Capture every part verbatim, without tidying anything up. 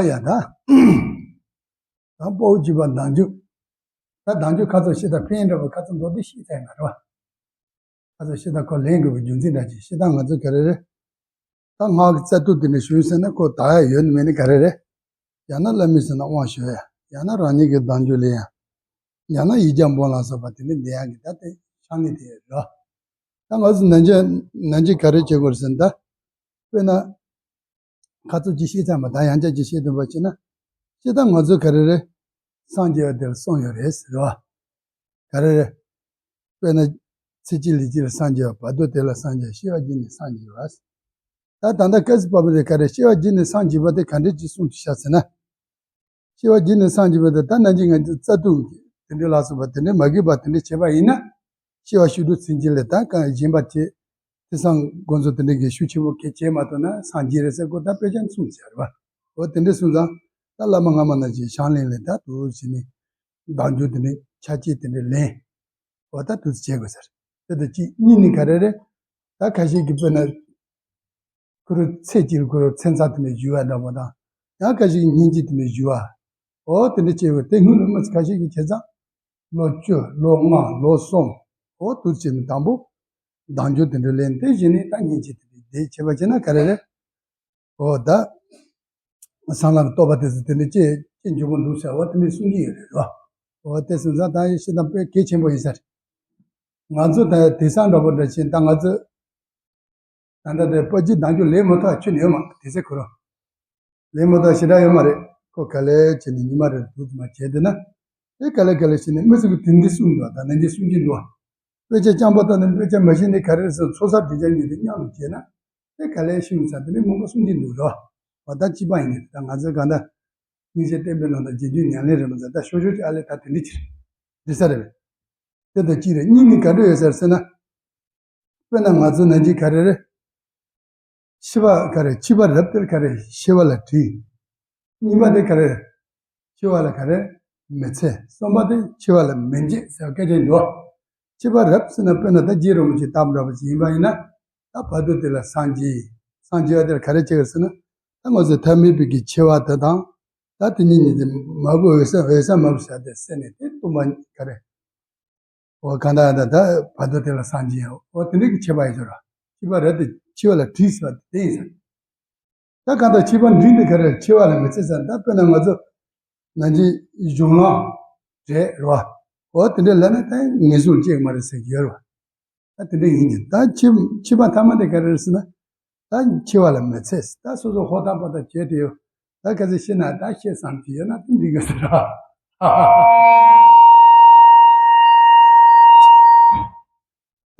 ཡ་ད། ད་དཔའ་བོ་བྱིས་པ་བདག་འཇུག་ད་བདག་འཇུག་ཁ་ཚོ་ཤེས་ད་ཕན་འདྲ་བ་ཁ་ཚོ་མདོ་འདི་ཤེས་ཚར་ཡ་ང་རེད་བ། ཁ་ཚོ་ཤེས་ད་ཁོ་ལེན་དགོས་པའི་རྒྱུ་མཚན་འདྲ་ཅིག་ཤེས་ད་ང་ཚོ་ག་རེ་རེད། ད་སྔགས་ཀྱི་རྩལ་སྟོབས་དེ་ནས་ཞུས་ཟེར་ན་ཁོ་ད་ཡ་ཡོད་ནི་མེད་ནི་ག་རེ་རེད། ཡང་ན་བླ་མའི་ཟེར་ན་དབང་ཞུ་ཡ། ཡང་ན་རང་ཉིད་ཀྱི་བདག་འཇུག་ལེན་ཡ། ཡང་ན་ཡིག་བརྒྱ་འབུམ་ལ་སོགས་པ་དེ་ནི་འདི་ཡང་གི་ད་དེ་ཤ་ངེས་དེ་རེད། ད་ང་ཚོ་ནན་ཅན་ནན་ཅན་ག་རེ་བྱེད་དགོས་རེད་ཟེར་ན་ད། དཔེར་ན། ཁ་ཚུགས་ཀྱི་ཤེས་ཚད་མ་ད་ཡང་བསྐྱར་གྱི་ཤེས་ཐུབ་པ་བྱས་ན། ཤེས་ད་ང་ཚོ་ག་རེ་རེད། སངས་རྒྱས་པ་དེ་ལ་གསུངས་ཡོད་རེད་ཟེར་བ། ག་རེ་རེད། དཔེར་ན། ཚེ་གཅིག་ལུས་གཅིག་ལ་སངས་རྒྱས་པ་བར་དོ་དེ་ལ་སངས་རྒྱས་སྐྱེ་བ་བརྒྱད་ནས་སངས་རྒྱས་པ། ད་ད་ལྟ་སྐབས་སུ་བབ་པ་དེ་ག་རེ་སྐྱེ་བ་བརྒྱད་ནས་སངས་རྒྱས་པ་དེ་ག་འདྲས་ཀྱི་གསུངས་ཐུབ་ཤག་ཟེར་ན། སྐྱེ་བ་བརྒྱད་ནས་སངས་རྒྱས་པ་དེ་ད་ནང་གི་ང་ཚོ་རྩ་ལྟུང་དེ་འདྲའི་ལ་སོགས་པ་དེ་འདྲའི་མ་གིས་པ་དེ་འདྲའི་བྱས་པ་ཡིན་ན། སྐྱེ་བ་བཅུ་དྲུག་ཚུན་ཆད་ལ་ད་གང་གཞན་པ་བྱས། དེ་སང་དགོན་ཚོ་དེ་འདྲའི་གི་ཤུགས་ཆེན་པོ་གལ་བྱས་མ་ཐུབ་ན་སངས་རྒྱས་རེད་ཟེར་ཁོ་ད་དཔེ་ཆ་གསུངས་ཟེར་བ། འོ་དེ་འདྲའི་སོང་ཙང་། ད་བླ་མ་སྔ་མ་ནང་བཞིན་བྱང་ལེན་ལས་ད་དུ་བྱས་ནས། བདག་འཇུག་དེ་འདྲའི་ཆ་བྱད་དེ་འདྲའི་ལེན། འོ་ད་དུ་བྱེད་དགོས་ཟེར། དེ་ད་གཅིག་གཉིས་ནི་ག་རེ་རེད། ད་ཁ་ཤས་ཀྱིས་དཔེར་ན། ཁོ་རང་ཚེ་གཅིག་ལ་ཁོ་རང་མཚན་རྩ་དེ་ནས་བཞུགས་པ་འདྲ་པོ་དང་། ཡང་ཁ་ཤས་ཀྱིས་ཉིན་གཅིག་དེ་ནས་བཞུགས་པ། འོ་དེ་འདྲ་བྱས་པ་དེ་སྔོན་ལ་མི་ཚོ་ཁ་ཤས་ཀྱིས་བྱས་ཙང་། ལོ་བཅུ་ལོ་ལྔ་ལོ་གསུམ། འོ་དུ་བྱས་ནས་དང་པོ། བདག་འཇུག་དེ་འདྲ་ལེན་དེ་བཞིན་ནས་ད་ཉིན་གཅིག་དེ་འདྲ་བྱས་པ་བྱས་ན་ག་རེ་རེད། འོ་ད། སངས་རྒྱས་ཀྱི་རྟོགས་པ་དེ་ཚོ་དེ་འདྲ་སྐྱེ་སྐྱེ་འགྱུར་གྱི་འདུག་ཟེར་བ་དེ་འདྲ་གསུང་གི་ཡོད་རེད་རོ། འོ་དེ་སོང་ཙང་ད་ཡིན་ཤེས་དང་དཔེ་གལ་ཆེན་པོ་ཡིན་ས་རེད། ང་ཚོ་ད་དེང་སང་འདྲ་པོ་འདྲ་ཕྱིན་ད་ང་ཚོ། ད་ལྟ་དེ་དཔའ་བརྒྱུད་བདག་འཇུག་ལེན་མ་ཐུབ་ཁྱོན་ནས་ཡོད་མ་རེད་དེ་ཚེ་ཁོ་རང་། ལེན་མ་ཐུབ་ཞེ་དྲག་ཡོད་མ་རེད། ཁོ་ག་ལེ་བྱས་ནས་ཉི་མ་རེ་རེ་འདུག་ཙམ་བྱས་དེ་ན། དེ་ག་ལེ་ག་ལེ་བྱས་ནས་མི་ཚོ་གིས་དེ་འདི་གསུངས་འདུག་ད་ནན་གྱིས་གསུང་གིན་འདུག་དཔེ་ཆ་རྐྱང་པ་ལྟ་ནས་དཔེ་ཆ་མ་ཤེས་ནས་ག་རེ་ཟེར་ཚོགས་བསགས་དྲི་བྱ་ཉིད་དུ་མཉམ་དུ་བྱས་ན། དེ་ག་ལེ་ཤེས་ཡོང་ས་དེ་ནས་མང་པོ་གསུང་གིན་འདུག་རོ། འོ་ད་སྤྱི་པ་ཡིན་ནས་ད་ང་ཚོའི་གང་ལྟར། སྙིང་རྗེ་བསྟན་པའི་ལམ་དང་རྗེས་འཇུག་ཉམས་ལེན་རེད་མ་ཟད་ད་ཤོ་ཤོ་ཅིག་ཨ་ལས་ད་དེ་འདྲ་ཅིག་རེད། འདི་ས་རེད། དེ་དང་གཅིག་རེད། གཉིས་ནི་ག་འདྲ་ཡོད་ཟེར་ཟེར་ན། དཔེར་ན་ང་ཚོ་ནང་གི་ག་རེ་རེད། ཕྱི་པ་ག་རེ་ཕྱི་པ་རབ་དེར་ག་རེ་ཤེས་པ་ལ་དྲིས། གཉིས་པ་དེ་ག་རེ། ཤེས་པ་ལ་ག་རེ། མི་འཚེ། གསུམ་པ་དེ་ཤེས་པ་ལ་མི་འཇིགས་ཟེར་བ་སྐད་ཆ་འདུག་ཕྱི་པ་རབ་ཟེར་ན་དཔེར་ན་ད་རྗེ་རིན་པོ་ཆེ་ལྟ་བུ་འདྲ་པོ་ཅིག་ཡིན་པ་ཡིན་ན། ད་བར་དོ་དེ་ལ་སངས་རྒྱས། སངས་རྒྱས་པ་དེ་ལ་ག་རེ་བྱེད་དགོས་ཟེར་ན། ད་ང་ཚོས་ཐབས་མེད་པའི་གི་ཆེ་བ་དེ་དང་། ད་དེ་གཉིས་གཉིས་དེ་མ་བུ་འོད་གསལ་འོད་གསལ་མ་བུ་ཟེར་དེ་སེ་ནས་དེ་སྟོང་པ་ག་རེ། འོ་གང་ལྟར་ད་ད་བར་དོ་དེ་ལ་སངས་རྒྱས། འོ་དེ་འདྲའི་གི་ཆེ་བ་ཡིན་ཟེར་རོ། ཤེས་པ་རབ་དེ་ཆེ་བ་ལ་དྲིས་ཟེར་བ་དེ་ཡིན་ཟེར། ད་གང་ལྟར་ཆེས་པ་འབྲིང་དེ་ག་རེ་ཆེ་བ་ལ་མི་ཚེ་ཟེར་ད་དཔེར་ན་ང་ཚོ་ནང་ཆེན་གཞུང་ལམ་རེད་རོ། འོ་དེ་འདྲའི་ལ་ནི་ད་ངེས་སོང་སྐྱེ་གི་མ་རེད་ཟེར་གྱི་ཡོད་རོ། ད་དེ་འདྲ་ཡིན་གྱི་ད་ཆེ་ཆེས་པ་ཐ་མ་དེ་ག་རེ་རེད་ཟེར་ན། ད་ཆེ་བ་ལ་མི་ཚེ་ཟེར་ད་སོ་སོ་ཧོ་ཐག་པ་ད་བྱས་ཏེ་ཡོད། ད་ག་ཚོད་ཤེས་ན་ད་ཤེས་བསམ་གྱི་ཡོད་ན་དེ་འགྲིག་གི་ཟེར་རོ།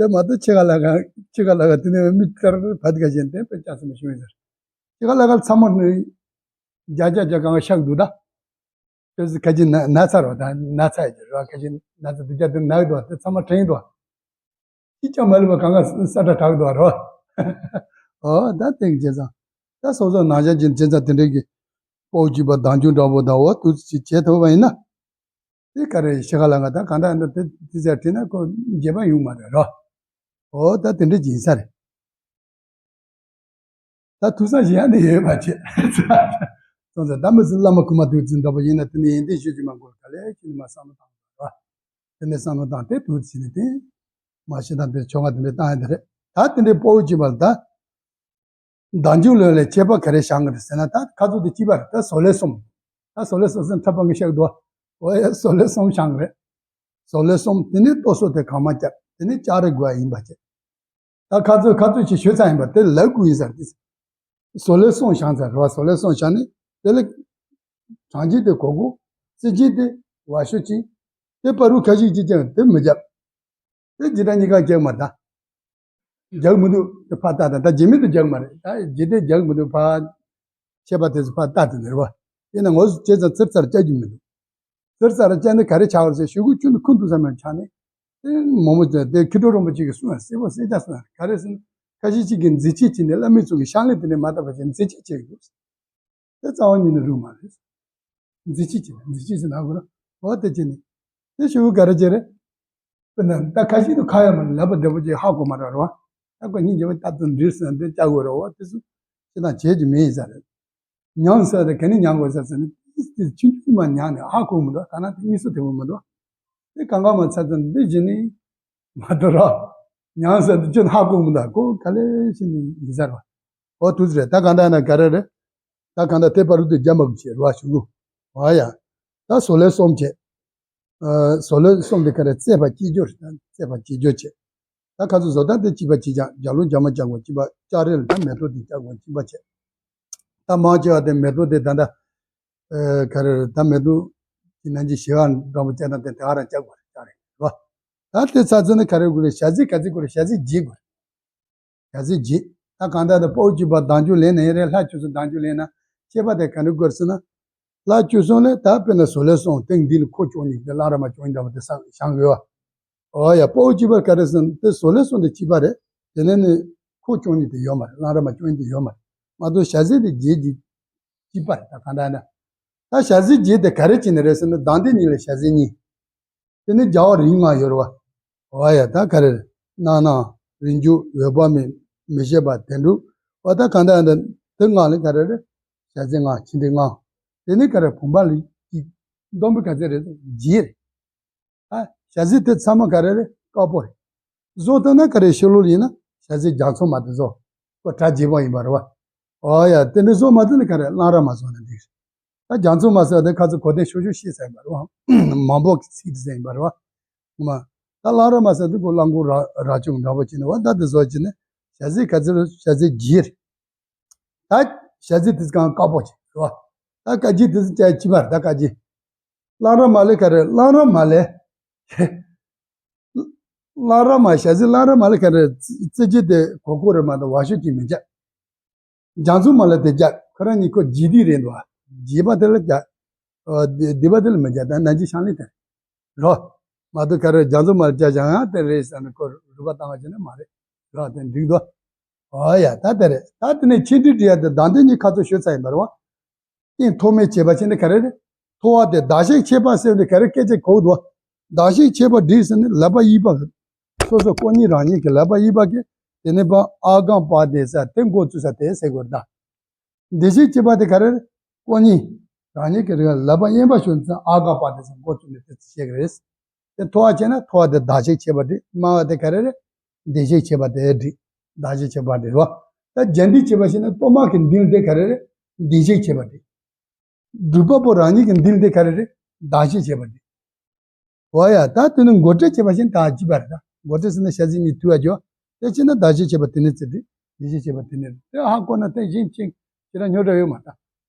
དེ་མ་གཏོགས་ཕྱི་ཁ་ལ་ཁ་ཕྱི་ཁ་ལ་ཁ་དེ་ནས་མི་ལྟར་བད་ག་བཞིན་དེ་དཔེ་ལྕགས་སེ་མ་བྱུང་ཡིན་ཟེར། ཕྱི་ཁ་ལ་ཁ་ཚང་མ་ནི་རྒྱ་རྒྱ་རྒྱ་གང་ག་ཤག་འདུག་ད། དེ་ཚོ་ཁ་ཅིག་ན་ན་ཚ་རོ་ད་ན་ཚ་ཡི་རོ་ཁ་ཅིག་ན་ཚ་དུ་རྒྱ་དུ་ན་གི་འདུག་དེ་ཚང་མ་དྲན་གི་འདུག་ཅི་ཀྱང་མ་ལུས་པ་གང་ག་ས་ཁྲ་གྲག་འདུག་རོ། ཨོ་ད་དེ་གི་བྱས་ཙང་ད་སོ་སོ་ནང་བཞིན་གྱི་བྱས་ཙང་དེ་འདྲའི་གི་དཔའ་བོ་གཅིག་པ་བདག་འཇུག་འདྲ་པོ་དང་འོ་དུ་ཅིག་བྱེད་ཐུབ་པ་ཡིན་ན། དེ་ག་རེ་ཤི་ཁ་ལ་ང་ད་གང་ལྟར་འདི་དེ་དེ་ཟེར་བྲིས་ན་ཁོ་རྒྱས་པ་ཡོང་མ་རེད་རོ། འོ་ད་དེ་འདྲ་ཅིག་ཡིན་ས་རེད། ད་ཐུགས་བསམ་བཞེས་ཡ་འདི་ཡོད་པ་བྱེད། སོང་ཙང་ད་མི་ཚོ་བླ་མ་ཁུག་མ་ཐུག་ཚོ་འདྲ་པོ་ཡིན་ན་དེ་ནས་ཡོན་ཏན་ཤོད་ཀྱི་མ་དགོས་ག་ལེ་ཁྱེད་ནི་མ་བསམ་བློ་བཏང་དགོས་ར། དེ་ནས་བསམ་བློ་བཏང་དེ་དུས་ཕྱིན་ནས་དེ། མ་ཤི་དང་དེ་ཆོ་ག་དེ་འདྲ་བཏང་ཡ་དེ་རེད། ད་དེ་འདྲའི་དཔའ་བོ་གཅིག་པ་ལ་ད། བདག་འཇུག་ལེན་ལ་ཁྱད་པར་ག་རེ་བཞག་གི་རེད་ཟེར་ན་ད་ཁ་ཚུགས་དེ་གཅིག་པ་རེད་ད་བཟོ་ལས་གསུམ། ད་བཟོ་ལས་གསུམ་ཟེར་ན་འཁྲབ་པ་གི་བཤད་འདུག་འོ་ཡ་བཟོ་ལས་གསུམ་བཞག་གི་རེད། བཟོ་ལས་གསུམ་དེ་ནས་ལྟོ་སོགས་དེ་གང་མ་བརྒྱབ་དེ་ནས་ལྕགས་རི་དགོས་ཡ་ཡིན་པ་བྱས། ད་ཁ་ཚོད་ཁ་ཚོད་ཅིག་ཤོད་ཚར་ཡིན་པ་དེ་ལབ་དགོས་ཡིན་ཟེར་ཏེ། བཟོ་ལས་གསུམ་བཞག་ཚར་རེད་བ། བཟོ་ལས་གསུམ་བཞག་ནས་དེ་ལས། གྲངས་ཀྱི་དེ་གོ་གོ། རྩི་ཅན་དེ་བ་ཤོ་ཅིག་དེ་པ་རུ་ཁ་ཤས་ཅིག་ཀྱང་དེ་མི་རྒྱབ། དེ་ཇི་ལྟར་གཉིས་ཀ་རྒྱག་མ་ད། རྒྱག་མི་འདུག་དེ་ཕར་ལྟ་ད་ད་རྗེས་མི་དུ་རྒྱག་མ་རེད་ད་རྗེས་དེ་རྒྱག་མི་འདུག་ཕར། ཆད་པ་དེ་ཚོ་ཕར་ལྟ་དེ་ནི་རེད་བ། ཡིན་ན་ངོ་སུ་བྱས་ཙང་ཙིར་ཙར་བཅའ་རྒྱུ་མི་འདུག་ཙིར་ཙར་བཅའ་ནི་ག་རེ་ཆགས་པ་རེད་ཟེར་ཤོག་གུ་ཆུ་ནི་ཁུ་འདུག་ས་མེད་ཆགས་ནས། དེ་མོ་མོ་དེ་ཁྱི་གྲོ་རོང་པོ་གཅིག་གིས་གསུངས་ཡ་གསལ་པོ་གསལ་རྐྱང་གསུངས་ཡ་ག་རེ་ཟེར་ན། ཁ་ཤས་གཅིག་གིས་མཛེས་བྱེད་བྱས་ནས་བླ་མའི་ཚོགས་ཀྱི་ཕྱག་ལེན་དེ་ནས་མ་བཏབ་པ་བྱས་མཛེས་བྱེད་བྱེད་ཀྱི་འདུག་དེ་རྩ་བ་ཉིད་ནས་རུང་མ་རེད། མཛེས་བྱེད་བྱེད་མཛེས་བྱེད་ཟེར་ན་དགོས་ན་འོ་དེ་བྱེད་ནས། དེ་ཤོག་གུ་ག་རེ་བྱེད་རེད། དཔེར་ན་ད་ཁ་ཤས་དུ་ཁ་ཡ་མ་ལབ་པ་བདེ་པོ་ཅིག་ཧ་གོ་མ་རེད་བ། ད་ཁོ་སྙིང་རྗེ་བོ་ད་དུ་འདྲིར་ཟེར་ན་དེ་བཅའ་དགོས་རེད་བ་དེ་ཚོ། ཁྱེད་དང་བྱེད་ཀྱི་མེད་ཡིན་ས་རེད། མྱང་ཟེར་དེ་ག་ནས་མྱང་དགོས་ཟེར་ཟེར་ན། ཏིས་ཏིས་ཆུང་ཆུང་མ་མྱང་ནས་ཧ་གོ་མི་འདུག་ད་ན་དེ་གཉིས་སུ་དེ་བོ་མི་འདུག་དེ་གང་ག་མ་ཚད་ཚད་འདི་བཞིན་ནི་མ་འདུག་ར། མྱང་ཟེར་འདི་ཅི་ཧ་གོ་མི་འདུག་ཁོ་ག་ལེ་ཞིག་ནི་ཡིན་ཟེར་བ། འོ་དུས་རེད། ད་གང་ད་ན་ག་རེ་རེད། ད་གང་ད་དེ་པ་རུ་དེ་རྒྱ་མ་གི་བྱེད་ར་ཞུ་གུ། འོ་ཡ། ད་བཟོ་ལས་གསུམ་བྱེད། ཨ། བཟོ་ལས་གསུམ་དེ་ག་རེ་རྩེད་པ་སྐྱེལ་རྒྱུ་རེད། ད་རྩེད་པ་སྐྱེལ་རྒྱུ་བྱེད། ད་ཁ་ཚུ་བཟོ་ལྟ་དེ་གཅིག་པ་གཅིག་རྐྱང་། རྒྱ་ལོ་རྒྱ་མ་རྐྱང་དགོས་གཅིག་པ། ལྕགས་རིལ་དང་མེ་ཏོག་དེ་རྐྱང་དགོས་གཅིག་པ་བྱེད། ད་མང་ཆེ་བ་དེ་མེ་ཏོག་དེ་ད་ལྟ་ཨ། ག་རེ་རེད། ད་མེ་ཏོག་གི་ནང་གི་ཞི་བ་འདྲ་པོ་བྱས་ན་དེ་དེ་ག་རང་རྐྱང་དགོས་རེད། རྐྱང་རེད་རོ། ད་དེ་ཚ་ཚོད་ནི་ག་རེ་དགོས་རེད། ཞ་ཟི་ག་ཚི་དགོས་རེད། ཞ་ཟི་བརྒྱད་དགོས་རེད། ག་ཚོད་བརྗེད། ད་གང་ལྟར་དུ་པའོ་གཅིག་པ་བདག་འཇུག་ལེན་ན་ཡིན་རེད། ལྷ་བཅུ་གསུམ་བདག་འཇུག་ལེན་ན་ཁྱད་པར་དེ་ག་འདྲ་དགོས་ཟེར་ན། ལྷ་བཅུ་གསུམ་ལས་ད་དཔེར་ན་བཟོ་ལས་གསུམ་སྟེང་འདི་ལ་ཁོ་བཅུ་གཉིས་དེ་བླ་ར་མ་བཅུ་གཉིས་འདྲ་པོ་དེ་བསམ་བཞག་ཡོད་བ། འོ་ཡ། པའོ་གཅིག་པ་ག་རེ་ཟེར་ན་དེ་བཟོ་ལས་གསུམ་དེ་གཅིག་པ་རེད། དེ་ནས་ནི་ཁོ་བཅུ་གཉིས་དེ་ཡོད་མ་རེད། བླ་ར་མ་བཅུ་གཉིས་དེ་ཡོད་མ་རེད། མ་གཏོགས་ཞ་ཟི་དེ་བརྒྱད་ཀྱི་གཅིག་པ་རེད། ད་གང་ལྟར་ན། ད་ཞ་ཟི་བརྒྱད་དེ་ག་རེ་བྱས་ནས་རེད་ཟེར་ན། གདངས་དེ་གཉིས་ལ་ཞ་ཟི་གཉིས། དེ་ནི་རྒྱལ་བ་རིགས་ལྔ་ཡོད་རེད་བ། འོ་ཡ། ད་ག་རེ་རེད། རྣམ་སྣང་། རིགས་འཇུག་འོད་དཔག་མེད། མི་ཤེས་པ། བདེན་གྲུབ། འོ་ད་གང་ལྟར་ཡང་དེ་ལྔ་ལ་ག་རེ་རེད། ཞ་ཟི་ལྔ། ཆེ་འབྲིང་ལྔ། དེ་ནི་ག་རེ་བུམ་པ་ལ་གཅིག། སྡོམ་པ་ག་ཚད་རེད། བརྒྱད་རེད། ཨ། ཞ་ཟི་དེ་ཚང་མ་ག་རེ་རེད། དཀར་པོ་རེད། བཟོ་ཐུབ་ན་ག་རེ་ཕྱི་ལོགས་ཡིན་ན་ཞ་ཟི་རྒྱ་མཚོ་མ་དེ་བཟོ། ཁོ་གྲ་རྒྱས་པོ་ཡིན་པ་རེད་བ། འོ་ཡ། དེ་འདྲ་བཟོ་མ་ཐུབ་ན་ག་རེ་གླང་ར་མ་བཟོ་ན་འགྲིག་རེད། ད་རྒྱ་མཚོ་མ་ཟེར་བ་དེ་ཁ་ཚོ་གོ་དོན་ཤོད་ཤོད་ཤེས་ས་ཡིན་པ་རེད་བ། མང་པོ་གི་ཚིག་དེ་ཟེར་ཡིན་པ་རེད་བ། ངོ་མ། ད་གླང་ར་མ་ཟེར་དུས་ཁོ་གླང་གོག་ར་ར་ཅུང་འདྲ་པོ་བྱས་ནས་བ། ད་དེ་བཟོ་བྱས་ནས་ཞ་ཟི་ག་ཚོད་རེད། ཞ་ཟི་བརྒྱད་རེད། ད་ཞ་ཟི་དེ་གང་དཀར་པོ་བྱས་རེད་བ། ད་དཀར་རྒྱན་དེ་ཚོ་བྱས་ཅི་མ་རེད། ད་དཀར་རྒྱན། གླང་ར་མ་ལས་ག་རེ། གླང་ར་མ་ལས། གླང་ར་མ། ཞ་ཟི་གླང་ར་མ་ལས་ག་རེ། རྩི་རྩི་རྒྱུ་དེ་གོ་གོ་རེ་མ་གཏོགས་བ་ཤོད་ཀྱི་མི་བྱ། རྒྱ་མཚོ་མ་ལ་དེ་བརྒྱབ། ཁོ་རང་གཉིས་ཁོ་རྗེས་འདེད་རེད་འདུག་བ། རྗེས་པ་དེ་ལ་བརྒྱབ། ཨ། འདི་འདི་པ་དེ་ལ་མི་བརྒྱབ། ད་ནང་ཆེན་ཤང་ལེ་དེ་རོ། མ་གཏོགས་ག་རེ་རྒྱ་མཚོ་མ་ལ་བརྒྱབ་ཀྱང་ཡང་དེ་རེད་ཟེར་ནས་ཁོ་རུས་པ་བཏང་བ་བྱས་ན་མ་རེད། རོ། དེ་འགྲིག་འདུག་འོ་ཡ། ད་དེ་རེད། ད་དེ་ནས་ཆེ་འབྲིང་འབྲི་ཡ་དེ་གདངས་དེ་གཉིས་ཁ་ཚོ་ཤོད་ཚར་ཡིན་པ་རེད་བ། སྟེང་ཐོགས་མེད་བྱེད་པ་བྱས་ནས་ག་རེ་རེད། ཐོགས་པ་དེ་གདགས་གཞིར་བྱེད་པ་ཟེར་ནས་ག་རེ་སྐད་ཆ་གོ་འདུག་གདགས་གཞིར་བྱེད་པ་འགྲིག་ཟེར་ནས་ལག་པ་གཡས་པ། སོ་སོ་ཀོ་གཉིས་རང་ཉིད་ཀྱི་ལག་པ་གཡས་པ་གིས་དེ་ནས་པ་ཨ་གང་པ་དེ་ཟེར་དེ་འགོ་བཙུགས་ས་དེ་ཟེར་དགོས་རེད་ད། འདི་ཞིག་བྱེད་པ་དེ་ག་རེ་རེད། ཀོ་གཉིས། རང་ཉིད་ཀྱི་རིགས་ལ་ལག་པ་གཡས་པ་ཞོན་ཙང་ཨ་ག་པ་དེ་ཟེར་འགོ་བཙུགས་ནས་དེ་བཤད་ཀྱི་རེད། དེ་མཐོ་བ་བྱས་ན་མཐོ་བ་དེ་གདགས་གཞིར་བྱེད་པ་འགྲིག་དམའ་བ་དེ་ག་རེ་རེད། འདི་ཞིག་བྱེད་པ་དེ་འགྲིག་གདགས་གཞིར་བྱེད་པ་འགྲིག་རོ། ད་རྒྱས་འདེད་བྱེད་པ་ཞིག་ན་གཏོར་མ་གི་མདུན་དེ་ག་རེ་རེད། འདི་ཞིག་བྱེད་པ་འགྲིག་སྒྲུབ་པ་པོ་རང་ཉིད་ཀྱི་མདུན་དེ་ག་རེ་རེད། གདགས་གཞིར་བྱེད་པ་འགྲིག་འོ་ཡ། ད་དེ་ནི་མགོ་སྦྲེལ་བྱེད་པ་བཞིན་ད་གཅིག་པ་རེད་ད། མགོ་སྦྲེལ་ཟེར་ན་ཞ་ཟི་གཉིས་མཐུད་པ་འཇོག་དེ་བྱས་ན་གདགས་གཞིར་བྱེད་པ་དེ་ནི་ཚེ་འགྲིག་འདི་ཞིག་བྱེད་པ་དེ་ནི་རེད། དེ་ཧ་གོ་ན་དེ་གཞན་ཕྱིན་ཁྱེད་རང་ཉོ་འདྲ་ཡོད་མ་ད།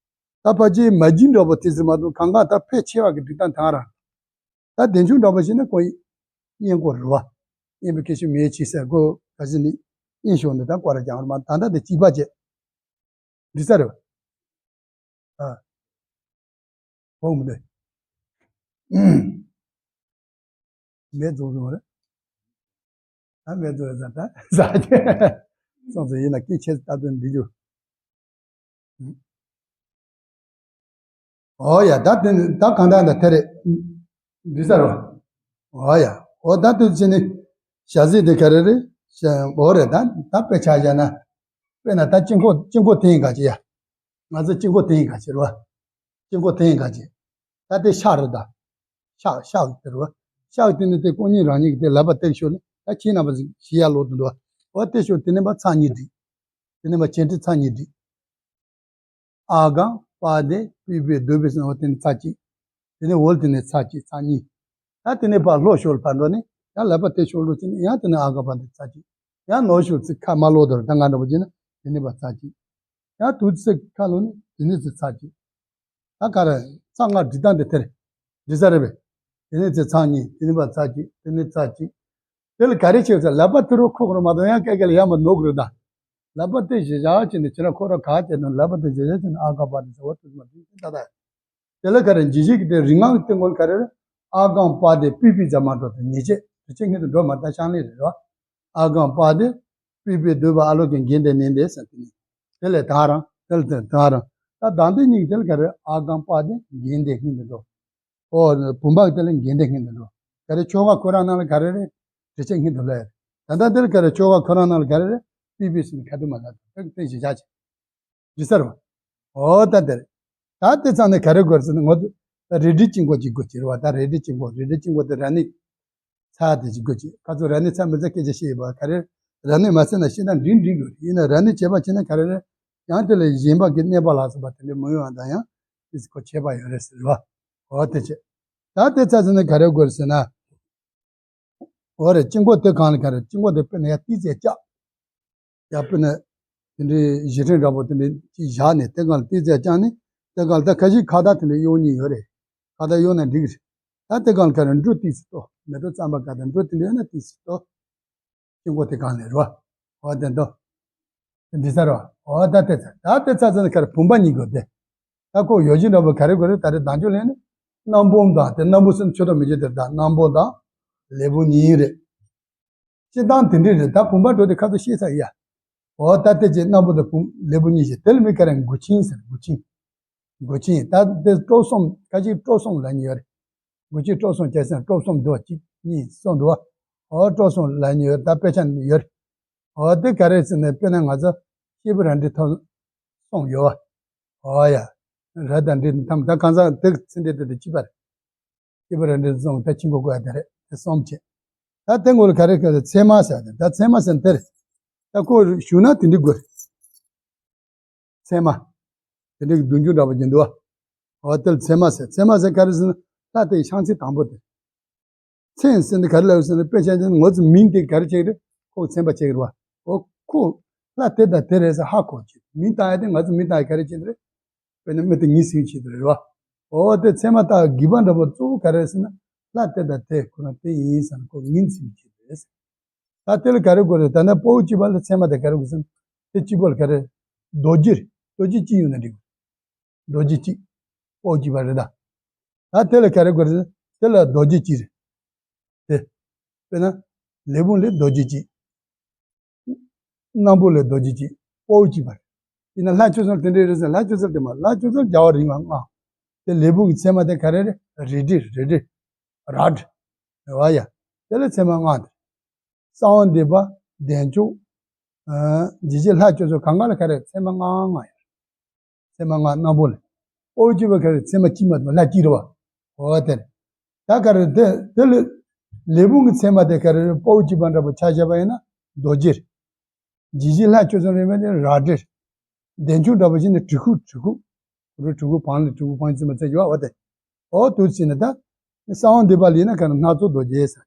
ད་ཕལ་ཆེར་མ་བརྒྱུད་འདྲ་པོ་དེ་ཟེར་མ་གཏོགས་གང་ག་ད་ཕལ་ཆེ་བ་གི་སྒྲིག་སྟངས་དེ་རང་རེད། ད་བདེ་མཆོག་འདྲ་པོ་བྱས་ན་ཁོ་དབྱེན་སྐོར་རེད་བ། དབྱེན་པའི་སྐད་ཤོད་མེད་ཅིག་ཟེར་ཁོ་ག་ཟེར་ནི་དབྱེན་ཤོག་འདི་ད་སྐོར་ར་རྒྱག་རེད་མ། ད་ལྟ་དེ་གཅིག་པ་བྱས། འགྲིག་ས་རེད་བ། ཨ། བོང་མི་འདུག་མེད་རྫོགས་སོང་རེད། ད་མེད་རྫོགས་ས་ད་ཟ་རྒྱུ། སོང་ཙང་ཡིན་ན་སྐད་ཆེ་ལྟ་དོན་འདི་རྒྱུ། འོ་ཡ། ད་དེ་ད་གང་ལྟར་ད་དེ་རེད། འགྲིག་ས་རེད། འོ་ཡ། འོ་ད་དེ་ཕྱིན་ནི་ཞ་ཟི་དེ་ག་རེ་རེད། ཞ་འོ་རེད། ད་ད་དཔེ་ཆ་བཞག་ན། དཔེར་ན་ད་དཀྱིལ་འཁོར་དཀྱིལ་འཁོར་དེ་ཡིན་ག་ཅི་ཡ། ང་ཚོ་དཀྱིལ་འཁོར་དེ་ཡིན་ག་ཅི་རེད་བ། དཀྱིལ་འཁོར་དེ་ཡིན་ག་ཅི། ད་དེ་ཤག་རེད་ད། ཤག་ཤག་དེ་རེད་བ། ཤག་དེ་ནི་དེ་ཀོ་གཉིས་རང་ཉིད་ཀྱི་དེ་ལག་པ་དེ་ཤོར་ནས་ད་ཁྱེད་རྣམ་པ་ཞིག་ཡར་ལོག་ཏུ་འདུག་བ། འོ་དེ་ཤོར་དེ་ནས་མ་ཚར་གཉིས་བསྒྲིགས། དེ་ནས་མ་བྱེད་འབྲེལ་ཚར་གཉིས་བསྒྲིགས། ཨ་གང་པ་དེ་པི་པི་བསྡུ་བའི་སོང་བ་དེ་ནི་ཚར་གཅིག་དེ་ནས་འོལ་དེ་ནས་ཚར་གཅིག་ཚར་གཉིས། ད་དེ་ནས་ཕར་ལྷོ་ཤོར་ཕར་འགྲོ་ནས་ཡང་ལག་པ་དེ་ཤོར་ལོ་ཅི་ནས་ཡང་དེ་ནས་ཨ་ག་པ་དེ་ཚར་གཅིག་ཡང་ནོར་ཤོར་ཚིག་ཁ་མ་ལོག་དོར་ད་ང་འདྲ་པོ་ཅི་ན་དེ་ནས་ཕར་ཚར་གཅིག་ཡང་དུ་ཚིག་ཁ་ལོ་ནས་དེ་ནས་ཚིག་ཚར་གཅིག་ད་ག་རེ་ཚར་ལྔ་སྒྲིག་སྟངས་དེ་དེ་རེད། འགྲིག་ས་རེད་པས། དེ་ནས་ཚེ་ཚར་གཉིས། དེ་ནས་པ་ཚར་གཅིག་དེ་ནས་ཚར་གཅིག་དེ་ལ་ག་རེ་བྱེད་ཟེར་ལག་པ་དེ་རུ་ཁུག་རུ་མ་གཏོགས་ཡང་སྐད་སྐད་ལ་ཡར་མར་ནོར་གི་རེད་ད། ལག་པ་དེ་བཞི་བཞག་བྱས་ནས་ཁྱེད་རང་ཁོ་ར་ག་བྱས་ན་ལག་པ་དེ་བཞི་བཞག་བྱས་ན་ཨ་ག་པ་དེ་ཟེར་བ་དེ་མ་དེ་ད་ད། དེ་ལ་ག་རེ་འཇིགས་བྱེད་ཀྱི་དེ་རིག་སྔགས་ཀྱི་སྟེང་ངོ་ལ་ག་རེ་རེད། ཨ་གང་པ་དེ་པི་པི་ཙམ་མ་འགྲོ་དེ་ཉེས་བྱས་དེ་ཆེ་ངེས་དུ་འགྲོ་མ་ད་ཤང་ལེ་རེད་རོ། ཨ་གང་པ་དེ་པི་པི་བསྡུས་པ་ཨ་ལོ་ཀའི་འགན་དེ་ནན་དེ་ཟེར་དེ་ནི། དེ་ལས་ད་རང་དེ་ལ་དེ་ད་རང་ད་དང་དེ་གཉིས་ཀྱི་དེ་ལ་ག་རེ་ཨ་གང་པ་དེ་འགན་དེ་སྔོན་དུ་འགྲོ། ཨོ་བུམ་པ་དེ་ལ་འགན་དེ་སྔོན་དུ་འགྲོ། ག་རེ་ཆོ་ག་ཁོ་རང་ནང་ལ་ག་རེ་རེད། དྲི་ཆེ་སྔོན་དུ་ལ་ཡ། ད་ལྟ་དེ་ལ་ག་རེ་ཆོ་ག་ཁོ་རང་ནང་ལ་ག་རེ་རེད། པི་པི་ཟེར་ནས་ཁ་ཐུག་མ་ལ་དེ་དེ་ཞེ་བྱ་ཆེ། འདྲི་ས་རེད་བ། འོ་ད་དེར། ད་དེ་ཚང་ནས་ག་རེ་དགོས་ཟེར་ན། ང་ཚོ་ད་རལ་གྲི་གཅིན་གོ་ཅིག་དགོས་ཀྱི་རེད་བ། ད་རལ་གྲི་གཅིན་གོ་རལ་གྲི་གཅིན་གོ་དེ་ར་ནི་ཚ་དེ་ཅིག་དགོས་ཀྱི། ཁ་ཚོ་ར་ནི་ཚ་མི་ཚ་སྐད་ཆ་བཤད་ཡོད་པ། ག་རེ་ར་ནི་མ་ཚ་ན་ཤི་ན་འགྲིག་འགྲིག་ཡོད་རེད། ཡིན་ན་ར་ནི་བྱས་པ་བྱས་ན་ག་རེ་རེད། ཡང་དེ་ལ་གཞན་པ་གི་གནོད་པ་ལ་སོགས་པ་དེ་འདྲ་མི་ཡོང་བ་དང་ཡང་དེ་ཚོ་ཁོ་ཁྱད་པར་ཡོད་རེད་ཟེར་བ། འོ་དེ་བྱས། ད་དེ་ཚ་ཚ་ནས་ག་རེ་དགོས་ཟེར་ན། འོ་རེད། གཅིན་གོ་དེ་གང་ལ་ག་རེ། གཅིན་གོ་དེ་དཔེར་ན་ཡར་ཏི་ཙེ་བཅག་ཡར་དཔེར་ན་དེ་འདྲའི་གཞི་ཕྲན་འདྲ་པོ་དེ་འདྲའི་ཅིག་བཞག་ནས་དེ་གང་ལ་ཏི་ཙེ་བཅག་ནས། དེ་གང་ལ་ད་ཁ་ཤས་ཁ་བཏགས་དེ་འདྲ་གཡོག་མཁན་ཡོད་རེད། ཁ་བཏགས་གཡོག་ན་འགྲིག་རེད། ད་དེ་གང་ལ་ག་རེ། འབྲུ་ཏོག་ཙམ་གཏོར། མེ་ཏོག་རྩམ་པ་ག་དང་འབྲུ་དེ་འདྲ་ཡོད་ན་ཏོག་ཙམ་གཏོར། གཅིན་གོ་དེ་གང་ལ་རེད་བ། འོ་དེ་འདྲ་འདི་ཚར་བ། འོ་ད་དེ་ཚར། ད་དེ་ཚར་ཚར་ནས་ག་རེ། བུམ་པ་གཉིས་དགོས་ཏེ། ད་ཁོ་ཡོ་བྱད་འདྲ་པོ་ག་རེ་དགོས་རེད། ད་རེས་དང་ཆོས་ལེན་ནས་སྣམ་བུམ་དང་། དེ་སྣམ་བུ་ཟེར་ན་མཆོད་བརྗོད་མི་བརྗོད་དེ། ད་སྣམ་བུ་དང་ལེའུ་བུམ་གཉིས་རེད། སྤྱིར་བཏང་དེ་འདྲས་རེད། ད་བུམ་པ་འགྲོ་དེ་ཁ་ཚོ་ཤེས་ཚར་ཡ། འོ་ད་དེ་རྗེས་སྣམ་བུ་དང་བུམ་ལེའུ་བུམ་གཉིས་བྱས། དེ་ལ་མིང་ག་རེ། མགུལ་ཆིངས་ཟེར། མགུལ་ཆིངས། མགུལ་ཆིངས། ད་དེ་སྤྲོ་གསུམ། ཁ་ཅིག་སྤྲོ་གསུམ་ལབ་མཁན་ཡོད་རེད། མགུལ་ཆིངས་སྤྲོ་གསུམ་བྱས་ཟེར། སྤྲོ་གསུམ་འདུག་བ། གཅིག་གཉིས་གསུམ་འདུག་བ། འོ་སྤྲོ་གསུམ་ལབ་མཁན་ཡོད། ད་དཔེ་ཆ་ནས་ཡོད་རེད། འོ་དེ་ག་རེ་ཟེར་ན། དཔེར་ན་ང་ཚོ་སྐྱེས་བུ་རབ་འབྲིང་ཐོབ་གསུམ་ཡོད་བ། འོ་ཡ། རབ་དང་འབྲིང་ཐམས་ཅད། གང་ཟག་དེ་ཚེ་འདི་དེ་དེ་གཅིག་པ་རེད། སྐྱེས་བུ་རབ་འབྲིང་གསུམ་ད་ཕྱིན་གོ་དགོས་ཡ་དེ་རེད། དེ་གསུམ་བྱས། ད་དེ་ངོ་ལ་ག་རེ་ག་རེ། ཚད་མ་ཟེར་ཏེ། ད་ཚད་མ་ཟེར་དེ་རེད། ད་ཁོ་ཞུ་ན་དེ་འདྲ་དགོས་རེད། ཚད་མ། དེ་འདྲའི་སྡོམ་རྒྱུན་འདྲ་པོ་ཅིག་འདུག་བ། འོ་དེ་ལ་ཚད་མ་ཟེར། ཚད་མ་ཟེར་ག་རེ་ཟེར་ན། ལྷ་དེའི་ཤང་ཚད་དང་པོ་དེ། མཚན་ཟེར་ནི་ག་རེ་ལབ་ཟེར་ན། དཔེ་ཆ་ཅན་ང་ཚོ་མིང་དེ་ག་རེ་བྱེད་ཀྱི་རེད། ཁོ་ཚད་མ་བྱེད་ཀྱི་རེད་བ། འོ་ཁོ་ལྷ་དེ་དང་དེ་རེད་ཟེར་ཧ་གོ་ཆེད་མིང་བཏགས་ཡ་དེ། ང་ཚོ་མིང་བཏགས་ཡ་ག་རེ་བྱེད་ཀྱི་རེད། དཔེར་ན་མི་དེ་ངེས་ཟིན་ཆེད་དུ་རེད་བ། འོ་དེ་ཚད་མ་བཏགས་དགོས་པ་འདྲ་པོ་གཙོ་བོ་ག་རེ་ཟེར་ན། ལྷ་དེ་དང་དེ་ཁོ་རང་དེ་ཡིན་ཟེར་ན་ཁོ་ངེས་ཟིན་ཆེད་དུ་རེད། ད་དེ་ལ་ག་རེ་དགོས་རེད། ད་ནི་དཔའ་བོ་གཅིག་པ་ལ་ཚད་མ་དེ་ག་རེ་དགོས་ཟེར་ན། དེ་གཅིག་པོ་ལ་ག་རེ། རྡོ་རྗེ་རེད། རྡོ་རྗེ་གཅིག་ཡོད་ན་འགྲིག་རྡོ་རྗེ་གཅིག། དཔའ་བོ་གཅིག་པ་རེད་ད། ད་དེ་ལ་ག་རེ་དགོས་རེད། དེ་ལ་རྡོ་རྗེ་གཅིག་རེད། དེ། དཔེར་ན། ལེའུ་བུམ་ལ་རྡོ་རྗེ་གཅིག། སྣམ་བུ་ལ་རྡོ་རྗེ་གཅིག། དཔའ་བོ་གཅིག་པ་རེད། ཡིན་ན་ལྷ་བཅུ་གསུམ་དེ་འདྲའི་རེད་ཟེར། ལྷ་བཅུ་གསུམ་དེ་མ། ལྷ་བཅུ་གསུམ་རྒྱལ་བ་རིགས་ལྔ་ལྔ། དེ་ལེའུ་བུམ་གྱི་ཚད་མ་དེ་ག་རེ་རེད། རལ་གྲི་རེད། རལ་གྲི། རལ་གྲི། རེད་བ་ཡ། དེ་ལ་ཚད་མ་ལྔ་དེ། གསང་བ་འདུས་པ། བདེ་མཆོག་ཨ། འཇིགས་བྱེད་ལྷ་བཅུ་གསུམ་གང་ག་ལ་ག་རེ། ཚད་མ་ལྔ་ལྔ་ཡོད། ཚད་མ་ལྔ། སྣམ་བུ་ལ། དཔའ་བོ་གཅིག་པ་ག་རེ། ཚད་མ་གཅིག་མ་གཏོགས་ལྷ་གཅིག་རེད་བ། འོ་དེ་རེད། ད་ག་རེ་དེ་དེ་ལ། ལེའུ་བུམ་གྱི་ཚད་མ་དེ་ག་རེ་རེད། དཔའ་བོ་གཅིག་པ་འདྲ་པོ་ཆ་བཞག་པ་ཡིན་ན་རྡོ་རྗེ་རེད། འཇིགས་བྱེད་ལྷ་བཅུ་གསུམ་རེད་པས་ནི་རལ་གྲི་རེད། བདེ་མཆོག་འདྲ་པོ་ཞིག་ནི་གྲི་ཁུག། གྲི་ཁུག་རུ་གྲི་ཁུག་བང་ལ། གྲི་ཁུག་བང་ཚད་མ་ཚད་ཡོད་བ། འོ་དེ། འོ་དུ་ཕྱིན་ནས་ད་གསང་བ་འདུས་པ་ལ་ཡིན་ན་ག་རེ། སྣ་ཚོགས་རྡོ་རྗེ་ཟེར།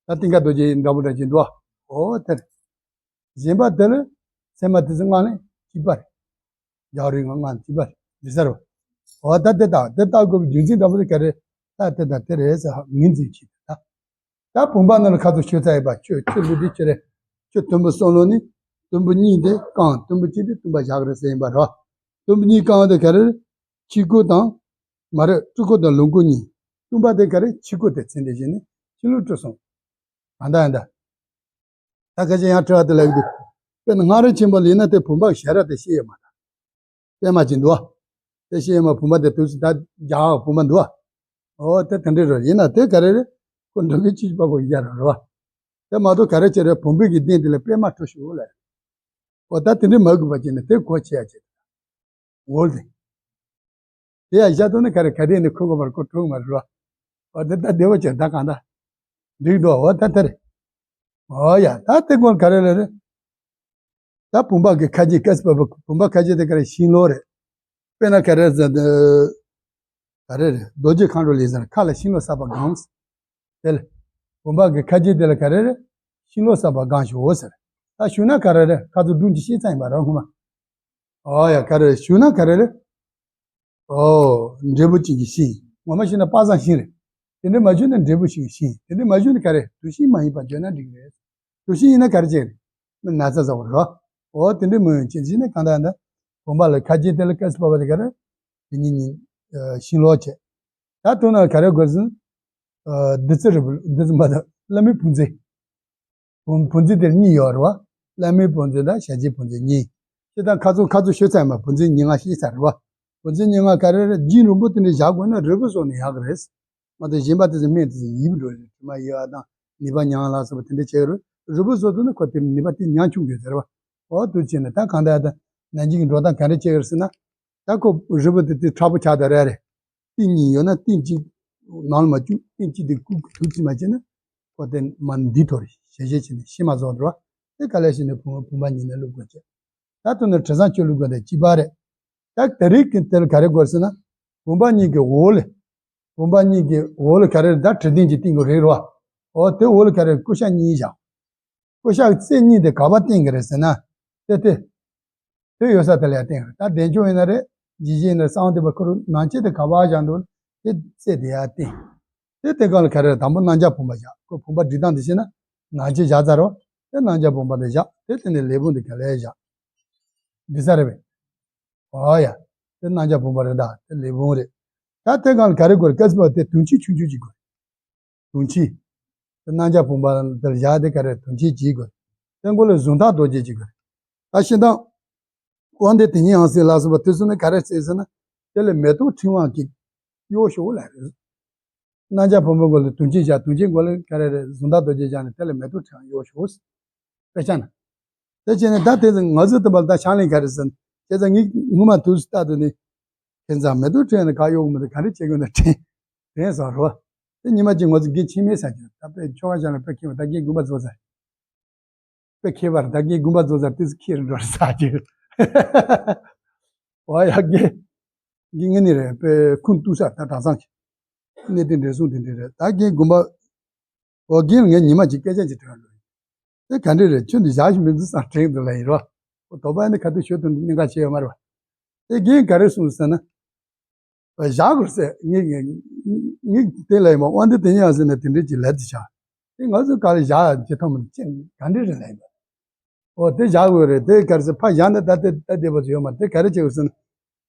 ད་ཏིང་ཀ་རྡོ་རྗེ་འདྲ་པོ་འདྲ་ཅིག་འདུག་བ། འོ་དེ་རེད། གཞན་པ་དེ་ལ་ཚད་མ་དེ་ཚོ་ལྔ་ལས་གཅིག་པ་རེད། རྒྱལ་བ་རིགས་ལྔ་ལྔ་ལས་གཅིག་པ་རེད། འདི་ཟེར་བ། འོ་ད་དེ་ལྟ་དེ་ལྟ་དགོས་པའི་རྒྱུ་མཚན་འདྲ་པོ་དེ་ག་རེ། ད་དེ་དང་དེ་རེད་ཟེར་ངོས་འཛིན་བྱེད་དེ་ད། ད་བུམ་པ་ནང་ལ་ཁ་ཚུར་ཤོད་ཚར་ཡིན་པ། ཁྱོད་ཁྱོད་ལུས་འདི་ཁྱོད་རེད། ཁྱོད་དུམ་བུ་གསུམ་ལོ་ནི་དུམ་བུ་གཉིས་དེ་བཀང་། དུམ་བུ་གཅིག་དེ་བཏུམ་པ་བཞག་རེད་ཟེར་ཡིན་པ་རེད། དུམ་བུ་གཉིས་བཀང་དེ་ག་རེ་རེད། ཕྱི་སྐོར་དང་། མ་རེད། སྤྲུལ་སྐོར་དང་ལོངས་སྐོར་གཉིས། བཏུམ་པ་དེ་ག་རེ། ཕྱི་སྐོར་དེ་ཚེ་འདི་བཞིན་ནི་ཕྱི་ལུས་སྤྲུལ་གསུམ། གང་ལྟར་ཡང་ད། ད་ཁ་ཅིག་ཡང་དྲི་བ་དེ་ལབ་ཀྱི་འདུག་དཔེར་ན་སྔགས་རིམ་ཆེན་པོ་ལ་ཡིན་ན་དེ་བུམ་པ་གི་ཞལ་རས་དེ་བཤད་ཡོད་མ་རེད། དཔེ་མ་ཅིག་འདུག་བ། དེ་བཤད་ཡོད་མ། བུམ་པ་དེ་དུས་སུ་ད་རྒྱ་བ་བུམ་པ་འདུག་བ། འོ་དེ་དེ་འདྲའི་རེད། ཡིན་ན་དེ་ག་རེ་རེད། ཁོ་འགྲོ་གི་ཅི་པ་གོ་ཡ་ར་རེད་བ། དེ་མ་གཏོགས་ག་རེ་བྱས་རེད། བུམ་པའི་གི་གདན་དེ་ལ་པད་མ་འཁྲུ་ཞིག་འོ་ལ། འོ་ད་དེ་འདྲའི་མ་དགོས་པ་བྱས་ནས་དེ་གོ་ཆེ་ཡ་བྱེད། འོ་ལེ། དེ་ཡང་བཞག་ཐུབ་ན་ག་རེ། ག་དེ་ནས་ཁོ་གོ་བར་ཁོ་གྲུག་མ་རེད་བ། འོ་དེ་ད་བདེ་བ་ཅན་ད་གང་ད། འགྲིག་འགྲོ། འོ་ད་དེ་རེད། འོ་ཡ། ད་དེ་སྐོར་ག་རེ་རེད་རེད། ད་བུམ་པ་གི་ཁ་རྗེ་ཀ་སི་པ་པ། བུམ་པ་ཁ་རྗེ་དེ་ག་རེ། ཤིང་ལོ་རེད། དཔེར་ན་ག་རེ་ཟེར་ན། ག་རེ་རེད། རྡོ་རྗེ་མཁའ་འགྲོ་ལས་ཟེར། ཁ་ལ་ཤིང་ལོ་བསགས་པ་གང་། དེ་ལ། བུམ་པ་གི་ཁ་རྗེ་དེ་ལ་ག་རེ་རེད། ཤིང་ལོ་བསགས་པ་གང་ཞིག་འོ་ཟེར། ད་ཞུ་ན་ག་རེ་རེད། ཁ་ཚུར་སྒྲུང་ཅིག་བཤད་ཚར་ཡིན་པ་རེད་ངོ་མ། ཨོ་ཡ། ག་རེ་ཞུ་ན་ག་རེ་རེད། ཨོ། འབྲས་བུ་ཅན་གྱི་ཤིང་། ངོ་མ་བཤད་ན་དཔག་བསམ་ཤིང་རེད། དེ་འདྲ་མ་བརྗོད་ན་འབྲས་བུ་ཞིག་གི་ཤིང་། དེ་འདྲ་མ་བརྗོད་ན་ག་རེ། དུག་ཤིང་མ་ཡིན་པ་བརྗོད་ན་འགྲིག་གི་རེད། དུག་ཤིང་ཡིན་ན་ག་རེ་བྱེད་རེད། མི་ན་ཚ་ཟ་བ་རེད། ཨོ་དེ་འདྲ་མི་ཡོང་ཅེས་བྱས་ནས་གང་ལྟར་ན། བུམ་པ་ལ་ཁ་རྗེ་དེ་ལ་ཀ་སི་པ་པ་དེ་ག་རེ། དེ་གཉིས་གཉིས། ཤིང་ལོ་བྱས། ད་དོན་ན་ག་རེ་དགོས་ཟེར་ན། བདུད་རྩི་རེད། བདུད་རྩི་མ་དང་བླ་མའི་བུམ་རྫས། བུམ་བུམ་རྫས་དེར་གཉིས་ཡོད་རེད་བ། བླ་མའི་བུམ་རྫས་དང་ཞལ་གྱི་བུམ་རྫས་གཉིས། སྤྱིར་བཏང་ཁ་ཚུར་ཁ་ཚུར་ཤོད་ཚར་ཡིན་པ། བུམ་རྫས་ཉེར་ལྔ་ཤེས་ཚར་རེད་བ། བུམ་རྫས་ཉེར་ལྔ་ག་རེ་རེད། རྒྱུན་རིང་པོ་དེ་འདྲ་བཞག་དགོས་ན་རིལ་བུ་བཟོས་ནས་ཡག་གི་རེད། མ་གཏོགས་གཞན་པ་དེ་ཚོ་སྨན་དེ་ཚོ་ཡིབ་འགྲོ་རེད། དྲི་མ་ཡལ་བ་དང་ནད་པ་མྱང་ལ་སོགས་པ་དེ་འདྲ་བྱེད་ཀྱི་རེད། རིལ་བུ་བཟོས་ཐུབ་ན་ཁོ་དེ་ནད་པ་དེ་མྱང་ཆུང་དགོས་ཟེར་བ། འོ་དུས་ཕྱིན་ནས་ད་གང་ལྟར་ད་ནན་ཅིང་གི་འགྲོ་སྟངས་ག་འདྲ་བྱེད་ཀྱི་རེད་ཟེར་ན། ད་ཁོ་རི་བོ་དེ་དེ་མཁྲེགས་པོ་ཆགས་དང་རེད་རེད། ཏིང་གཉིས་ཡོད་ན་ཏིང་གཅིག་ནང་ལ་མ་བཅུག་ཏིང་གཅིག་དེ་ཀུ་ཀུ་ཐུག་ཅིག་མ་བྱས་ན། ཁོ་དེ་མ་འདི་ཐོར་ཞེ་ཞེ་བྱས་ནས་ཤི་མ་བཟོ་འགྲོ། དེ་ག་ལས་བྱས་ནས་བུམ་བུམ་པ་ཉིད་ནས་བླུག་དགོས་བྱས། ད་དུ་ནི་དྲི་བཟང་ཆུ་བླུག་དགོས་དེ་གཅིག་པ་རེད། ད་དེ་རིགས་ཀྱི་དེ་ལ་ག་རེ་དགོས་ཟེར་ན། བུམ་པ་གཉིས་ཀྱི་འོག་ལ། བུམ་པ་གཉིས་ཀྱི་འོག་ལ་ག་རེ་ད་དྲི་ལྡན་གྱི་ཏིང་གི་རིགས་རོ། འོ་དེ་འོག་ལ་ག་རེ་ཀུ་ཤ་གཉིས་བཞག་ཀུ་ཤ་རྩེ་གཉིས་དེ་ག་པར་བསྟན་གྱི་རེད་ཟེར་ན། དེ་དེ། དེ་ཡོད་ས་དེ་ལ་ཡང་བསྟན་གྱི་རེད། ད་བདེ་མཆོག་ཡིན་ན་རེད། ཇི་ཞིག་ཡིན་ན་རེད། གསང་བ་འདུས་པ་ཁོ་རང་ནང་ཆེན་དེ་ག་པར་བཞག་འདུག་དེ་རྩེ་དེ་ཡང་བསྟན། དེ་དེ་གང་ལ་ག་རེ་རེད། དང་པོ་རྣམ་སྦྱར་བུམ་པ་བཞག་ཁོ་བུམ་པ་སྒྲིག་སྟངས་དེ་བྱས་ན་ནང་ཆེན་བཞག་ཚར་རོ། དེ་རྣམ་སྦྱར་བུམ་པ་དེ་བཞག་དེ་དེ་ནས་ལས་བུམ་དེ་ག་ལ་ཡང་བཞག་འདི་ས་རེད་པས། ཨོ་ཡ། དེ་རྣམ་སྦྱར་བུམ་པ་རེད་ད། དེ་ལས་བུམ་རེད། ད་དེ་གང་ལ་ག་རེ་དགོས་རེད། ཀ་སི་པ་དེ་དུང་ཆེན་ཆུང་ཆུང་ཅིག་དགོས་རེད། དུང་ཆེན། དེ་རྣམ་སྦྱར་བུམ་པ་དེར་བཞག་དེ་ག་རེ་དུང་ཆེན་ཅིག་དགོས་རེད། དེ་མགོ་ལ་གཟུངས་ཐག་རྡོ་རྗེ་ཅིག་དགོས་རེད། ད་ཤིང་ཐང་། དབང་ལྡན་དེ་ཉིད་ཡང་སྲིད་ལ་སོགས་པ་དེ་ཚོ་ནི་ག་རེ་རྩེ་ཟེར་ན། དེ་ལ་མེ་ཏོག་ཕྲེང་བ་གི་གཡོ་ཞོག་ལ་རེད། རྣམ་སྦྱར་བུམ་པ་མགོ་ལ་དུང་ཆེན་བཞག་དུང་ཆེན་མགོ་ལ་ག་རེ་རེད། གཟུངས་ཐག་རྡོ་རྗེ་བཞག་ནས་དེ་ལ་མེ་ཏོག་ཕྲེང་བ་གཡོ་ཞོག་དཔེ་ཆ་ན། དེ་བྱས་ནས་ད་དེ་ང་ཚོ་དུ་མ་ད་ཕྱག་ལེན་ག་རེ་ཟེར། བྱས་ཙང་ངས་ངུ་མ་དུས་སུ་ལྟ་དུས་ནི། ཁྱེད་ཚང་མེ་ཏོག་ཕྲེང་ནི་ག་གཡོག་མི་འདུག་ག་རེ་བྱེད་དགོས་ན་དྲན། དྲན་སོང་རོ། དེ་ཉི་མ་གཅིག་ང་ཚོ་དགེ་ཆེན་མེད་ས་ཀྱི་ད་དཔེ་ཆོ་ག་བྱ་ན་དཔེ་ཁྱེད་མ་ད་དགེ་དགོན་པ་རྫོགས་ཚར། དཔེ་ཁྱེད་པར་ད་དགེ་དགོན་པ་རྫོགས་ཚར་དེ་ཚོ་ཁྱེད་རུ་འགྲོ་ས་ཀྱི། འོ་ཡ་དགེ། དགེ་ངེད་ནི་རེད་དཔེ་ཁུངས་གཏུགས་ས་ད་གྲྭ་ཚང་གི། གནས་བརྟན་འབྲས་སོང་དེ་འདྲ་རེད། ད་དགེ་དགོན་པ། འོ་རྒན་ངས་ཉི་མ་གཅིག་སྐད་ཆ་གཅིག་དྲིས་ལོ། དེ་ག་འདྲ་རེད། ཁྱོད་འདི་བཞག་ཞིག་མི་འདུག་བསམ་དྲན་འདུག་ལ་ཡིན་རོ། འོ་དོགས་པ་ཡིན་ན་ཁ་ཐུག་ཞོལ་དུ་གནད་འགག་ཆེ་ཡོད་མ་རེད་བ། དེ་རྒན་ག་རེ་གསུངས་ཟེར་ན། བཞག་དགོས་ཟེར་ངས་ངས་ངས་དེ་ལ་ཡིན་མ་དབང་འདུས་དེ་ཉིད་ཡང་ཟེར་ནས་དེ་འདྲའི་གཅིག་ལབ་དེ་བཞག་དེ་ང་ཚོ་ག་ལ་བཞག་ཅི་ཐོག་མ་ཅི་ག་འདྲ་རེད་ལ་ཡིན་པ། འོ་དེ་བཞག་དགོས་རེད། དེ་ག་རེ་ཟེར་ཕར་བཞག་ན་ད་དེ་ད་བསྡད་པ་ཚོ་ཡོད་མ་རེད། དེ་ག་རེ་བྱེད་དགོས་ཟེར་ན།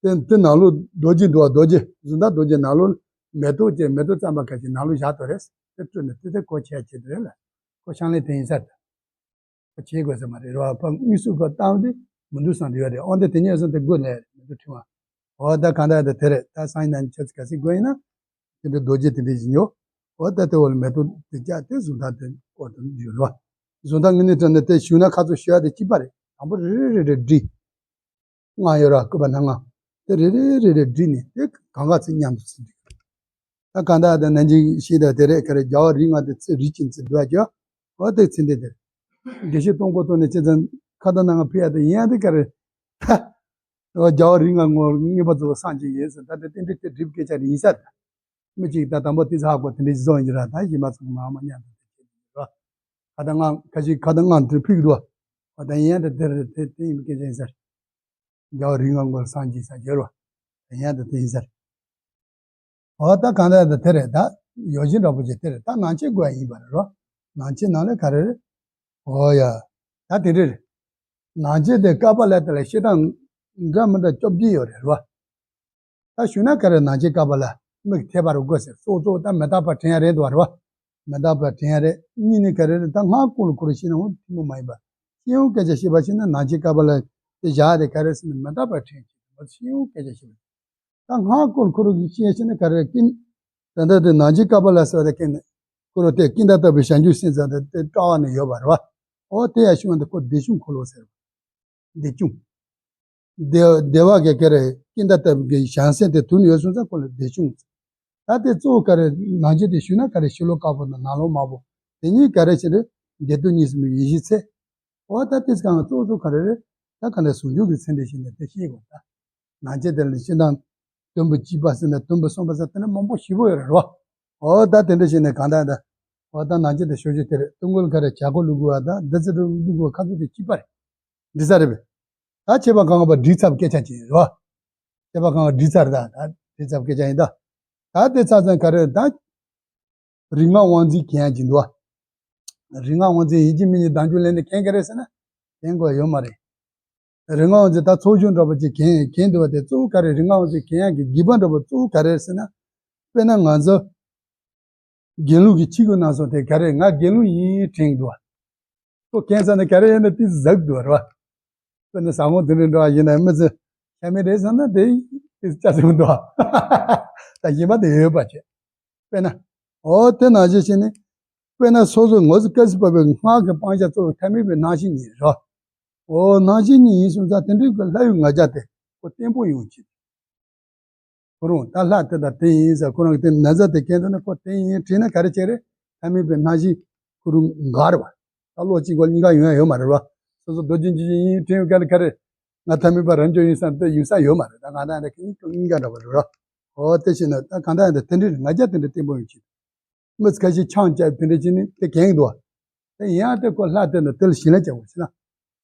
དེ་དེ་ནང་ལོགས་རྡོ་རྗེ་འདུག་བ། རྡོ་རྗེ་གཟུངས་ཐག་རྡོ་རྗེ་ནང་ལོགས་མེ་ཏོག་བཅས་མེ་ཏོག་བརྩམས་པ་ག་ཅིག་ནང་ལོགས་བཞག་ཐུབ་རེད། དེ་སྤྲུལ་ནས་དེ་དེ་ཁོ་བྱས་བྱེད་དུ་རེད་ལ། ཁོ་ཕྱག་ལེན་དེ་ཡིན་ས་རེད། ཁོ་བྱེད་དགོས་ས་མ་རེད་རོ། ཕ་དངོས་སུ་ཁོ་བཏང་སྟེ་མི་འདུག་བསམ་དུ་ཡོད་རེད། འོན་ཏེ་དེ་ཉིད་སོང་དེ་དགོས་ལས་མི་འདུག་ཁྲིམས་བ། འོ་ད་གང་ལྟར་ད་དེ་རེད། ད་སང་ཉིན་ནང་ཆབ་སྲིད་ག་ཚིག་དགོས་ཡིན་ན། དེ་འདྲའི་རྡོ་རྗེ་དེ་འདྲའི་ཞིག་ཉོ། འོ་ད་དེ་འོག་ལ་མེ་ཏོག་དེ་བཅག་དེ་གཟུངས་ཐག་དེ་འོག་ཏུ་འཇུག་རོ། གཟུངས་ཐག་ངེས་ནས་དྲན་ནས་དེ་ཞུ་ན་ཁ་ཚོ་ཞུ་ཡ་དེ་གཅིག་པ་རེད། དང་པོ་རེ་རེ་རེ་རེ་བསྒྲིགས། ལྔ་ཡོད་ར་སྐུད་པ་སྣ་ལྔ། དེ་རེ་རེ་རེ་རེ་བསྒྲིགས་ནས་དེ་གང་ག་ཚིག་མཉམ་དུ་ཚིག་འགྲིག་ད་གང་ལྟར་དེ་ནན་ཅིང་ཤེས་དང་དེ་རེད་ག་རེ་རྒྱལ་བ་རིགས་ལྔ་དེ་ཚེ་རིགས་ཀྱི་ཚེ་འདུལ་བ་བརྒྱ། འོ་དེ་ཚེ་འདི་དེ། དགེ་བཤེས་སྟོང་སྐོར་ཐོག་ནས་ཁྱེད་ཚང་ཁ་དང་སྣ་ལྔ་ཕུལ་ཡ་དེ་ཡིན་ཡ་དེ་ག་རེ། ད། འོ་རྒྱལ་བ་རིགས་ལྔ་ངོར་ངེས་པ་རྫོགས་སངས་རྒྱས་ཡིན་ཟེར་ད་དེ་རྟེན་འབྲེལ་དེ་སྒྲིབ་སྐད་ཆ་རེ་ཡིན་ས་ད། མི་གཅིག་ད་དང་པོ་དེ་ཚ་ཧ་གོ་དེ་འདྲ་བཟོ་ཡིན་ར་ད་གཞན་པ་ཚང་མ་མ་ཉམས་དང་དེ་བྱེད་དེ་ར། ཁ་དང་སྣ་ཁ་ཅིག་ཁ་དང་སྣ་དེ་ཕུལ་གི་འདུག་ཨ་ད་ཡིན་ཡ་དེ་དེ་རེད་དེ་དེ་ཡིན་པའི་སྐད་ཆ་ཡིན་ས་རེད། རྒྱལ་བ་རིགས་ལྔ་ངོར་སངས་རྒྱས་ས་རྒྱལ་བ། ཡང་དེ་དེ་ཡིན་ས་རེད། འོ་ད་གང་ལྟར་ད་དེ་རེད་ད། ཡོད་བཞིན་འདྲ་པོ་ཅིག་དེ་རེད་ད། ནང་ཆེན་དགོས་ཡ་ཡིན་པ་རེད་རོ། ནང་ཆེན་ནང་ལས་ག་རེ་རེད། འོ་ཡ། ད་དེ་འདྲ་རེད། ནང་ཆེན་དེ་ཀ་པ་ལ་དེ་ལ་བཤད་སྟངས་འདྲ་མི་འདྲ་བཅོ་བརྒྱད་ཡོད་རེད་རོ། ད་ཞུ་ན་ག་རེ་ནང་ཆེན་ཀ་པ་ལ་མིག་ཐེབས་པ་རུ་དགོས་ཟེར། གཙོ་གཙོ་ད་མི་རྟག་པ་དྲན་ཡ་རེད་འདུག་བ་རེད་བ། མི་རྟག་པ་དྲན་ཡ་རེད། གཉིས་ནི་ག་རེ་རེད་ད། སྔགས་ཀུན་ལ་ཁོ་རང་ཤེས་ན་འོང་ཐུན་མོང་མ་ཡིན་པ། ཤེས་ཡོན་སྐད་ཆ་བཤད་པ་ཤེས་ན་ནང་ཆེན་ཀ་པ་ལ་དེ་བཞག་དེ་ག་རེ་ཟེར་ན་མི་རྟག་པ་དྲན་ཅིག་ད་ཤེས་ཡོན་སྐད་ཆ་བཤད་པ། ད་སྔགས་ཀུན་ལ་ཁོ་རང་ཤེས་ཤེས་ན་ག་རེ་རེད་ཀིན། ད་ལྟ་དེ་ནང་ཆེན་ཀ་པ་ལ་ཟེར་བ་དེ་ཀིན། ཁོ་རང་དེ་ཀིན་ད་ལྟ་བུའི་བྱང་ཆུབ་སེམས་ཙམ་དེ་དེ་བཀྲ་བ་ནས་ཡོད་པ་རེད་བ། འོ་དེ་ཡ་ཤུང་དེ་ཁོ་བདེ་ཆུང་འཁོར་ལོ་ཟེར་བ། བདེ་ཆུང་། བདེ་བདེ་བ་གི་ག་རེ་ཀིན་ད་ལྟ་བུ་གི་བྱང་སེམས་དེ་དུ་ནས་ཡོད་སོང་ཙང་ཁོ་ལ་བདེ་ཆུང་། ད་དེ་གཙོ་བོ་ག་རེ་ནང་ཆེན་དེ་ཞུས་ན་ག་རེ་ཕྱི་ལོགས་དཀར་པོ་དང་ནང་ལོགས་དམར་པོ། དེ་གཉིས་ག་རེ་བྱེད་རེད། བདེ་སྡུག་གཉིས་སུ་མེད་ཡེ་ཤེས་ཚེ། འོ་ད་དེ་གང་གཙོ་བོ་གཙོ་ག་རེ་རེད། ད་ག་འདྲ་ཟུང་འཇུག་གི་ཚེ་འདི་ཞིག་ནས་དེ་ཤེས་དགོས་ད། ནང་ཆེན་དེ་ལ་ཤེས་དང་། དུམ་བུ་གཅིག་པ་ཟེར་ན་དུམ་བུ་གསུམ་པ་ཟེར་དེ་འདྲ་མང་པོ་ཞིག་པོ་ཡོད་རེད་རོ། འོ་ད་དེ་འདྲ་ཞིག་ནས་གང་ལྟར་ད། འོ་ད་ནང་ཆེན་དེ་ཞོ་ཞོ་དེ་རེད། དུང་གོ་ལ་ག་རེ་བྱ་སྒོ་བླུག་དགོས་བ་ད་འདི་ཚེ་འགྲོ་བླུག་དགོས་བ་ཁ་ཚུགས་དེ་གཅིག་པ་རེད། འདི་ས་རེད་པས། ད་ཁྱད་པར་གང་ག་པ་འགྲིག་ཚར་བའི་སྐད་ཆ་ཅིག་ཡིན་རོ། ཁྱད་པར་གང་ག་འགྲིག་ཚར་ད་ད་འགྲིག་ཚར་བའི་སྐད་ཆ་ཡིན་ད། ད་དེ་ཚ་ཚང་ག་རེ་ད། རིག་སྔགས་དབང་འཛིན་མཁན་ཡང་ཅིག་འདུག་བ། རིག་སྔགས་དབང་འཛིན་ཡིད་ཀྱི་མི་ཉིད་བདག་འཇུག་ལེན་ནས་མཁན་ག་རེ་ཟེར་ན། མཁན་དགོས་ཡོད་མ་རེད། རིག་སྔགས་དབང་འཛིན་ད་ཚོགས་ཆུང་འདྲ་པོ་ཅིག་མཁན་མཁན་འདུག་བ་དེ་གཙོ་བོ་ག་རེ་རིག་སྔགས་དབང་འཛིན་མཁན་ཡང་གི་དགོས་པ་འདྲ་པོ་གཙོ་བོ་ག་རེ་ཟེར་ན། དཔེར་ན་ང་ཚོ། དགེ་ལུགས་ཀྱི་ཆིག་གུ་ནང་སོང་དེ་ག་རེ་ང་དགེ་ལུགས་ཡིན་དྲན་འདུག་བ། ཁོ་ཁེངས་ས་ནས་ག་རེ་ཡིན་ན་ཏིས་ཟག་འདུག་བ་རེད་བ། དཔེར་ན་ཟ་ངོ་དེ་འདྲ་འགྲོ་བ་ཡིན་ན་མི་ཚོས་ཤ་མེད་རེད་བསམ་ན་དེ་ཏིས་ཅག་ཟེར་འདུག་བ། ད་གཞན་པ་དེ་ཡོད་པ་བྱས། དཔེར་ན། འོ་དེ་ནང་བཞིན་བྱས་ནས། དཔེར་ན་སོ་སོ་ངོ་ཚ་སྐད་ཅིག་བབས་པའི་སྔགས་ཀྱི་སྤང་བྱ་གཙོ་བོ་ཐ་མལ་པའི་སྣང་ཞེན་ཉིད་རེད་བ། འོ་སྣང་ཞེན་ཉིད་ཡིན་སོང་ཙང་དེ་འདྲའི་གི་ལྷ་ཡུལ་ང་རྒྱལ་དེ་ཁོ་བརྟན་པོ་ཡོང་ཆེད། ཁོ་རང་ད་ལྷ་དེ་དང་དེ་ཡིན་ཟེར། ཁོ་རང་གི་དེ་ན་བཟའ་དེ་གྱོན་འདུག་ན་ཁོ་དེ་ཡིན་དྲིས་ན་ག་རེ་བྱེད་རེད། ཐ་མལ་པའི་སྣང་ཞེན་ཁོ་རང་འགག་རེད་བ། ད་བློ་གཅིག་གོ་གཉིས་ཀ་ཡོང་ཡ་ཡོད་མ་རེད་བ། སོ་སོ་རྡོ་རྗེ་འཇིགས་བྱེད་ཡིན་དྲན་ག་ལ་ག་རེ། ང་ཐ་མལ་པ་རང་བྱུང་ཡིན་བསམ་དེ་ཡིན་ས་ཡོད་མ་རེད། ད་ང་དང་ད་གཉིས་ཀ་འདྲ་བ་རེད་བ། ཨོ་དེ་བྱས་ན་ད་གང་ལྟར་ཡང་ད་དེ་འདྲའི་ང་རྒྱལ་དེ་འདྲ་བརྟན་པོ་ཡོང་ཆེད། མི་ཁ་ཤས་ཆང་བཅད་དེ་འདྲ་བྱས་ནས་དེ་གྱོན་འདུག་བ། དེ་ཡིན་ཡང་དེ་ཁོ་ལྷ་དེ་དང་དེ་ལ་ཞིང་ལས་བྱ་དགོས་ཟེར་ན།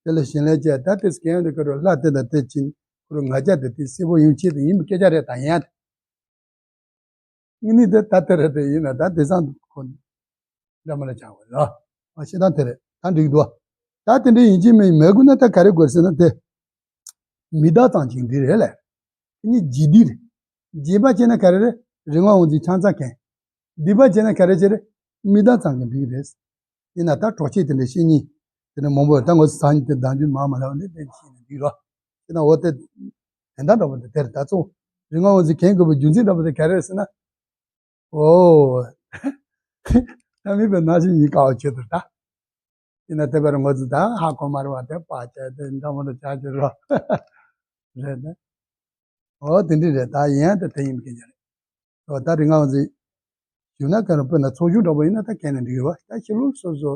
དེ་ལ་ཞིང་ལས་བྱས་ད་དེ་གྱོན་དེ་ཁོ་རང་ལྷ་དེ་དང་དེ་ཕྱིན་ཁོ་རང་ང་རྒྱལ་དེ་དེ་གསལ་པོ་ཡོང་ཆེད་དུ་ཡིན་པའི་སྐད་ཆ་རེད་ད་ཡིན་ཡང་དེ། དངོས་གནས་དེ་ད་དེ་རེད་དེ་ཡིན་ན་ད་དེང་སང་ཁོ་འདྲ་མི་ལ་ཆགས་པ་རེད། ཨ་ཤེས་ད་དེ་རེད་ད་འགྲིག་འདུག་ད་དེ་འདྲའི་ཡིན་གཅིག་མིན་མེད་དགོས་ན་ད་ག་རེ་དགོས་ཟེར་ན་དེ། མི་རྟག་ཙམ་ཅིག་འདི་རེད་ལས། དེ་ནི་འཇིག་སྡིག་རེད། འཇིགས་པ་བྱས་ན་ག་རེ་རེད། རིག་དངོས་དབང་འཛིན་ཆང་ས་གན། སྡིག་པ་བྱས་ན་ག་རེ་བྱེད་རེད། མི་རྟག་ཙམ་གྱི་འདུག་རེད། ཡིན་ན་ད་གྲོགས་མཆེད་དེ་འདྲ་བཤེས་གཉེན་དེ་འདྲ་མང་པོ་ད་ངོ་ཚ་ཉིད་དེ་བདག་འཇུག་མ་མ་ལབ་ནས་དེ་ཤེས་ནས་འདུག་རོགས། དེ་ན་འོ་དེ། དེ་འདྲ་འདྲ་པོ་དེ་དེར་ད་ཚོ། རིག་དངོས་དབང་འཛིན་གན་དགོས་པའི་རྒྱུ་མཚན་འདྲ་པོ་དེ་ག་རེ་རེད་ཟེར་ན། ཨོ། ད་མིན་པའི་སྣང་ཞེན་ཡིན་དཀའ་བ་ཆེ་དུ་ད། ཡིན་ན་དེ་བར་ངོ་ཚ་ད་ཧ་གོ་མ་རེད་བ་དེ་པ་ཆེ་དེ་འདྲ་མོ་འདྲ་ཆགས་ཀྱི་རོགས། རེད་ད། ཨོ་དེ་འདྲ་རེད་ད་ཡིན་ཡང་དེ་དེ་ཡིན་མཁན་ཅིག་རེད། ཨོ་ད་རིག་དངོས་དབང་འཛིན། ཞུ་ན་ག་རེ་དཔེར་ན་ཚོགས་ཆུང་འདྲ་པོ་ཡིན་ན་ད་གན་ནས་འགྲིག་རེད་བ། ད་ཕྱི་ལོགས་སོ་སོ་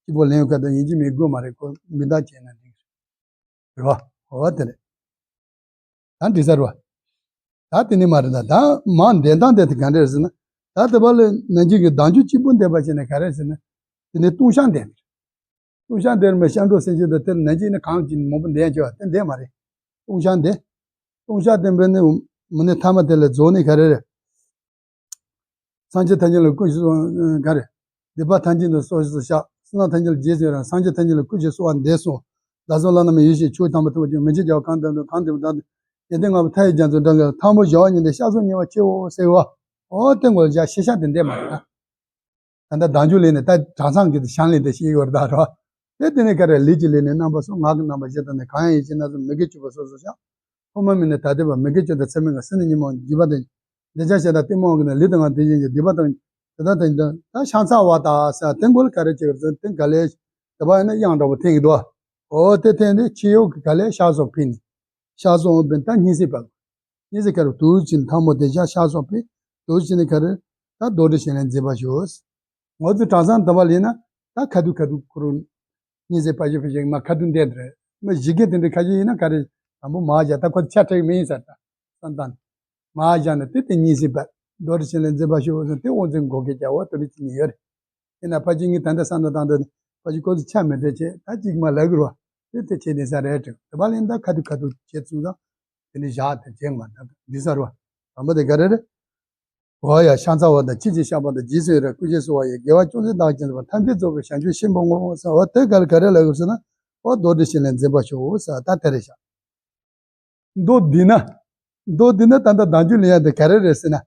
སྐྱིད་པོ་ལེན་ཡོད་ཁ་ད་ཡིན་གཅིག་མིན་དགོས་མ་རེད། ཁོ་མི་འདང་བྱས་ན་འགྲིག་རེད་བ། ཨོ་དེ་རེད། ད་འགྲིག་ས་རེད་བ། ད་དེ་ནི་མ་རེད་ད། ད་མ་འདེན་སྟངས་དེ་ག་འདྲ་རེད་ཟེར་ན། ད་དེ་བ་ལ་ནན་གྱི་གི་བདག་འཇུག་གཅིག་པུ་འདེབས་པ་བྱས་ན་ག་རེ་ཟེར་ན། དེ་ནི་ལྟུང་བཤགས་འདེབས། ལྟུང་བཤགས་འདེབས་མ་སྐྱབས་འགྲོ་སེམས་བསྐྱེད་དང་དེ་ལ་ནན་གྱི་ནི་གང་གི་མང་པོ་འདེབས་ཡང་བྱེད་བ་དེ་འདེབས་མ་རེད། ལྟུང་བཤགས་འདེབས། ལྟུང་བཤགས་དེ་འབད་ནི་མི་ནི་ཐ་མ་དེ་ལ་རྫོགས་ནི་ག་རེ་རེད། སངས་རྒྱས་ཐམས་ཅད་ལ་སྐུ་ཞབས་སོགས་ག་རེ། སྡིག་པ་ཐམས་ཅད་ནི་སོ་སོར་བཤགས། བསོད་ནམས་ཐམས་ཅད་ལ་རྗེས་སུ་ཡི་རང་། སངས་རྒྱས་ཐམས་ཅད་ལ་སྐུ་ཞབས་གསོལ་བ་འདེབས་སོ། བདག་སོགས་བླ་ན་མེད་ཡེ་ཤེས་མཆོག་དམ་པ་ཐོབ་པར་གྱུར། མི་ཕྱེད་རྒྱལ་བ་གང་དང་འདུལ། གང་དེ་བ་དང་། ཡོན་ཏན་ལྔ་པོ་མཐའ་ཡས་རྒྱ་མཚོའི་འགྲམ་གྱི་ལ། ཐལ་མོ་སྦྱར་བ་ཉིད་དེ་ཤ་ཟོ་ཉེ་བར་མཆིའོ་ཟེར་བ། ཨོ་དེ་མགོ་ལ་བཞག་ཤེས་བྱ་དེ་འདེབས་མ་རེད་ད། ད་ལྟ་བདག་འཇུག་ལས་ནི་ད་གྲྭ་ཚང་གི་ཞང་ལས་དེ་ཤེས་ཡོད་རེད་ད་རོ། དེ་དེ་ནས་ག་རེ་ལུས་ཀྱི་ལས་ནི་རྣམ་པ་གསུམ། ངག་གི་རྣམ་པ་བཞི་དང་ནི། གང་ཡང་ཡིད་ཀྱི་རྣམ་གསུམ། མི་དགེ་བཅུ་པོ་སོ་སོར་བཤགས། ཐོག་མ་མེད་ནས་ད་ལྟའི་བར། མི་དགེ་བཅུ་དང་ཚད་མེད་ལྔ། སྲིད་ནི་ཉོན་མོངས་འཇིགས་པ་དང་། འདོད་ཆགས་ཞེ་སྡང་གཏི་མུག་གི་ནི། ལུས་དང་ངག་དེ་བཞིན་གྱི། སྡིག་པ་དང་། དེ་དག་དང་། ད་ཕྱག་འཚལ་བ་དང་ཟེར་དེ་མགོ་ལ་ག་རེ་བྱེད་དགོས་རེད། དེ་ག་ལས་དེ་བ་ཡིན་ན་དབྱངས་འདྲ་པོ་འཐེན་གྱི་འདུག་ཨོ་དེ་འཐེན་ནས་ཕྱི་ཡོག་གི་ག་ལས་ཤ་ཟོ་ཕུད་ནི། ཤ་ཟོ་འོང་བས་ད་སྙིང་སྲེག་པ། སྙིང་སྲེག་ག་རེ་དུག་ཅིག་ཐལ་མོ་དེ་བཞག་ཤ་ཟོ་ཕུད། དུག་ཅིག་ནི་ག་རེ། ད་རྡོར་དྲིལ་ཕྱག་ལེན་མཛད་པར་ཞུ། ངོ་ཚ་གྲྭ་ཚང་དུ་བ་ལས་ན་ད་ཁ་ཐུག་ཁ་ཐུག་ཁོ་རང་སྙིང་སྲེག་པ་ཞིག་ཕུད་ཞིག་མ་ཁ་ཐུག་འདེབས་རེད། མི་བཞི་གེ་དེ་འདྲ་ཁ་ཤས་ཡིན་ན་ག་རེ་དང་པོ་མར་བཞག་ད་ཁོ་ཆ་ཁྲིག་མི་ཡིན་ཟེར་ད་བསམ་སྟངས། མར་བཞག་ནས་དེ་དེ་སྙིང་སྲེག་པ། རྡོར་དྲིལ་ཕྱག་ལེན་མཛད་པར་ཞུ་ཟེར་དེ་དབུ་འཛིན་མགོ་སྐོར་རྒྱག་འོ་དེ་འདྲ་ཅིག་ནི་ཡོད་རེད། ཡིན་ན་ཕལ་ཆེར་ངས་ད་ལྟ་བསམ་བློ་བཏང་དུས་ཕལ་ཆེར་ཁོ་ཚོ་ཆ་མི་འདྲ་བྱས་ད་གཅིག་མ་ལབ་གི་རོ། དེ་དེ་བྱས་ནས་ས་རེད་དྲན་དེ་བ་ལས་ད་ཁ་ཐུག་ཁ་ཐུག་བྱས་ཚུལ་དང་། དེ་ནས་བཞག་དེ་བྱས་མ་ད་འདི་ས་རོ། དང་པོ་དེ་ག་རེ་རེད། འོ་ཡ་ཕྱག་འཚལ་བ་དང་། ཕྱི་ཕྱིར་བཤགས་པ་དང་། རྗེས་སུ་ཡི་རང་སྐུ་ཞབས་གསོལ་བ་ཡི། དགེ་བ་ཅུང་ཟད་བདག་གིས་བྱས་པ། ཐམས་ཅད་རྫོགས་པའི་བྱང་ཆུབ་ཤིང་པོར་བསྔོ་ཟེར་བ་དེ་ག་ལ་ག་རེ་ལབ་དགོས་ཟེར་ན། འོ་རྡོར་དྲིལ་ཕྱག་ལེན་མཛད་པར་ཞུ་ཟེར་ད་དེ་རེད་ཤག་མདོ་འདི་ན། མདོ་འདི་ན་ད་ལྟ་བདག་འཇུག་ལེན་ཡ་དེ་ག་རེ་རེད་ཟེར་ན།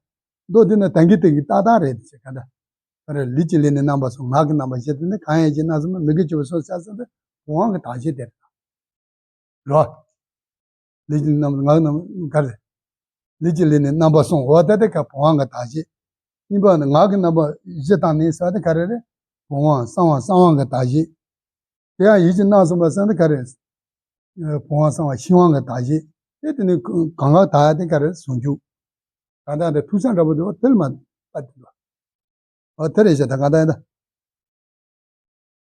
མདོ་འདི་ན་ད་གིན་དེ་གི་ཏག་ཏག་རེད་དེ་ཅེས་ག་འདྲ། ག་རེ་ལུས་ཀྱི་ལས་ནི་རྣམ་པ་གསུམ། ངག་གི་རྣམ་པ་བཞི་དེ་ནི། གང་ཡང་ཡིད་ཀྱི་རྣམ་གསུམ། མི་དགེ་བཅུ་པོ་སོ་སོར་བཤགས་ཟེར་དེ་བུམ་དབང་གི་དག་བྱེད་དེ་རེད། རོ། ལུས་ཀྱི་རྣམ་ངག་རྣམ་ག་རེ། ལུས་ཀྱི་ལས་ནི་རྣམ་པ་གསུམ། འོ་ད་དེ་ག་བུམ་དབང་གི་དག་བྱེད། གཉིས་པ་ནི་ངག་གི་རྣམ་པ་བཞི་དང་ནི་ཟེར་དེ་ག་རེ་རེད། བུམ་དབང་གསང་བ་གསང་དབང་གི་དག་བྱེད། དེ་ཡང་ཡིད་ཀྱི་རྣམ་གསུམ་པ་ཟེར་དེ་ག་རེ། བུམ་དབང་གསང་བ་ཤིང་དབང་གི་དག་བྱེད། དེ་དེ་ནི་གང་ག་དག་ཡ་དེ་ག་རེ་ཟུང་འཇུག་གང་དག་དེ་ཐུག་ས་འདྲ་པོ་དེ་བ་དེ་ལ་མ་པ་དེ་ལ། ཨོ་དེ་རེད་ཤག་ད་གང་ལྟར་ཡིན་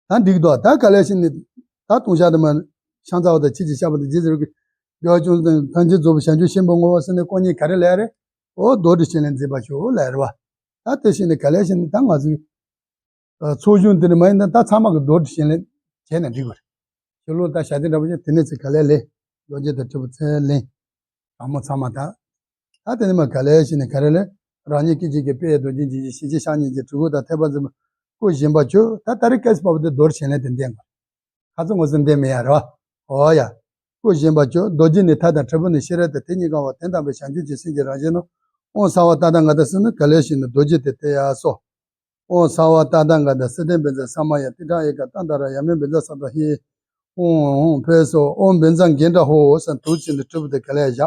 ད། ད་འགྲིག་འདུག་ད་ག་ལས་ཤིག་ནི། ད་ལྟུང་བཤགས་དེ་མ། ཕྱག་འཚལ་བ་དང་། ཕྱི་ཕྱིར་བཤགས་པ་དང་། རྗེས་སུ་ཡི་རང་སྐུ། དགེ་བ་ཅུང་ཟད་བདག་གིས་བྱས་པ། ཐམས་ཅད་རྫོགས་པའི་བྱང་ཆུབ་ཤིང་པོར་བསྔོ་བ་ཟེར་ནས་སྐོར་གཉིས་ག་རེ་ལབ་རེད། ཨོ་རྡོར་དྲིལ་ཕྱག་ལེན་མཛད་པར་ཞུ་ལབ་རེད་བ། ད་དེ་ཤིག་ནི་ག་ལས་ཤིག་ནི་ད་ང་ཚོའི། ཨ་ཚོགས་གཞུང་དེ་ནི་མ་ཡིན་ན་ད་ཚང་མ་གི་རྡོར་དྲིལ་ཕྱག་ལེན་བྱས་ན་འགྲིག་གི་རེད། ཕྱི་ལོགས་ད་ཞལ་འདེབས་འདྲ་པོ་བྱས་དེ་ནས་ཚེ་ག་ལས་ལས། རྡོ་རྗེ་དང་དྲིལ་བུ་ཚེ་ལེན། དྲང་མོ་ཚང་མ་དག་ད་དེ་ནས་མ་ག་ལས་ཤིག་ནི་ག་རེ་ལས། རང་ཉིད་སྐད་ཅིག་གིས་དཔལ་རྡོ་རྗེ་འཇིགས་བྱེད་ཞི་བྱེད་ཕྱག་གཉིས་ཀྱིས། གྲི་གུག་དང་ཐོད་པ་འཛིན་པ་སྐུ་བཞེངས་པར་གྱུར། ད་ད་རེས་སྐབས་སུ་བབས་པ་དེ་རྡོར་ཕྱག་ལེན་དེ་འདེབས་དགོས། ཁ་ཚོན་ངོ་ཚ་འདེབས་མི་ཡ་རོ། འོ་ཡ། སྐུ་བཞེངས་པར་གྱུར། རྡོ་རྗེ་ནི་མཐའ་དང་། དྲིལ་བུ་ནི་ཤེས་རབ་སྟེ། དེ་གཉིས་གང་བ་དོན་དམ་པའི། བྱང་ཆུབ་ཀྱི་སེམས་ཀྱི་རང་བཞིན་ནོ། ཨོཾ་སརྦ་ཏ་ཐཱ་ག་ཏ་ཟེར་ནི་ག་ལས་ཤིག་ནི་རྡོ་རྗེ་དེ་སྟེ་ཡ་སོ། ཨོཾ་སརྦ་ཏ་ཐཱ་ག་ཏ་སིདྡྷི་བཛྲ་ས་མ་ཡ། ཏིཥྛ་ཨེ་ཀ་ཏནྟ་ར་ཡ་མེ་བཛྲ་ས་ཏྭ་ཧི། ཧཱུྃ་ཧཱུྃ་ཕཊ་སྭཱ་ཧཱུྃ། ཨོཾ་བཛྲ་གཎྜཱ་ཧོཿ་ཟེར་དུག་ཅིག་ནི་དྲིལ་བུ་དེ་ག་ལས་བཞག་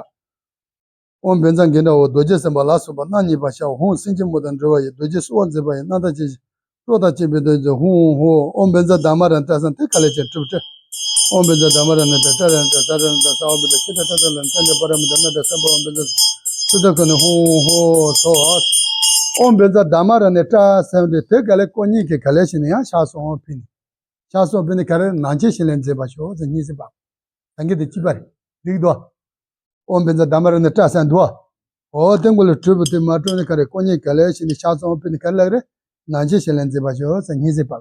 ཨོཾ་བཛྲ་གཎྜཱ་ཧོཿ་རྡོ་རྗེ་སེམས་དཔའ་ལ་སོགས་པ་རྣམ་གཉིས་པ་ཤར་བ། ཧཱུྃ་སེང་ཆེན་མོ་དང་འབྲེལ་བ་ཡི། རྡོ་རྗེ་གསོལ་བ་མཛད་པ་ཡི། རྣམ་ཐར་ཅན་ཞིང་སྲོག་དང་བཅས་པའི་དོན་གྱི། ཧཱུྃ་ཧཱུྃ། ཨོཾ་བཛྲ་དྷརྨ་རཱ་ཎ་ཏྲ་ཟེར་དེ་ག་ལས་ཀྱང་དྲིལ་བུ་དྲིལ། ཨོཾ་བཛྲ་དྷརྨ་རཱ་ཎ་ཏྲ་ཏྲ་རཱ་ཎ་ཏྲ་ས་རཱ་ཎ་ཏྲ་ས་ཨོཾ་བཛྲ་ཁྱེད་དང་ཁྲ་ཚོ་ལ་ནི་ཏན་ཏན་པ་ར་མི་དང་ནཱ་དང་སེམས་དཔའ་ཨོཾ་བཛྲ། ཚུར་ད་ཁོ་ནས་ཧོང་ཧོ་སོ། ཨོ་བྷན་ཛ་དྷ་མ་ར་ནས་སྐྲ་སེམས་ཏེ་དེ་ག་ལས་ཀོ་གཉིས་ཀྱི་ག་ལས་ཤི་ནས་ཡང་ཤ་སོང་ཕི་ནི། ཤ་སོང་ཕི་ནི་ག་རེ་ནང་ཆེན་ཞིང་ལས་འཛིན་པ་ཤོག་ཟེར་གཉིས་ཟེར་པ། ད་གིན་དེ་གཅིག་པ་རེད། འགྲིག་འདུག་ཨོ་བྷན་ཛ་དྷ་མ་ར་ནས་སྐྲ་སེམས་འདུག་འོ་དེ་མགོ་ལ་གྲུབ་པ་དེ་མ་གྲུབ་ནས་ག་རེ་ཀོ་གཉིས་ག་ལས་ཤི་ནས་ཤ་སོང་ཕི་ནི་ག་རེ་ལབ་རེད། ནང་ཆེན་ཞིང་ལས་འཛིན་པ་ཤོག་ཟེར་གཉིས་ཟེར་པ།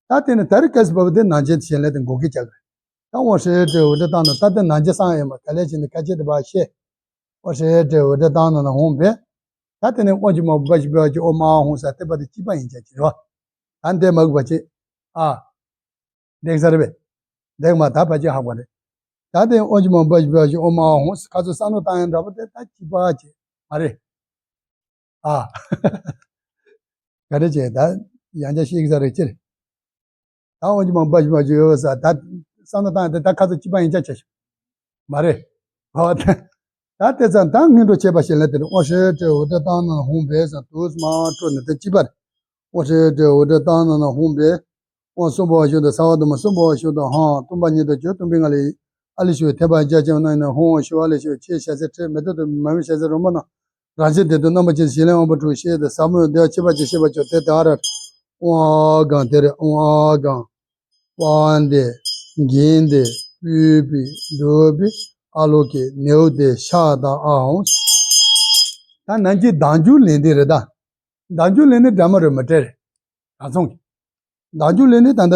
ད་དེ་ནི་ད་རེ་སྐབས་སུ་བབ་པ་དེ་ནང་ཆེན་ཞིང་ལས་དེ་འགོག་གི་བྱ་དགོས། ད་དབང་ཧྲི་ཏྲི་འུ་ཏྲ་བཏང་ན་ད་ལྟ་ནང་ཆེན་སང་ཡོད་མ་ག་ལས་བྱས་ནས་ཁ་ཆེ་དེ་བ་ཤེས། དབང་ཧྲི་ཏྲི་འུ་ཏྲ་བཏང་ན་ན་ཧོང་བེ། ད་དེ་ནས་དབང་ཆེན་མ་བུ་པ་ཞིག་པའི་བ་ཅིག་ཨོ་མ་ཧོང་ས་དེ་བ་དེ་གཅིག་པ་ཡིན་ཅག་ཅི་རོ། ད་འདས་མ་གུ་བ་ཅིག་ཨ། འདེགས་ས་རེ་བེ། འདེགས་མ་ད་བ་ཅིག་ཧ་གོ་རེད། ད་དེ་དབང་ཆེན་མ་བུ་པ་ཞིག་པའི་བ་ཅིག་ཨོ་མ་ཧོང་ས་ཁ་ཚོ་ས་ནོ་བཏང་ཡང་འདྲ་པོ་དེ་ད་གཅིག་པ་ཅིག་མ་རེད། ཨ། ག་རེ་བྱས་ད་ཡང་ཅག་ཤེས་ཀྱི་ས་རེད་ཅི་རེད། ད་འོན་ཀྱང་མང་པ་ཞིག་མ་ཞིག་ཡོད་ས་ད་བསམ་བློ་བཏང་སྟེ་ད་ཁ་ཚ་གཅིག་པ་ཡིན་ཆ་ཆ་ཞིག་མ་རེད། ཨོ་ད་ད་དེ་ཙང་ད་སྔོན་འགྲོ་བྱས་པ་ཞིག་ལ་དེ་ནི་དབང་ཧྲི་ཏྲི་འུ་ཏྲ་བཏང་ན་ཧོང་བེ་ས་དུས་མ་སྤྲོ་ནས་དེ་གཅིག་པ་རེད། དབང་ཧྲི་ཏྲི་འུ་ཏྲ་བཏང་ན་ཧོང་བེ། དབང་གསུམ་པོ་བ་ཤུ་དང་ས་བ་དུ་མ་གསུམ་པོ་བ་ཤུ་དང་ཧང་སྟོང་པ་ཉིད་དུ་གྱུར་སྟོང་པའི་ངང་ལས་ཨ་ལི་ཤུ་ཐེག་པ་རྒྱ་ཆེན་རྣམས་ནི་ཧོང་བ་ཤུ་ཨ་ལི་ཤུ་ཆེ་ཞལ་ཟས་ཁྲི་མེ་ཏོག་དུ་མ་མི་ཞལ་ཟས་རོ་མ་ན། རང་བཞིན་བདེ་སྡུག་རྣམ་པ་ཅན་ཞི་ལྷག་དབང་པོ་དྲུག་ཤེས་ཏེ་ཟབ་མོའི་བདེ་བ་ཁྱད་པར་ཅན་ཤེས་པར་གྱུར་ཏེ་ད་ར། ཨོ་ཨ་གང་དེ་རེ་ཨོ་ཨ་གང་། པ་འདེ། གིན་འདེ། པུ་པི། དུ་པི། ཨ་ལོ་ཀེ་ནེའུ་དེ་ཤ་དང་ཨ་ཧོང་། ད་ནང་གི་བདག་འཇུག་ལེན་དེ་རེད་ད། བདག་འཇུག་ལེན་ནི་འདྲ་མ་རེད་མི་འདྲ་རེད། ད་ཚོང་གི་བདག་འཇུག་ལས་ནི་ད་ལྟ་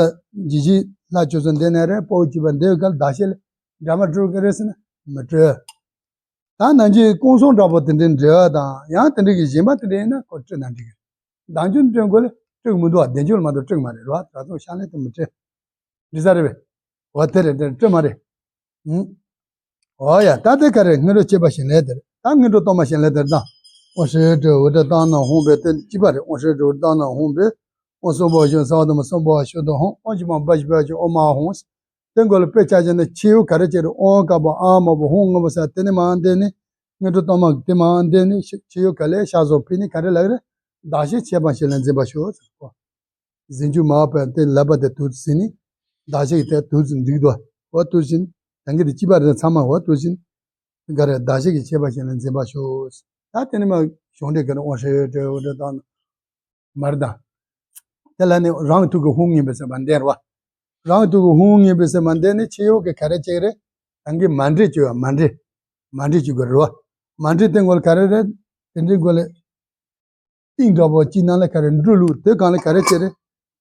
ཇི་ཇི་ལྷ་ཆོས་སུ་འདི་ནས་རེད། དཔའ་བོ་སྐྱིད་པ་འདི་ག་ལ་བདག་བཤད་ལས་འདྲ་མ་སྤྲོད་ཀྱི་རེད་ཟེར་ན་མི་སྤྲོད། ད་ནང་ཆེན་སྐུ་གསུང་འདྲ་པོ་དེ་འདྲའི་འབྲེལ་བ་དང་ཡང་དེ་འདྲ་གི་གཞན་པ་དེ་འདྲ་ཡིན་ན་ཁོ་སྤྲོད་ན་འགྲིག་གི་རེད། བདག་འཇུག་སྤྲོད་དགོས་ལས་སྤྲོད་མི་འདུག་བ། བདེ་འཇུག་ལ་མ་གཏོགས་སྤྲོད་མ་རེད་རོ། ད་ཚོང་ཤ་ལས་དེ་མི་སྤྲོད། འདྲི་ས་རེད་པས། འོ་དེ་རེད་དེ་རེད་སྤྲོད་མ་རེད། ཨུང་། འོ་ཡ་ད་དེ་ག་རེ་སྔོན་འགྲོ་བྱེད་པ་ཞིག་ལས་དེ་རེད། ད་སྔོན་འགྲོ་གཏོང་བ་ཞིག་ལས་དེ་རེད་ད། དབང་ཧྲི་ཏྲི་འུ་ཏྲ་བཏང་ན་ཧོང་བེ་དེ་གཅིག་པ་རེད། དབང་ཧྲི་ཏྲི་འུ་ཏྲ་བཏང་ན་ཧོང་བེ། དབང་གསུམ་པོ་བ་ཤུ་ས་བ་དུ་མ་གསུམ་པོ་བ་ཤུ་དང་ཧོང་། དབང་ཕྱུག་མ་བུ་པ་ཞིག་པའི་བ་ཅིག་ཨོ་མ་ཧོང་། དེ་མགོ་ལ་དཔེ་ཆ་བཞག་ན་ཕྱི་ཡུལ་ག་རེ་བྱེད་རུང་ཨོ་དཀར་པོ་ཨ་མ་པོ་ཧོང་སྔོན་པོ་ས་དེ་ནི་མ་འདས་ནི། སྔོན་འགྲོ་གཏོང་མ་དེ་མ་འདས་ནི་ཕྱི་ཡུལ་ག་ལས་ཤ་ཟོ་ཕི་ནི་ག་རེ་ལགས་རེད། བདག་བཤད་བྱས་པ་ཞིག་ལ་འཛིན་པ་ཤོག་ཟེར་གོ། ཟིན་བཅུག་མ་བ་པས་དེ་ལབ་པ་དེ་དུས་ཟིན་ནི། བདག་བཤད་ཀྱི་དེ་དུས་ཟིན་འགྲིག་འདུག་འོ་དུས་ཟིན། ད་གིན་དེ་གཅིག་པ་རེད་ཚང་མ་འོ་དུས་ཟིན། ག་རེ་བདག་བཤད་ཀྱི་བྱས་པ་ཞིག་ལ་འཛིན་པ་ཤོག་ད་དེ་ནི་མ་གཞུང་འགྲེལ་ག་རེ་དབང་ཧྲི་ཏྲི་འུ་ཏྲ་བཏང་ན། མར་དང་། དེ་ལ་ནི་རང་ཐུགས་ཀྱི་ཧཱུྃ་ཉིད་པའི་སེམས་མ་འདས་རོ། རང་ཐུགས་ཀྱི་ཧཱུྃ་ཉིད་པའི་སེམས་མ་འདས་ནི་ཕྱི་ཡུལ་གྱི་ག་རེ་བྱེད་ཀྱི་རེད། ད་གིན་མཎྜལ་བྱེད་པ་མཎྜལ། མཎྜལ་བྱེད་དགོས་རོ། མཎྜལ་དེ་མགོ་ལ་ག་རེ་རེད། དེ་འདྲའི་མགོ་ལ། ཏིང་འདྲ་པོ་གཅིག་ནང་ལ་ག་རེ་འབྲུ་བླུགས་དེ་གང་ལ་ག་རེ་བྱེད་རེད།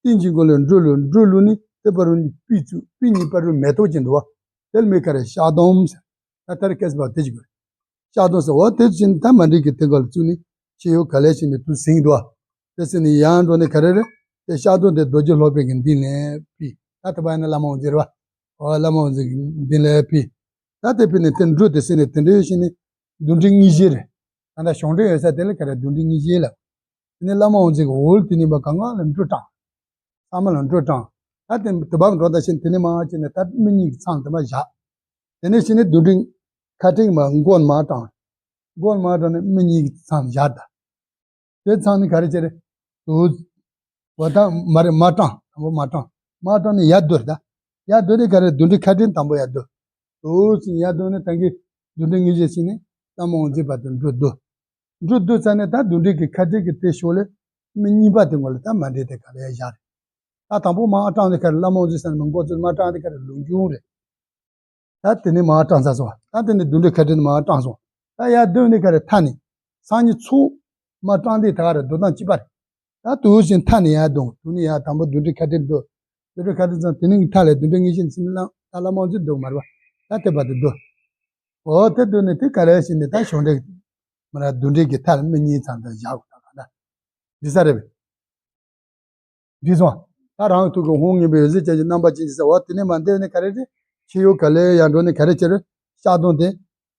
ཏིང་གི་མགོ་ལ་འབྲུ་བླུགས་འབྲུ་བླུགས་ནི་དེ་བར་དུ་ནི་སྤོས་བཙུགས་སྤོས་ནི་བར་དུ་མེ་ཏོག་ཅན་འདུག་བ། དེ་ལ་མི་ག་རེ་བཤགས་སྡོམ་ཟེར། ད་ལྟར་སྐད་ཟེར་བ་དེ་ཅིག་དགོས། བཤགས་སྡོམ་ཟེར་བ་དེ་ཅིག་ད་མཎྜལ་གྱི་དེ་ག་ལ་བཙུགས་ནི་ཕྱི་ཡུལ་ག་ལས་ཕྱིན་ནས་དུས་ཟིན་འདུག་བ། དེ་ཟིན་ནས་ཡང་འགྲོ་ནས་ག་རེ་རེད། དེ་བཤགས་སྡོམ་དེ་རྡོ་རྗེ་སློབ་དཔོན་གྱི་མདུན་ལ་ཕུལ། ད་དེ་བ་ཡིན་ན་བླ་མ་དབང་འཛིན་རེད་བ། འོ་བླ་མ་དབང་འཛིན་གྱི་མདུན་ལ་ཕུལ། ད་དེ་ཕུལ་ནས་དེ་འགྲོ་དེ་ཟིན་ནས་དེ་འདྲ་ཡོད་ཕྱིན་ནས་བདུན་ཁྲི་དངོས་གཞི་རེད། ད་ལྟ་གཞུང་འགྲེལ་ཡོད་ས་དེ་ལ་ག་རེ་བདུན་ཁྲི་དངོས་གཞི་ལ། དེ་ནས་བླ་མ་དབང་འཛིན་གྱི་འོལ་དེ་ནས་མ་གང་ག་ལ་འགྲོ་དྲངས། ཚང་མ་ལ་འགྲོ་དྲངས། ད་དེ་དུ་བབ་འགྲོ་ད་ཕྱིན་དེ་ནས་མ་ཕྱིན་ནས་ད་མི་གཉིས་ཀྱི་མཚམས་དེ་མ་བཞག་དེ་ནས་ཕྱིན་ནས་བདུན་ཁྲི་ཁ་ཕྲེང་མ་མགོ་ནས་མ་དྲངས། མགོ་ནས་མ་དྲངས་ནས་མི་གཉིས་ཀྱི་མཚམས་བཞག་ད། དེ་མཚམས་ནས་ག་རེ་བྱེད་རེད། དུ། འོ་ད་མ་རེད་མ་དྲངས་དང་པོ་མ་དྲངས། མ་དྲངས་ནས་ཡར་བསྡུར་ད། ཡར་བསྡུར་ནས་ག་རེ་བདུན་ཁྲི་ཁ་ཕྲེང་དང་པོ་ཡར་བསྡུར། དུ་ཕྱིན་ཡར་བསྡུར་ནས་ད་གིན་བདུན་ཁྲི་དངོས་གཞི་ཕྱིན་ནས་བླ་མ་དབང་འཛིན་བར་དུ་འགྲོ་བསྡུར། འགྲོ་བསྡུར་ཚར་ནས་ད་བདུན་ཁྲི་གི་ཁ་ཕྲེང་གི་དེ་ཞོར་ལས་མི་གཉིས་པ་དེ་མགོ་ལ་ད་མཎྜལ་དེ་ག་ལ་ཡར་བཞག་རེད། ད་དང་པོ་མ་དྲངས་ནས་ག་རེ་བླ་མ་དབང་འཛིན་ས་ནས་མ་མགོ་ཚོས་མ་དྲངས་དེ་ག་རེ་ལུང་སྐྱོང་རེད། ད་དེ་ནས་མར་དྲངས་ཚར་སོང་། ད་དེ་ནས་བདུན་ཁྲི་ཁ་ཕྲེང་མར་དྲངས་སོང་། ད་ཡར་བསྡུར་ནས་ག་རེ་མཐའ་ནས་སང་ཉིན་ཚོགས་མར་དྲངས་དེ་ད་ག་རེ་བསྡུར་སྟངས་གཅིག་པ་རེད། ད་དུས་ཕྱིན་མཐའ་ནས་ཡར་བསྡུར་དུས་ནས་ཡར་དང་པོ་བདུན་ཁྲི་ཁ་ཕྲེང་བསྡུར། བདུན་ཁྲི་ཁ་ཕྲེང་ཚང་དེ་ནས་མཐའ་ལས་བདུན་ཁྲི་དངོས་གཞི་ཕྱིན་ལ་ད་བླ་མ་དབང་འཛིན་བསྡུར་མ་རེད་པ། ད་དེ་བར་དུ་བསྡུར། འོ་དེ་བསྡུར་ནས་དེ་ག་རེ་བྱས་ནས་ད་གཞུང་འགྲེལ་མ་ར་བདུན་ཁྲི་གི་མཐའ་ལ་མི་གཉིས་ཚང་ད་བཞག་དགོས་ད་ག་ད་འདི་ས་རེད་པས། འདི་སོང་། ད་རང་ཐུགས་ཀྱི་ཧཱུྃ་ཉིད་པའི་འོད་ཟེར་ཅན་གྱི་རྣམ་པ་ཅན་གྱི་ས་འོ་དེ་ནས་མར་འདས་ནས་ག་རེ་རེད། ཕྱི་ཡུལ་ག་ལས་ཡར་འགྲོ་ནས་ག་རེ་བྱེད་རེད། བཤགས་སྡོམ་དེ།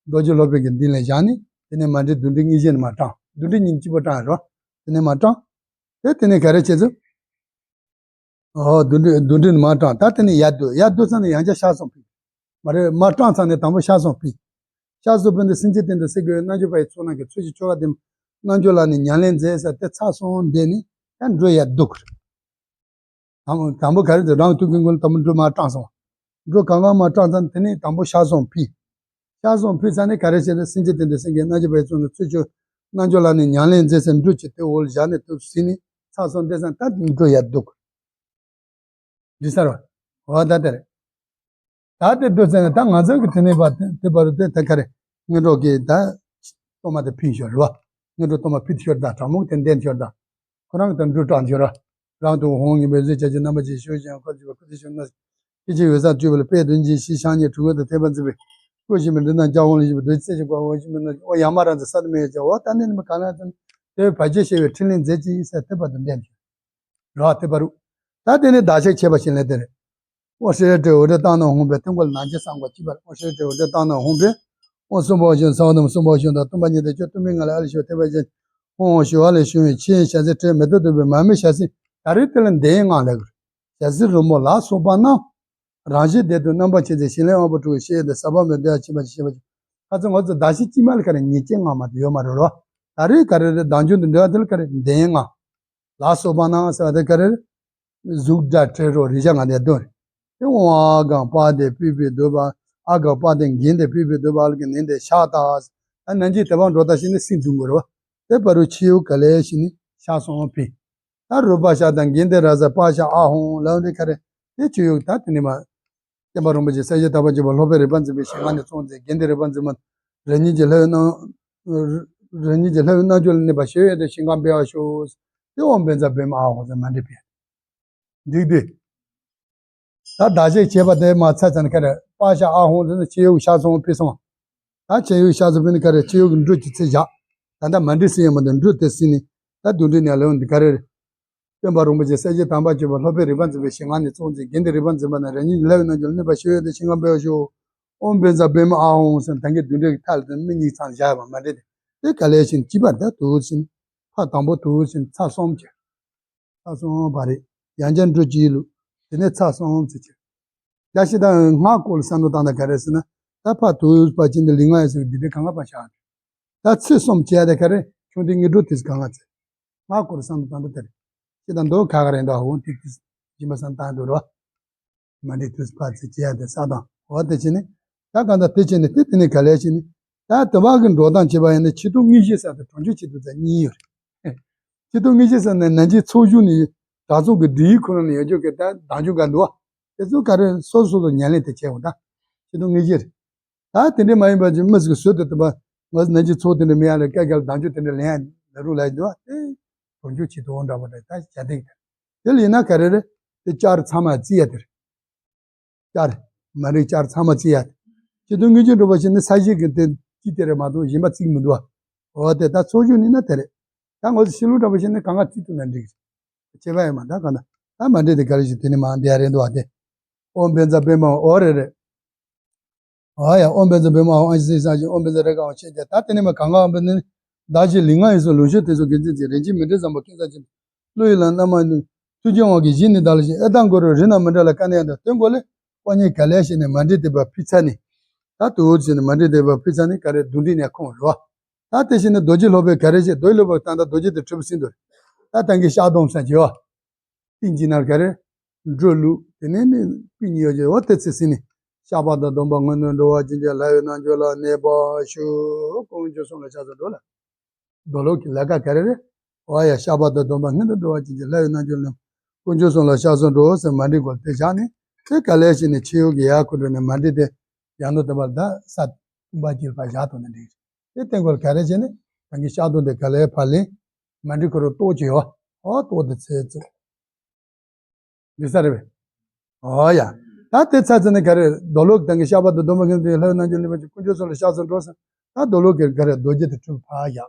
རྡོ་རྗེ་སློབ་དཔོན་གྱི་མདུན་ལ་བཞག་ནས་དེ་ནས་མཎྜལ་བདུན་ཁྲི་དངོས་གཞི་ནས་མར་དྲངས། བདུན་ཁྲི་ཉིན་གཅིག་པོ་དྲངས་རོ། དེ་ནས་མར་དྲངས། དེ་དེ་ནས་ག་རེ་བྱེད་ཚུལ། ཨོ་བདུན་ཁྲི་བདུན་ཁྲི་ནས་མར་དྲངས། ད་དེ་ནས་ཡར་བསྡུར་ཡར་བསྡུར་ཚར་ནས་ཡང་བསྐྱར་བཤགས་སྡོམ་ཕུལ། མ་རེད་མར་དྲངས་ཚར་ནས་དང་པོ་བཤགས་སྡོམ་ཕུལ། བཤགས་སྡོམ་ཕུལ་ནས་སེམས་ཅན་བསྟན་དུ་གསོལ་དགོས་རྣལ་འབྱོར་པ་ཡི་ཚོགས་རྣམས་ཀྱི་ཚུལ་བཞིན་ཆོ་ག་འདི་རྣལ་འབྱོར་ལ་ནི་ཉམས་ལེན་མཛད་ཟེར་དེ་ཚར་སོང་དེ་ནས་ཡང་འགྲོ་ཡར་བསྡུར་དགོས་རེད། དང་དང་པོ་ག་རེ་དེ་རང་ཐུགས་ཀྱི་མགོ་ལ་དང་པོ་འགྲོ་མར་དྲངས་སོང་། འགྲོ་གང་གང་མར་དྲངས་ཚར་དེ་ནས་དང་པོ་བཤགས་སྡོམ་ཕུལ། ཕྱག་གསུམ་ཕུལ་ཚར་ནས་ག་རེ་བྱས་ནས་སེམས་ཅན་དེ་འདྲ་སེང་གེ་རྣམ་བསྒྱིངས་པའི་ཚུལ་ནས་ཚུར་ཕྱོགས་རྣལ་འབྱོར་ལ་ནི་ཉམས་ལེན་མཛད་ཟེར་འབྲུ་གཅིག་དེ་འོག་ལ་བཞག་ནས་དུ་ཟིན་ནས་ཚར་སོང་བསྡད་ཙང་ད་འགྲོ་ཡ་འདུག་འདི་ས་རོ། འོ་ད་དེ་རེད། ད་དེ་འདུག་ཟེར་ན་ད་ང་ཚོ་གི་དེ་ནས་བ་དེ་བར་དུ་དེ་ད་ག་རེ་དངོས་གྲུབ་ཀྱི་ད་གཏོར་མ་དེ་ཕུལ་ཤོར་རེད་བ། དངོས་གྲུབ་གཏོར་མ་ཕུལ་ཤོར་ད་གྲང་མོ་དེ་འདེན་ཤོར་ད། ཁོ་རང་གི་དེ་འགྲུབ་དྲག་ཤོར་ར། རང་དུ་འོང་ངེས་པའི་གཟུགས་བྱ་ཆེན་རྣམ་པ་ཅན་ཞུ་ཞིང་འཁོར་བཅས་པ་ཁུ་ཚུར་ཤོར་ན། སྐྱེ་འཆི་འོད་གསལ་སྤྲུལ་པ་ལ་དཔལ་དོན་ཆེན་ཞེས་ཕྱག་གཉིས་གྲུ་གུ་དང་ཐེག་པ་འཛིན་པའི་སྐུ་ཞིག་མི་འདི་དང་སྐྱབས་འོང་ལ་ཞིག་པ་རྡོ་རྗེ་རྩེ་ཞིག་པ་འོ་ཞིག་མི་འདི་འོ་ཡ་མ་ར་འཛི་ས་དུ་མེད་ཀྱང་འོ་ད་ནི་ནི་མི་ག་ལ་ཙམ་དེ་བས་བར་ཆད་ཞེས་པའི་ཕྲིན་ལས་མཛད་ཅིག་ཟེར་ཐེག་པ་དང་ལྡན་ཀྱང་། རོ་ཐེག་པ་རུ། ད་དེ་ནི་བདག་གཅིག་ཁྱད་པར་ཞིག་ལས་དེ་རེད། ཨོ་ཧྲེ་ཏྲེ་འོ་ཏྲེ་བཏང་ན་འོང་པའི་སྟོན་ཀོ་ལ་ནང་ཆེན་སང་གོ་ཅི་པར་ཨོ་ཧྲེ་ཏྲེ་འོ་ཏྲེ་བཏང་ན་འོང་པའི། ཨོ་གསུམ་པོ་བཞིན་ས་འོ་དམ་གསུམ་པོ་བཞིན་དང་སྟོན་པ་ཉིད་དང་ཁྱོད་སྟོན་པའི་ངང་ལ་ཨ་ལ་ཞོ་ཐེག་པ་ཅན། ཧོང་ཧོང་ཞུ་བ་ལས་བྱུང་བའི་ཆེས་ཞལ་ཟས་ཁྲེལ་མེ་ཏོག་བཏུད་པའི་མར་མེ་ཞལ་ཟས་ད་རེས་དེ་ལ་འདས་ངང་ལས་དགོས། ཞལ་ཟས་རོལ་མོ་ལ་སོགས་པ་རྣམས། རང་བཞིན་བདེ་སྟོང་རྣམ་པར་ཕྱེ་ཚེ་ཞིང་ལས་དབང་པོ་དྲུག་གི་ཤེས་ཡོན་དང་ཟབ་པ་མོའི་བདེ་བ་ཆེན་པོ་ཞེས་པ་ཅིག་ཁ་ཚོན་ང་ཚོ་ཟླ་ཕྱེད་དཀྱིལ་མ་ལ་ག་རེ་ཉེས་སྐྱེས་ངང་མ་དུ་ཡོད་མ་རེད་རོ། ད་རེས་ག་རེ་རེད་བདག་འཇུག་ཏུ་འབྲེལ་བ་དེ་ལ་ག་རེ་འདས་ངང་། ལ་སོགས་པ་རྣམས་ཟེར་བ་དེ་ག་རེ་རེད། གཟུགས་སྒྲ་དྲི་རོ་རེག་བྱ་ང་དེ་དོན་རེད། དེ་འོང་ཨ་གང་པ་དེ་པི་པི་སྡུད་པ་ཨ་ག་པ་དེ་འགན་དེ་པི་པི་སྡུད་པ་ཨ་ལ་གི་ནན་དེ་ཤ་ད། ད་ནན་གྱིས་དེ་བང་འགྲོ་ད་ཤི་ནི་སིང་འཛུགས་དགོས་རོ། དེ་པ་རུ་ཕྱི་ཡུག་ག་ལས་ཤི་ནི་ཤ་སོང་ཕི། ད་རུ་པ་ཤ་དང་དགེ་འདུན་ར་ས་པ་ཤ་ཨ་ཧོང་ལ་འདི་ག་རེ། དེ་ཆུ་ཡུག་ད་དེ་ནི་མ། བསྟན་པ་རིན་པོ་ཆེ་ས་གཞི་དག་པ་བཅུ་པ་སློབ་དཔོན་རིག་པ་འཛིན་པའི་ཞིང་ཁམས་ནས་བཙོང་ཚེ་དགེ་འདུན་རིག་པ་འཛིན་མ། རང་ཉིད་ཀྱི་ལྷ་ཡུལ་རྣམ། རང་ཉིད་ཀྱི་ལྷ་ཡུལ་རྣལ་འབྱོར་ལ་གནས་པ་ཞེས་ཡོད་དེ་ཞིང་ཁམས་སྤེལ་བར་ཤོག་དེ་ཨོམ་བཛྲ་པདྨ་ཨ་ཧོ་ཟེར་མ་འདྲེས་པས། འདུག་དུས། ད་བདག་གཅིག་བྱས་པ་དེ་མ་ཚད་ཙམ་ཁ་རེ་པ་ཤ་ཨ་ཧོང་ཟེར་ན་ཕྱི་ཡུག་ཤ་སོང་ཕི་སོང་། ད་ཕྱི་ཡུག་ཤ་སོང་ཕི་ནི་ཁ་རེ་ཕྱི་ཡུག་གི་འབྲུ་གྱི་ཚེ་བཞག་ད་ལྟ་མ་འདྲི་སྲིད་ཡོད་མ་འདུག་འབྲུ་དེ་སྲིད་ནི་ད་དུ་འདྲི་ནས་ལོན་འདི་ག་རེ་རེད། སྟོན་པ་རིན་པོ་ཆེ་ས་གཞི་དམ་པ་བཅུ་པ་སློབ་དཔོན་རིག་པ་འཛིན་པའི་ཞིང་ཁམས་ནས་བཙོང་ཚེ་དགེ་འདུན་རིག་པ་འཛིན་པ་ན་རང་ཉིད་ཀྱི་ལྷ་ཡུལ་རྣལ་འབྱོར་ལ་གནས་པ་ཞེས་ཡོད་དེ་ཞིང་ཁམས་སྤེལ་བར་ཤོག་ཨོམ་བཛྲ་པདྨ་ཨ་ཧོང་ཟེར་ད་གིན་དུ་འདྲི་གི་མཐའ་ལ་དེ་མི་གཉིས་ཚང་བཞག་ཡོད་པ་མ་འདྲེས་ཏེ། དེ་ག་ལས་ཤིན་ཅི་པར་ད་དུ་ཟིན། ཕ་དང་པོ་དུ་ཟིན་ཚ་སོང་བྱས། ཚ་སོང་བ་རེད། ཡང་བསྐྱར་འབྲུ་གཅིག་བླུགས། དེ་ནས་ཚ་སོང་ཚེ་ཆེ། ཡ་ཤི་དང་སྔགས་སྐོར་ལ་བསམ་བློ་བཏང་ན་ག་རེ་ཟེར་ན། ད་ཕ་དུ་བ་ཅིན་དེ་ལིང་ང་ཡ་ཟེར་འདི་འདྲའི་གང་ག་པ་བཞག་ད་ཚེས་གསུམ་བྱས་ཏེ་ག་རེ་ཁྱོད་དེ་ངེས་འགྲོ་དེ་གང་ག་ཚེ། སྔགས་སྐོར་ལ་བསམ་བློ་བཏང་ད་དེ་རེད། ཤི་དང་མདོ་ཁ་ག་རེ་འདུག་འོང་ཐིག་ཐིག་སྦྱིན་པ་བསམ་བཏང་འདུག་རོ། མ་འདྲེས་དུས་ཕར་ཚུར་བྱེད་ཡ་དེ་ས་དང་འོ་དེ་བྱས་ནས་ད་གང་ལྟར་དེ་བྱས་ནས་དེ་དེ་ནས་ག་ལས་བྱས་ནས་ད་དུ་བ་གི་འགྲོ་སྟངས་བྱས་པ་ཡིན་ན་ཆིག་སྟོང་དངོས་གཞི་ས་དང་གྲོང་ཆོག་ཆིག་སྟོང་ཙམ་གཉིས་ཡོད་རེད། ཆིག་སྟོང་དངོས་གཞི་ས་ནས་ནན་གྱི་ཚོགས་ཞུགས་ནས་དྲ་ཚོགས་ཀྱི་སྒྲིག་ཡིག་ཁོ་ན་ནས་ཡོད་རྒྱུ་གི་ད་བདག་འཇུག་ག་འདུག་བ། དེ་ཚོ་ག་རེ་སོ་སོ་སོ་ཉམས་ལེན་དེ་བྱས་འོ་ད་ཆིག་སྟོང་དངོས་གཞི་རེད། ད་དེ་འདྲས་མ་ཡིན་པ་ཅིག་མི་ཟིག་གིས་བཟོས་ཏེ་བཏུབ་པ། ང་ཚོ་ནན་གྱི་ཚོགས་དེ་འདྲས་མི་ཡ་ལ་སྐད་རྒྱག་ལ་བདག་འཇུག་དེ་འདྲས་ལེན་ཡ་ལ་རུ་ལ་འདུག་བ་དེ། གྲོང་ཆོག་ཆེད་དུ་འདྲ་པོ་རེད་ད་བྱ་སྟེགས་དེ། དེ་ལ་ཡིན་ན་ག་རེ་རེད། དེ་བསྐྱར་ཚང་མ་རྩིས་ཡ་དེ་རེད། བསྐྱར། མ་རིག་བསྐྱར་ཚང་མ་རྩིས་ཡ་དེ། ཆེད་དུ་དངོས་གཞི་འགྲོ་བ་ཞིག་ནི་ས་གཞི་གི་དེ་ཅི་དེ་རེད་མ་གཏོགས་གཞན་པ་རྩིས་མི་འདུག་བ། འོ་དེ་ད་ཚོགས་ཞུགས་ནི་ན་དེ་རེད། ད་ང་ཚོ་ཕྱི་ལུགས་འདྲ་པོ་ཞིག་ནི་གང་ག་རྩིས་ཐུབ་ན་འགྲིག་རེད། བྱས་པ་ཡིན་མ་ད་ག་ན་ད་མ་འདྲེས་དེ་ག་རེ་ཞིག་དེ་ནི་མ་འདི་ཡ་རེད་འདུག་བ་དེ། ཨོམ་བཛྲ་པདྨ་འོ་རེད་རེད། ཨ་ཡ་ཨོམ་བཛྲ་པདྨ་ཨོ་ཨ་ཞེ་སངས་ཤིང་ཨོམ་བཛྲ་རེ་ག་ཨོ་ཤེས་ཀྱང་ད་དེ་ནས་མ་གང་ག་ཨོམ་བཛྲ་ནི། བདག་གི་ལུས་ངག་ཡིད་གསུམ་ལུས་ཤེས་དེ་ཚོ་དགེ་མཚན་ཅན་རིན་ཆེན་མི་འདྲ་བཟང་པོ་སྐལ་བཟང་ཅན། བློ་ཡི་ལམ་རྣམ་མང་ནི། ཐུགས་རྗེའི་དབང་གིས་གཞི་ནས་བདག་ལ་ཞིང་ཨེ་ཏང་གུ་རུ་རི་ན་མི་འདྲ་ལ་དཀའ་གནད་དང་སྟོན་གོ་ལས་དཔའ་ཉེ་ག་ལས་ཤེས་ནས་མ་འདྲེས་དེ་བ་ཕི་ཚ་ནི། ད་དུ་ཟེར་ནས་མ་འདྲེས་དེ་བ་ཕི་ཚ་ནི་ག་རེ་དུ་འདྲེས་ནས་ཁོང་རོ། ད་དེ་བཞིན་ནི་རྡོ་རྗེ་སློབ་དཔོན་ག་རེ་བྱེད་རྡོ་རྗེ་སློབ་དཔོན་ད་ལྟ་རྡོ་རྗེ་དེ་གྲུབ་ཟིན་དུ། ད་ད་གིན་བཤགས་སྡོམ་ས་བྱེད་བ། ཏིང་འཛིན་ནར་ག་རེ། འགྲོ་ལུགས་དེ་ནས་ནི་པི་ཉི་ཡོ་ཅེ་འོ་དེ་ཚེ་སྲིད་ནི། བཤགས་པ་དང་སྡོམ་པ་སྔོན་དུ་འགྲོ་བ་ཅན་གྱི་ལྷ་ཡི་རྣལ་འབྱོར་ལ་གནས་པར་ཞུ། དཀོན་མཆོག་གསུམ་ལ་ཕྱག་འཚལ་འགྲོ་ལ། རྡོ་ལོག་གི་ལས་ཀ་ག་རེ་རེད། འོ་ཡ་བཤགས་པ་དང་སྡོམ་པ་སྔོན་དུ་འགྲོ་བ་ཅན་གྱི་ལྷ་ཡི་རྣལ་འབྱོར་ལ། དཀོན་མཆོག་གསུམ་ལ་ཕྱག་འཚལ་འགྲོ་ཟེར་མ་འདྲེས་སྐོར་དེ་བཞག་ནས་དེ་ག་ལས་ཤེས་ནས་ཕྱི་ཡུལ་གྱི་ཡར་ཁུ་འགྲོ་ནས་མ་འདྲེས་དེ། ཡང་དུ་དེ་བར་ད་ས་དུམ་པ་གྱིས་ཕར་བཞག་ཐུབ་ན་འགྲིག་རེད། དེ་སྟེང་སྐོར་ག་རེ་བྱས་ནས་ད་གིན་བཤགས་སྡོམ་དེ་ག་ལས་ཕར་ལེན། མ་འགྲིག་ཁོ་རང་ལྟོ་ཅི་ཡོད། ཨོ་ལྟོ་དེ་ཚེ་ཚེ། འདི་ས་རེད་པས། ཨོ་ཡ། ད་དེ་ཚ་ཚ་ནི་ག་རེ་རྡོ་ལོག་དང་གི་བཤགས་པ་དང་སྡོམ་པ་གིན་དེ་ལྷ་ཡི་རྣལ་འབྱོར་ལེན་པ་ཅིག་དཀོན་མཆོག་གསུམ་ལ་ཕྱག་འཚལ་འགྲོ་ཟེར། ད་རྡོ་ལོག་གི་ག་རེ་རྡོ་རྗེ་དེ་གྲུབ་ཕར་བཞག་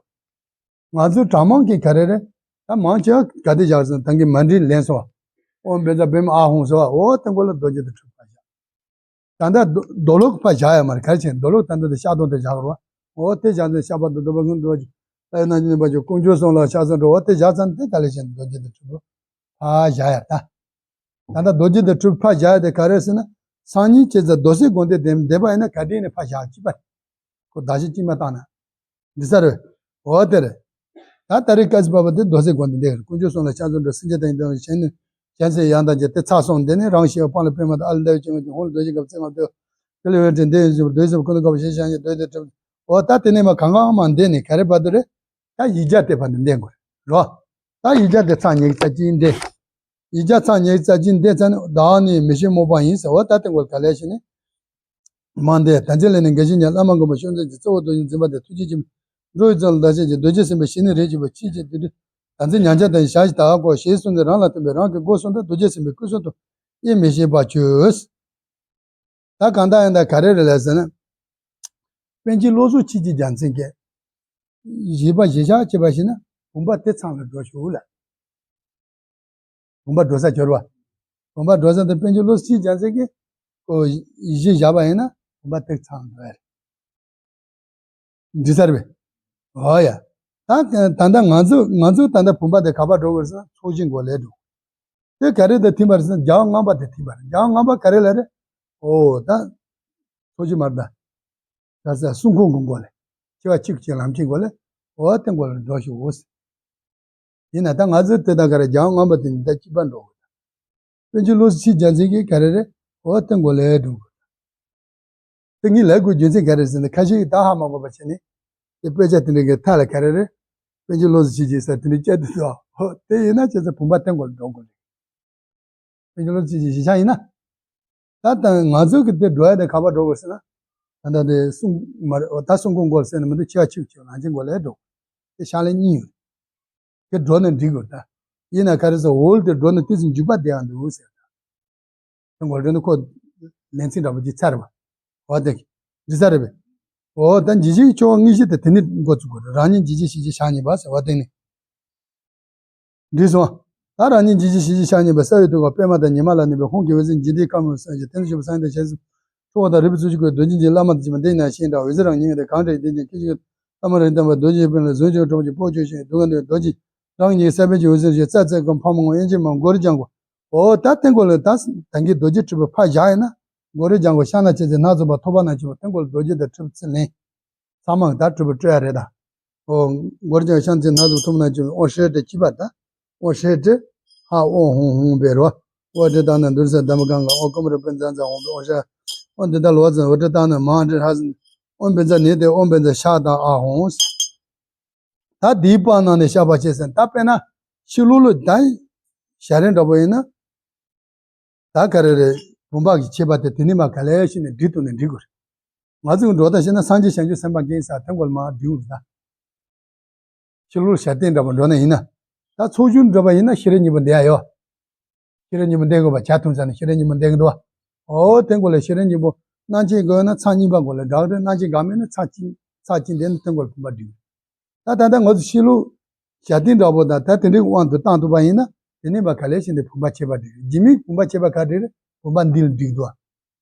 ང་ཚོའི་གྲྭ་མང་གི་ག་རེ་རེད། ད་མང་ཆེ་བ་ག་དེ་བཞག་ཟེར་ན་ད་གིན་མ་འདྲེས་ལེན་སོང་བ། ཨོ་བཛྲ་པདྨ་ཨ་ཧོང་ཟེར་བ་ཨོ་དེ་མགོ་ལ་རྡོ་རྗེ་དེ་གྲུབ་ཕར་བཞག་ད་ལྟ་རྡོ་རྡོ་ལོག་ཕར་བཞག་ཡ་མ་རེད་ག་རེ་བྱས་རྡོ་ལོག་ད་ལྟ་དེ་བཤགས་སྡོམ་དེ་བཞག་རོགས། འོ་དེ་བཞག་ནས་བཤགས་པ་དང་སྡོམ་པ་སྔོན་དུ་འགྲོ་བ་ཅིག་ལྷ་ཡི་རྣལ་འབྱོར་ལེན་པ་ཅིག་དཀོན་མཆོག་གསུམ་ལ་ཕྱག་འཚལ་འགྲོ་འོ་དེ་བཞག་ཙང་དེ་ད་ལས་བྱས་རྡོ་རྗེ་དེ་གྲུབ་ཕར་བཞག་ཡ་ད། ད་ལྟ་རྡོ་རྗེ་དེ་གྲུབ་ཕར་བཞག་ཡ་དེ་ག་རེ་ཟེར་ན། སང་ཉིན་བྱས་ཙང་རྡོ་རྗེ་དགོངས་དེ་བསྡད་པ་ཡིན་ན་ག་དེ་ནས་ཕར་བཞག་ཅི་པ། ཁོ་བདག་གཅིག་གཅིག་མ་བཏང་ན། འདི་ས་རེད། འོ་དེ་རེད། ད་ད་རེས་སྐབས་སུ་བབ་པ་དེ་རྡོ་རྗེ་དགོངས་དེ་འདི་རེད་དཀོན་མཆོག་གསུམ་ལ་ཕྱག་འཚལ་འགྲོ་སེམས་ཅན་དང་ཡི་དམ་གཞན་ནི། གཞན་ཚེ་ཡང་དག་བྱེད་དེ་ཚར་སོང་དེ་ནི་རང་ཞི་བ་སྤང་ལ་པདྨ་དང་ཨ་ལ་ཟླ་བའི་སྤྱན་སྔར་གྱི་ཧོང་ལ་རྡོ་རྗེ་གབ་རྩེ་ལྔ་བསྟོད། དེ་ལས་འོད་འདྲེན་འདི་ཡིན་ཞིང་འདོད་ཞིང་ཀུན་ཏུ་དགའ་བ་ཞེས་བྱ་ཞིང་འདོད་དེ་སྒྲིབ། འོ་ད་དེ་ནས་མ་གང་གང་མ་འདས་ནས་ག་རེ་བར་དུ་རེད། ད་ཡིག་བརྒྱ་དེ་བར་དུ་འདས་དགོས་རེད་རོ། ད་ཡིག་བརྒྱ་དེ་ཚར་ཉེ་གི་ཚར་གཅིག་འདས། ཡིག་བརྒྱ་ཚར་ཉེ་གི་ཚར་གཅིག་འདས་ཚར་ནས་བདག་ནི་མི་ཤེས་རྨོངས་པ་ཡིན་ཟེར། འོ་ད་དེ་འགོར་ག་ལས་ཤེས་ནས། མ་འདས་ད་ཅི་ལས་ནི་འགལ་ཞིང་ཉེ་བླ་མ་མགོན་པོ་ཤོག་འཛིན་གྱི་གཙོ་བོ་རྡོ་རྗེ་འཛིན་པ་དེ་ཐུགས་རྗེ་ཆེན་པོ་འགྲོ་བའི་ཚུལ་ལ་བདག་ཅན་གྱི་རྡོ་རྗེ་སེམས་དཔའི་ཞལ་ནི་རེག་བྱེད་པ་ཆེས་ཆེ་དེ་དུས་ད་ཚེ་ཉམས་ཆག་དང་ཞག་ཞིག་དག་གོ་ཞེས་གསུངས་ཏེ་རང་ལ་བསྟན་པས་རང་གི་སྒོ་གསུམ་དུ་རྡོ་རྗེ་སེམས་དཔའི་སྐུ་གསུང་ཐུགས་དབྱེར་མི་ཤེས་པར་གྱུར། ད་གང་ལྟར་ཡང་ད་ག་རེ་རེད་ལབ་ཟེར་ན། པཎ་ཆེན་བློ་གཟུ་ཆོས་ཀྱི་རྒྱལ་མཚན་གྱིས། བཞེད་པ་གཞིར་བཞག་བྱས་པ་ཞིག་ན་བུམ་པ་དེ་ཚང་ལ་འགྲོ་ཤོག་ལ། བུམ་པ་འགྲོ་ས་གྱུར་པ། བུམ་པ་འགྲོ་ས་དེ་པཎ་ཆེན་བློ་གཟུ་ཆོས་ཀྱི་རྒྱལ་མཚན་གྱིས། ཁོ་གཞི་བཞག་པ་ཡིན་ན་བུམ་པ་དེ་ཚང་འགྲོ་ཡ་རེད། འགྲིག་ས་རེད་པས། འོ་ཡ། ད་ད་ལྟ་ང་ཚོ་ང་ཚོ་ད་ལྟ་བུམ་པ་དེ་ག་པར་འགྲོ་དགོས་ཟེར་ན་ཚོགས་ཞིང་སྒོ་ལས་འགྲོ། དེ་ག་རེ་དང་མཐུན་པ་རེད་ཟེར་ན་རྒྱལ་བ་ལྔ་པ་དེ་མཐུན་པ་རེད། རྒྱལ་བ་ལྔ་པ་ག་རེ་ལ་རེད། འོ་ད། ཚོགས་ཞིང་མར་ད། ད་ས་གསུང་འཁོར་གྱི་སྒོ་ལས། སྐྱེ་བ་གཅིག་གཅིག་ལམ་གྱི་སྒོ་ལས། འོ་དེ་སྒོ་ལ་འགྲོ་ཤོག་འོ་ཟེར། ཡིན་ན་ད་ང་ཚོའི་དེ་དག་ག་རེ་རྒྱལ་བ་ལྔ་པ་དེ་ནི་ད་སྐྱིད་པ་འགྲོ་དགོས། པཎ་ཆེན་བློ་གཟུ་ཆོས་རྒྱལ་མཚན་གྱིས་ག་རེ་རེད། འོ་དེ་སྒོ་ལས་འགྲོ་དགོས། དེ་ངས་ལབ་དགོས་རྒྱུ་མཚན་ག་རེ་ཟེར་ན་ཁ་ཤས་ཀྱིས་ད་ཧ་མ་གོ་བ་བྱས་ནས། དེ་དཔེ་ཆ་དེ་འདྲ་གི་མཐའ་ལ་ག་རེ་རེད། པཎ་ཆེན་བློ་གཟུ་ཆོས་རྒྱལ་ས་དེ་འདྲ་བཅད་དུ་འདུག་འོ་དེ་ཡིན་ན་བྱས་ཙང་བུམ་པ་དེ་སྒོ་ལ་འགྲོ་དགོས་རེད། དཔེ་ཆ་ལོ་ཚིགས་ཀྱི་གཞི་ཆགས་ཡིན་ན། ད་ལྟ་ང་ཚོ་གི་དེ་འགྲོ་ཡ་དེ་ག་པར་འགྲོ་དགོས་ཟེར་ན། ད་ལྟ་དེ་གསུང་མ་རེད་ད་གསུང་འཁོར་སྒོ་ཟེར་ན་མི་འདུག་ཆེ་བ་ཆེ་བ་ཆེ་བ་ལང་ཆེན་སྒོ་ལས་འགྲོ། དེ་ཤང་ལས་གཉིས་ཡོད། དེ་འགྲོ་ནས་འགྲིག་དགོས་ད། ཡིན་ན་ག་རེ་ཟེར་འོལ་དེ་འགྲོ་ནས་དུས་སུ་འཇུག་པ་བསྡད་ཡང་འདུག་ཟེར། དེ་འགོ་འདྲེན་ཁོ་ལན་ཚིག་འདྲ་པོ་ཅིག་ཚར་བ། འོ་དེ། འདི་ས་རེད་པས། འོ་ད་འཇིགས་བྱེད་ཀྱི་ཆོ་ག་དངོས་གཞི་དེ་དེ་ནི་འགོ་ཚུགས་དགོས་རེད། རང་ཉིད་འཇིགས་བྱེད་ཞི་བྱེད་ཕྱག་གཉིས་པ་ཟེར་བ་དེ་ནི། འགྲིག་སོང་། ད་རང་ཉིད་འཇིགས་བྱེད་ཞི་བྱེད་ཕྱག་གཉིས་པ་ས་བའི་དུས་ཀ་པདྨ་དང་ཉི་མ་ལ་གནས་པའི་ཧཱུྃ་གི་འོད་ཟེར་འཇིག་རྟེན་ཁམས་སངས་རྒྱས་དེ་ནི་བཞུགས་པ་སངས་རྒྱས་དང་ཞལ་གསུམ་ཁྲོ་བོ་དང་རིག་པའི་ཚོགས་ཀྱིས་བསྐོར་རྡོ་རྗེ་འཇིགས་བླ་མ་དང་བཅས་པ་འདི་ཡིན་ན་ཤེས་འདྲ་འོད་ཟེར་རང་ཉིད་ངེས་ཏེ་གང་འདྲ་ཡི་དེ་ཉིད་ཀྱི་ཞིག་བླ་མ་རིགས་ལྡན་པ་རྡོ་རྗེ་ཕུན་ལ་གཟུངས་ཆོག་ཁྲོ་མོ་གྱི་པོ་ཆོས་ཤིང་སྡུག་བསྔལ་འདས་རྡོ་རྗེ་རང་ཉིད་ཀྱི་ས་པཎ་གྱི་འོད་ཟེར་ཞེས་རྩ་རྩེ་ཀུན་ཕག་མོ་དབང་ཡན་ཆད་མ་མགོ་རིལ་ལྗང་གུ། འོ་ད་དེ་འགོ་ལ་ད་ད་གིན་རྡོ་རྗེ་ཁྲི་པོ་ཕར་བཞག་ཡིན་ན། མགོ་རིལ་ལྗང་གུ་ཤ་ན་ཆེ་ཚེ་སྣ་ཚོགས་པ་ཐོབ་པ་ན་ཆེ་བ་དེ་འགོ་ལ་རྡོ་རྗེ་དང་ཁྲི་པོ་ཚུར་ལེན། ཚང་མ་ད་ཁྲི་པོ་སྤྲོད་ཡ་རེད་ད། འོ་མགོ་རིལ་ལྗང་གུ་ཤ་ན་ཆེ་སྣ་ཚོགས་ཐོབ་ན་ཆེ་བ་ཨོ་ཧྲེ་ཏྲེ་ཅི་པ་ད། ཨོ་ཧྲེ་ཏྲེ། ཧ་ཨོ་ཧོང་ཧོང་བེ་རོ། ཨོ་ཏྲེ་ད་ན་དུར་ས་དམ་གང་ག་ཨོ་ཀུ་མ་ར་པུན་ཛ་ཛ་ཧོང་བེ་ཨོ་ཧྲ། ཨོ་འདི་ད་ལོ་ཙ་ཨོ་ཏྲེ་ད་ན་མ་ཏྲེ་ཧ་ཟིན། ཨོ་བེ་ཛ་ནི་ཏེ་ཨོ་བེ་ཛ་ཤ་ད་ཨ་ཧོང་། ད་འདིའི་པར་ནང་ནས་བཤད་པ་བྱས་ཟིན་ད་དཔེར་ན་ཕྱི་ལོགས་ལ་ད་ཞལ་རས་འདྲ་པོ་ཡིན་ན། ད་ག་རེ་རེད་བུམ་པ་གི་ཁྱད་པར་དེ་དེ་ནི་མ་ག་ལེ་ཤི་ནས་འགྲིག་ཐུབ་ནས་འགྲིག་དགོས་རེད། ང་ཚོ་གི་འགྲོ་ད་ཤེས་ན་སངས་རྒྱས་བྱང་ཆུབ་སེམས་དཔའ་འགན་ས་དེ་འགོ་ལ་མ་འགྲིག་རེད་ད། ཕྱི་ལོགས་ཞལ་རས་འདྲ་པོ་འགྲོ་ན་ཡིན་ན། ད་ཚོགས་ཞུགས་འགྲོ་པ་ཡིན་ན་ཤེས་རབ་སྙིང་པོ་འདི་ཡ་ཡོད། ཤེས་རབ་སྙིང་པོ་འདི་དགོས་པ་བྱ་ཐུང་ས་ནས་ཤེས་རབ་སྙིང་པོ་འདི་གི་འདུག་བ། ཨོ་དེ་འགོ་ལ་ཤེས་རབ་སྙིང་པོ་སྣང་མཆེད་དགོས་ན་ཚར་གཉིས་པ་འགོ་ལ་འདྲ་རེད། སྣང་མཆེད་འགའ་མེད་ན་ཚར་གཅིག་ཚར་གཅིག་འདི་ནི་དེ་འགོ་ལ་བུམ་པ་འགྲིག་ད་ད་ལྟ་ང་ཚོ་ཕྱི་ལོགས་ཞལ་རས་འདྲ་པོ་དང་ད་དེ་འདྲའི་དབང་དུ་བཏང་ཐུབ་པ་ཡིན་ན་དེ་ནི་མ་ག་ལེ་ཤི་ནས་བུམ་པ་ཁྱད་པར་འགྲིག་རྒྱུ་མའི་བུམ་པ་ཁྱད་པར་ག་འགྲིག་རེད། བུམ་པ་འདི་ལ་འགྲིག་འདུག་བ།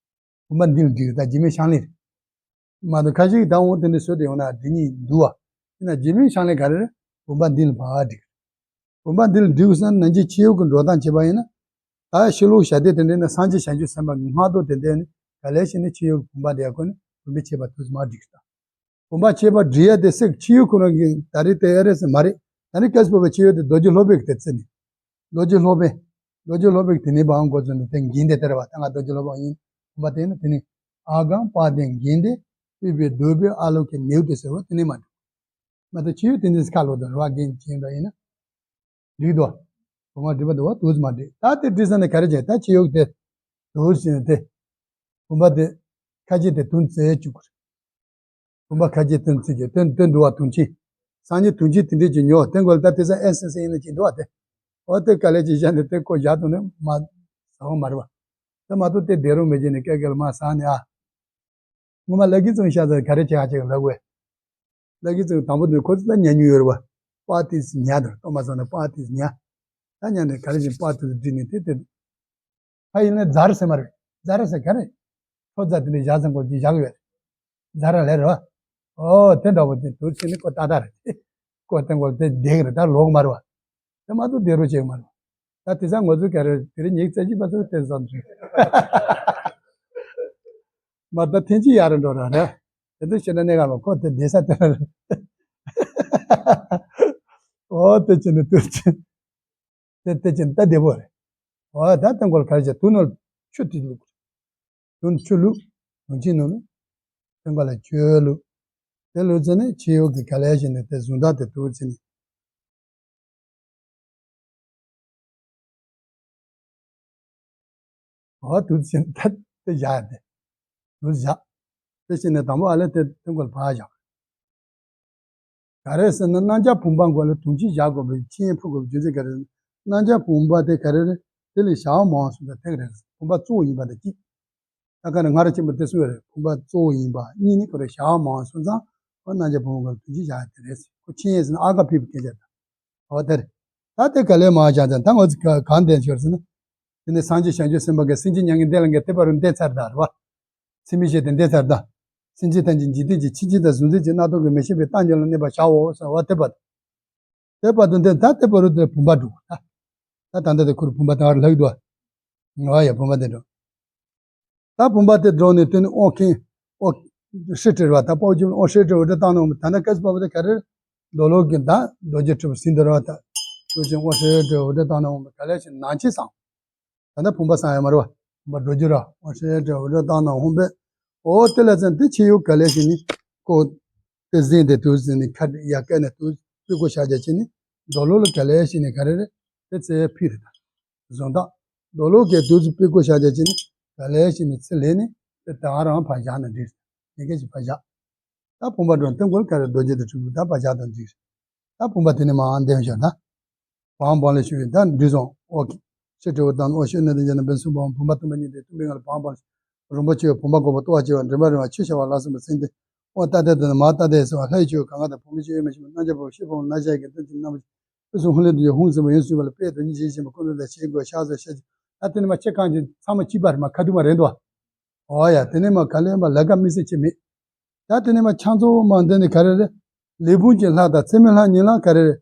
བུམ་པ་འདི་ལ་འགྲིག་རེད་ད་རྒྱུ་མའི་ཤང་ལས་རེད། མ་གཏོགས་ཁ་ཤས་ཀྱིས་ད་འོང་དེ་འདྲ་བཟོས་ཏེ་ཡོང་ན་འགྲིག་ཉིད་འདུག་བ། ཡིན་ན་རྒྱུ་མའི་ཤང་ལས་ག་རེ་རེད། བུམ་པ་འདི་ལ་ཕར་འགྲིག་རེད། བུམ་པ་འདི་ལ་འགྲིག་ས་ན་ནང་གི་ཕྱི་དབྱིབས་ཀྱི་འགྲོ་སྟངས་བྱས་པ་ཡིན་ན། ད་ཕྱི་ལོགས་ཞལ་རས་དེ་འདྲ་ནི་སངས་རྒྱས་བྱང་ཆུབ་སེམས་དཔའ་གི་སྔགས་ཐོག་དེ་འདྲ་ནི་ག་ལེ་ཤི་ནས་ཕྱི་དབྱིབས་བུམ་པ་དེ་ཡ་ཁོ་ནི་བུམ་པའི་ཁྱད་པར་དུས་མ་འགྲིག་ད། བུམ་པ་ཁྱད་པར་འགྲིག་ཡ་དེ་སྲིད་ཕྱི་དབྱིབས་ཁོ་རང་གི་ད་རེས་དེ་ཨེ་རེད་ཟེར་མ་རེད། ད་ནི་སྐབས་སུ་བབ་པའི་ཕྱི་དབྱིབས་དེ་རྡོ་རྗེ་སློབ་དཔོན་གྱི་དེ་རྩི་ནས། རྡོ་རྗེ་སློབ་དཔོན། རྡོ་རྗེ་སློབ་དཔོན་གྱི་དེ་ནས་བའང་འགོ་བཙུགས་ནས་དེ་འགན་དེ་དེ་རེད་བ་ད་ང་རྡོ་རྗེ་སློབ་དཔོན་ཡིན། བུམ་པ་དེ་ནི་དེ་ནི། ཨ་གང་པ་དེ་འགན་དེ། པི་པི་རྡོ་པི་ཨ་ལོ་ཀེ་ནེའུ་དེ་ཟེར་བ་དེ་ནི་མ་འགྲིག་མ་གཏོགས་ཕྱི་དབྱིབས་དེ་འདྲ་ཁ་ལོ་དང་རེ་བ་འགན་བྱས་འདྲ་ཡིན་ན། འགྲིག་དོ། བུམ་པ་འགྲིག་པ་འདུག་བ་དུས་མ་འགྲིག་ད་དེ་འགྲིག་ས་ནས་ག་རེ་བྱས་ད་ཕྱི་དབྱིབས་དེ། དུས་ཟིན་ནས་དེ། བུམ་པ་དེ། ཁ་ཆེ་དེ་དུང་རྩེ་བཅུག་གི་རེད། བུམ་པ་ཁ་ཆེ་དུང་རྩེ་རྒྱུ་དེ་དེ་འདུག་བ་དུང་ཆེ། སང་ཉིན་དུང་ཆེ་དེ་འདྲས་ཀྱི་ཉོ་དེ་འགོལ་ད་དེ་ས་ཨེ་སེ་སེ་ཡིན་ན་ཅི་འདུག་བ་དེ། འོ་དེ་དཀའ་ལས་ཅིག་བཞག་ནས་དེ་ཀོ་བཞག་ཐུབ་ནས་མ། ཟ་བ་མ་རེད་བ། དེ་མ་གཏོགས་དེ་བདེ་རུང་མེད་ཀྱི་ནས་སྐད་སྐད་ལ་མ་ཟ་ནས་ཨ། ངོ་མ་བླ་རྒན་ཚང་ཤ་ཚ་ག་རེ་བྱེད་ཨ་ཅེ་ག་ལབ་དགོས། བླ་རྒན་ཚང་དང་པོ་དེ་ཁོ་ཚོ་ད་ཉན་མྱོང་ཡོད་རེད་བ། པ་ཏི་སི་ཉ་དང་ལྟོ་མ་ཚང་ནས་པ་ཏི་སི་ཉ། ད་ཉ་ནས་ག་རེ་བཞིན་པ་ཏི་སི་བསྒྲིགས་ནས་དེ་དེ། ཕ་ཡིན་ན་རྫ་རི་ཟེར་མ་རེད། རྫ་རི་ཟེར་ག་རེ། ཁྲོ་རྫ་དེ་འདྲའི་བཞག་ཚང་སྐོར་གྱི་བཞག་ཡོད་རེད། རྫ་རི་ལས་རེད་བ། ཨོ་དེ་འདྲ་པོ་དེ་དུར་ཕྱིན་ནས་ཁོ་ཏག་ཏག་རེད། ཁོ་དེ་འགོར་དེ་བསྡད་ཀྱི་རེད་ད་ལོག་མ་རེད་བ། དེ་མ་གཏོགས་བསྡད་རོགས་བྱེད་ཀྱི་མ་རེད་བ། ད་དེ་ཚ་ང་ཚོ་ག་རེ་དེ་རིང་ཉིག་རྩ་གཅིག་པ་ཚོ་དེ་བསམ་ཚུལ། མ་ད་ཐེངས་གཅིག་ཡར་འགྲོ་ར་རེད། དེ་ཚོ་ཤེས་ན་གནས་ག་མ་ཁོ་དེ་བསྡད་ས་དེ་ར་རེད། ཨོ་དེ་ཅི་ནི་དུར་ཅི། དེ་དེ་ཅི་ནི་ད་བདེ་པོ་རེད། ཨོ་ད་དེ་འགོར་ག་རེ་བྱ་དུ་ནོར་ཆུ་དེ་བླུགས། དུ་ཆུ་བླུགས། དུང་ཅན་ནང་ནས་སྟོན་ཁ་ལ་ཆོས་ལུགས། དེ་ལུགས་ཚེ་ནས་ཆེ་ཡོ་གི་ག་ལས་བྱས་ནས་དེ་གཟུང་ཐག་དེ་དུག་ཚེ་ནས། འོ་དུག་ཚེ་ནས་ད་དེ་བཞག་ཡ་དེ། དུག་བཞག་དེ་བྱས་ནས་དང་པོ་ཨ་ལས་དེ་སྟོན་ཁ་ལ་ཕར་བཞག་ག་རེ་ཟེར་ན་རྣམ་བྱང་བུམ་པ་མགོ་ལ་དུང་ཅན་བཞག་དགོས་པའི་ཆེན་ཕུ་དགོས་པའི་རྒྱུ་མཚན་ག་རེ་རེད། རྣམ་བྱང་བུམ་པ་དེ་ག་རེ་རེད། དེ་ལས་བྱ་བ་མང་བ་སོང་ཙང་དེ་ག་རེ་རེད། བུམ་པ་གཙོ་བོ་ཡིན་པ་དང་གཅིག་ད་ག་ནས་སྔ་ར་ཆེན་པོ་དེ་གསུངས་ཡོད་རེད། བུམ་པ་གཙོ་བོ་ཡིན་པ་གཉིས་ནི་ཁོ་རེ་བྱ་བ་མང་བ་སོང་ཙང་ཁོ་རྣམ་བྱང་བུམ་པ་མགོ་ལ་དུང་ཅན་བཞག་ཡ་དེ་རེད། ཁོ་ཆེན་ཡིན་ཟེར་ན་ཨ་ག་ཕི་བི་སྐད་ཆ་རེད། འོ་དེ་རེད། ད་དེ་ག་ལས་མ་བཞག་ཙང་ད་ང་ཚོ་ག་གང་བསྟན་ཤོར་ཟེར་ན། དེ་ནས་སངས་རྒྱས་བྱང་ཆུབ་སེམས་དཔའ་གིས་སེམས་ཅན་མྱ་ངན་འདས་ལ་འགེལ་དེ་བར་དུ་འདས་ཚར་ད་རེད་བ། ཚད་མེད་བཞི་དེ་འདས་ཚར་ད། སེམས་ཅན་ཐམས་ཅད་འཇིག་རྟེན་གྱི་ཕྱིན་ཅི་དང་གཟུང་འཛིན་གྱི་རྣམ་རྟོག་གིས་མི་ཤེས་པའི་རྟགས་ཉིད་ལ་གནས་པར་བྱའོ་ཟེར་བ་དེ་བར་དུ། དེ་བར་དུ་འདས་ད་དེ་བར་དུ་དེ་བུམ་པ་འགྲོ་ད། ད་ད་ལྟ་དེ་ཁོ་རང་བུམ་པ་དེ་ཨ་རུ་ལྷག་འདུག་ང་ཡ་བུམ་པ་དེ་འགྲོ། ད་བུམ་པ་དེ་འགྲོ་ནས་དེ་ནི་ཨོ་ཁེ། ཨོ། ཧྲི་ཏྲི་ར་བ་ད་པའོ་ཅུན་ཨོ་ཧྲི་ཏྲི་འོ་ཏྲི་བཏང་ནོ་ད་ནི་ཀ་སི་པ་བ་དེ་ག་རེ། རྡོ་ལོ་གི་ད་རྡོ་རྗེ་དྲིལ་བུ་ཟིན་དུ་ར་བ་ད། ཏུ་ཅིན་ཨོ་ཧྲི་ཏྲི་འོ་ཏྲི་བཏང་ནོ་ག་ལས་ཞིག་ནང་ཆེ་སང་། ད་ནི་བུམ་པ་སང་ཡ་མ་རེད་བ། བུམ་པ་རྡོ་རྗེ་ར་ཨོ་ཧྲི་ཏྲི་འོ་ཏྲི་བཏང་ནོ་ཧོང་པེ། ཨོ་དེ་ལ་ཙན་དེ་ཆེ་ཡོ་ག་ལས་ཞིག་ནི་ཀོ། དེ་ཟིན་དེ་དུ་ཟིན་ནི་ཁ་ཡ་ཀ་ནི་དུ་པི་ཀོ་ཤ་ཇ་ཆེ་ནི་རྡོ་ལོ་ལ་ག་ལས་ཞིག་ནི་ག་རེ་རེད། དེ་ཚེ་ཕི་རེད་ད། བཟོ་ལྟ། རྡོ་ལོ་གའི་བདུད་རྩི་པི་ཀོ་ཤ་ཇ་ཅི་ནི་ག་ལས་ཤི་ནི་ཚེ་ལས་ནི་དེ་ད་རང་ཕར་བཞག་ན་འགྲིག་ཡི་གེ་ཞིག་ཕར་བཞག་ད་བུམ་པ་འགྲོ་སྟོན་ཁོལ་ག་རེ་རྡོ་རྗེ་དང་གྲུབ་ད་ཕར་བཞག་དང་འགྲིག་ད་བུམ་པ་དེ་ནི་མ་འདེམས་ཤོག་ད། བང་བང་ལས་ཤུ་ཡི་ད་འགྲིག་སོང་ཨོ་ཁེ། ཤི་ཁྲི་བོ་དང་ཨོ་ཤོད་ནི་དེ་རྗེས་ན་བེན་སུ་བང་བུམ་པ་སྟོན་པ་ཉིད་དེ་སྟོན་པའི་ངང་ལ་བང་བང་ལས་རིན་པོ་ཆེ་བ་བུམ་པ་འགོག་པ་ལྟོ་བ་ཆེ་བ་མགྲིན་པ་རིང་བ་ཆུ་ཤ་བ་ལ་སོགས་པ་ཟིན་ཏེ། ཨོ་ཏ་ཏ་ཏ་ན་མ་ཏ་ཏ་ཡེ་སོ་ལྷའི་ཆོས་གང་ག་དང་བུ་མོ་ཆོས་ཡོད་མི་ཤེས་པ་རྣམ་བཅད་པོ་ཤེས་པོ་ན་ཤ་གི་དོན་གྱི་རྣམ་པ་ཕུན་སུམ་ཧུན་ལེ་དུ་ཡོད་ཧུང་ཟིན་པ་ཡོན་སུས་པ་ལ་དཔེ་དོན་གཉིས་བཞིན་ཤེས་པ་ཀུན་ཏུ་ལ་ཤེས་དགོས་ཤ་ཟ་ཤ་ཅི། ད་དེ་ནི་མ་ཁྱེད་གང་གི་ཚང་མ་གཅིག་པ་རེད་མ་ཁ་དུ་མ་རེད་འདུག་ཨོ་ཡ་དེ་ནི་མ་ག་ལེ་མ་ལ་ཀ་མི་སེ་ཆེ་མེད། ད་དེ་ནི་མ་ཆང་ཚོ་མ་འདི་ནི་ག་རེ་རེད། ལས་བུམ་གྱི་ལྷ་དང་ཚད་མེད་ལྷ་གཉིས་ལ་ག་རེ་རེད།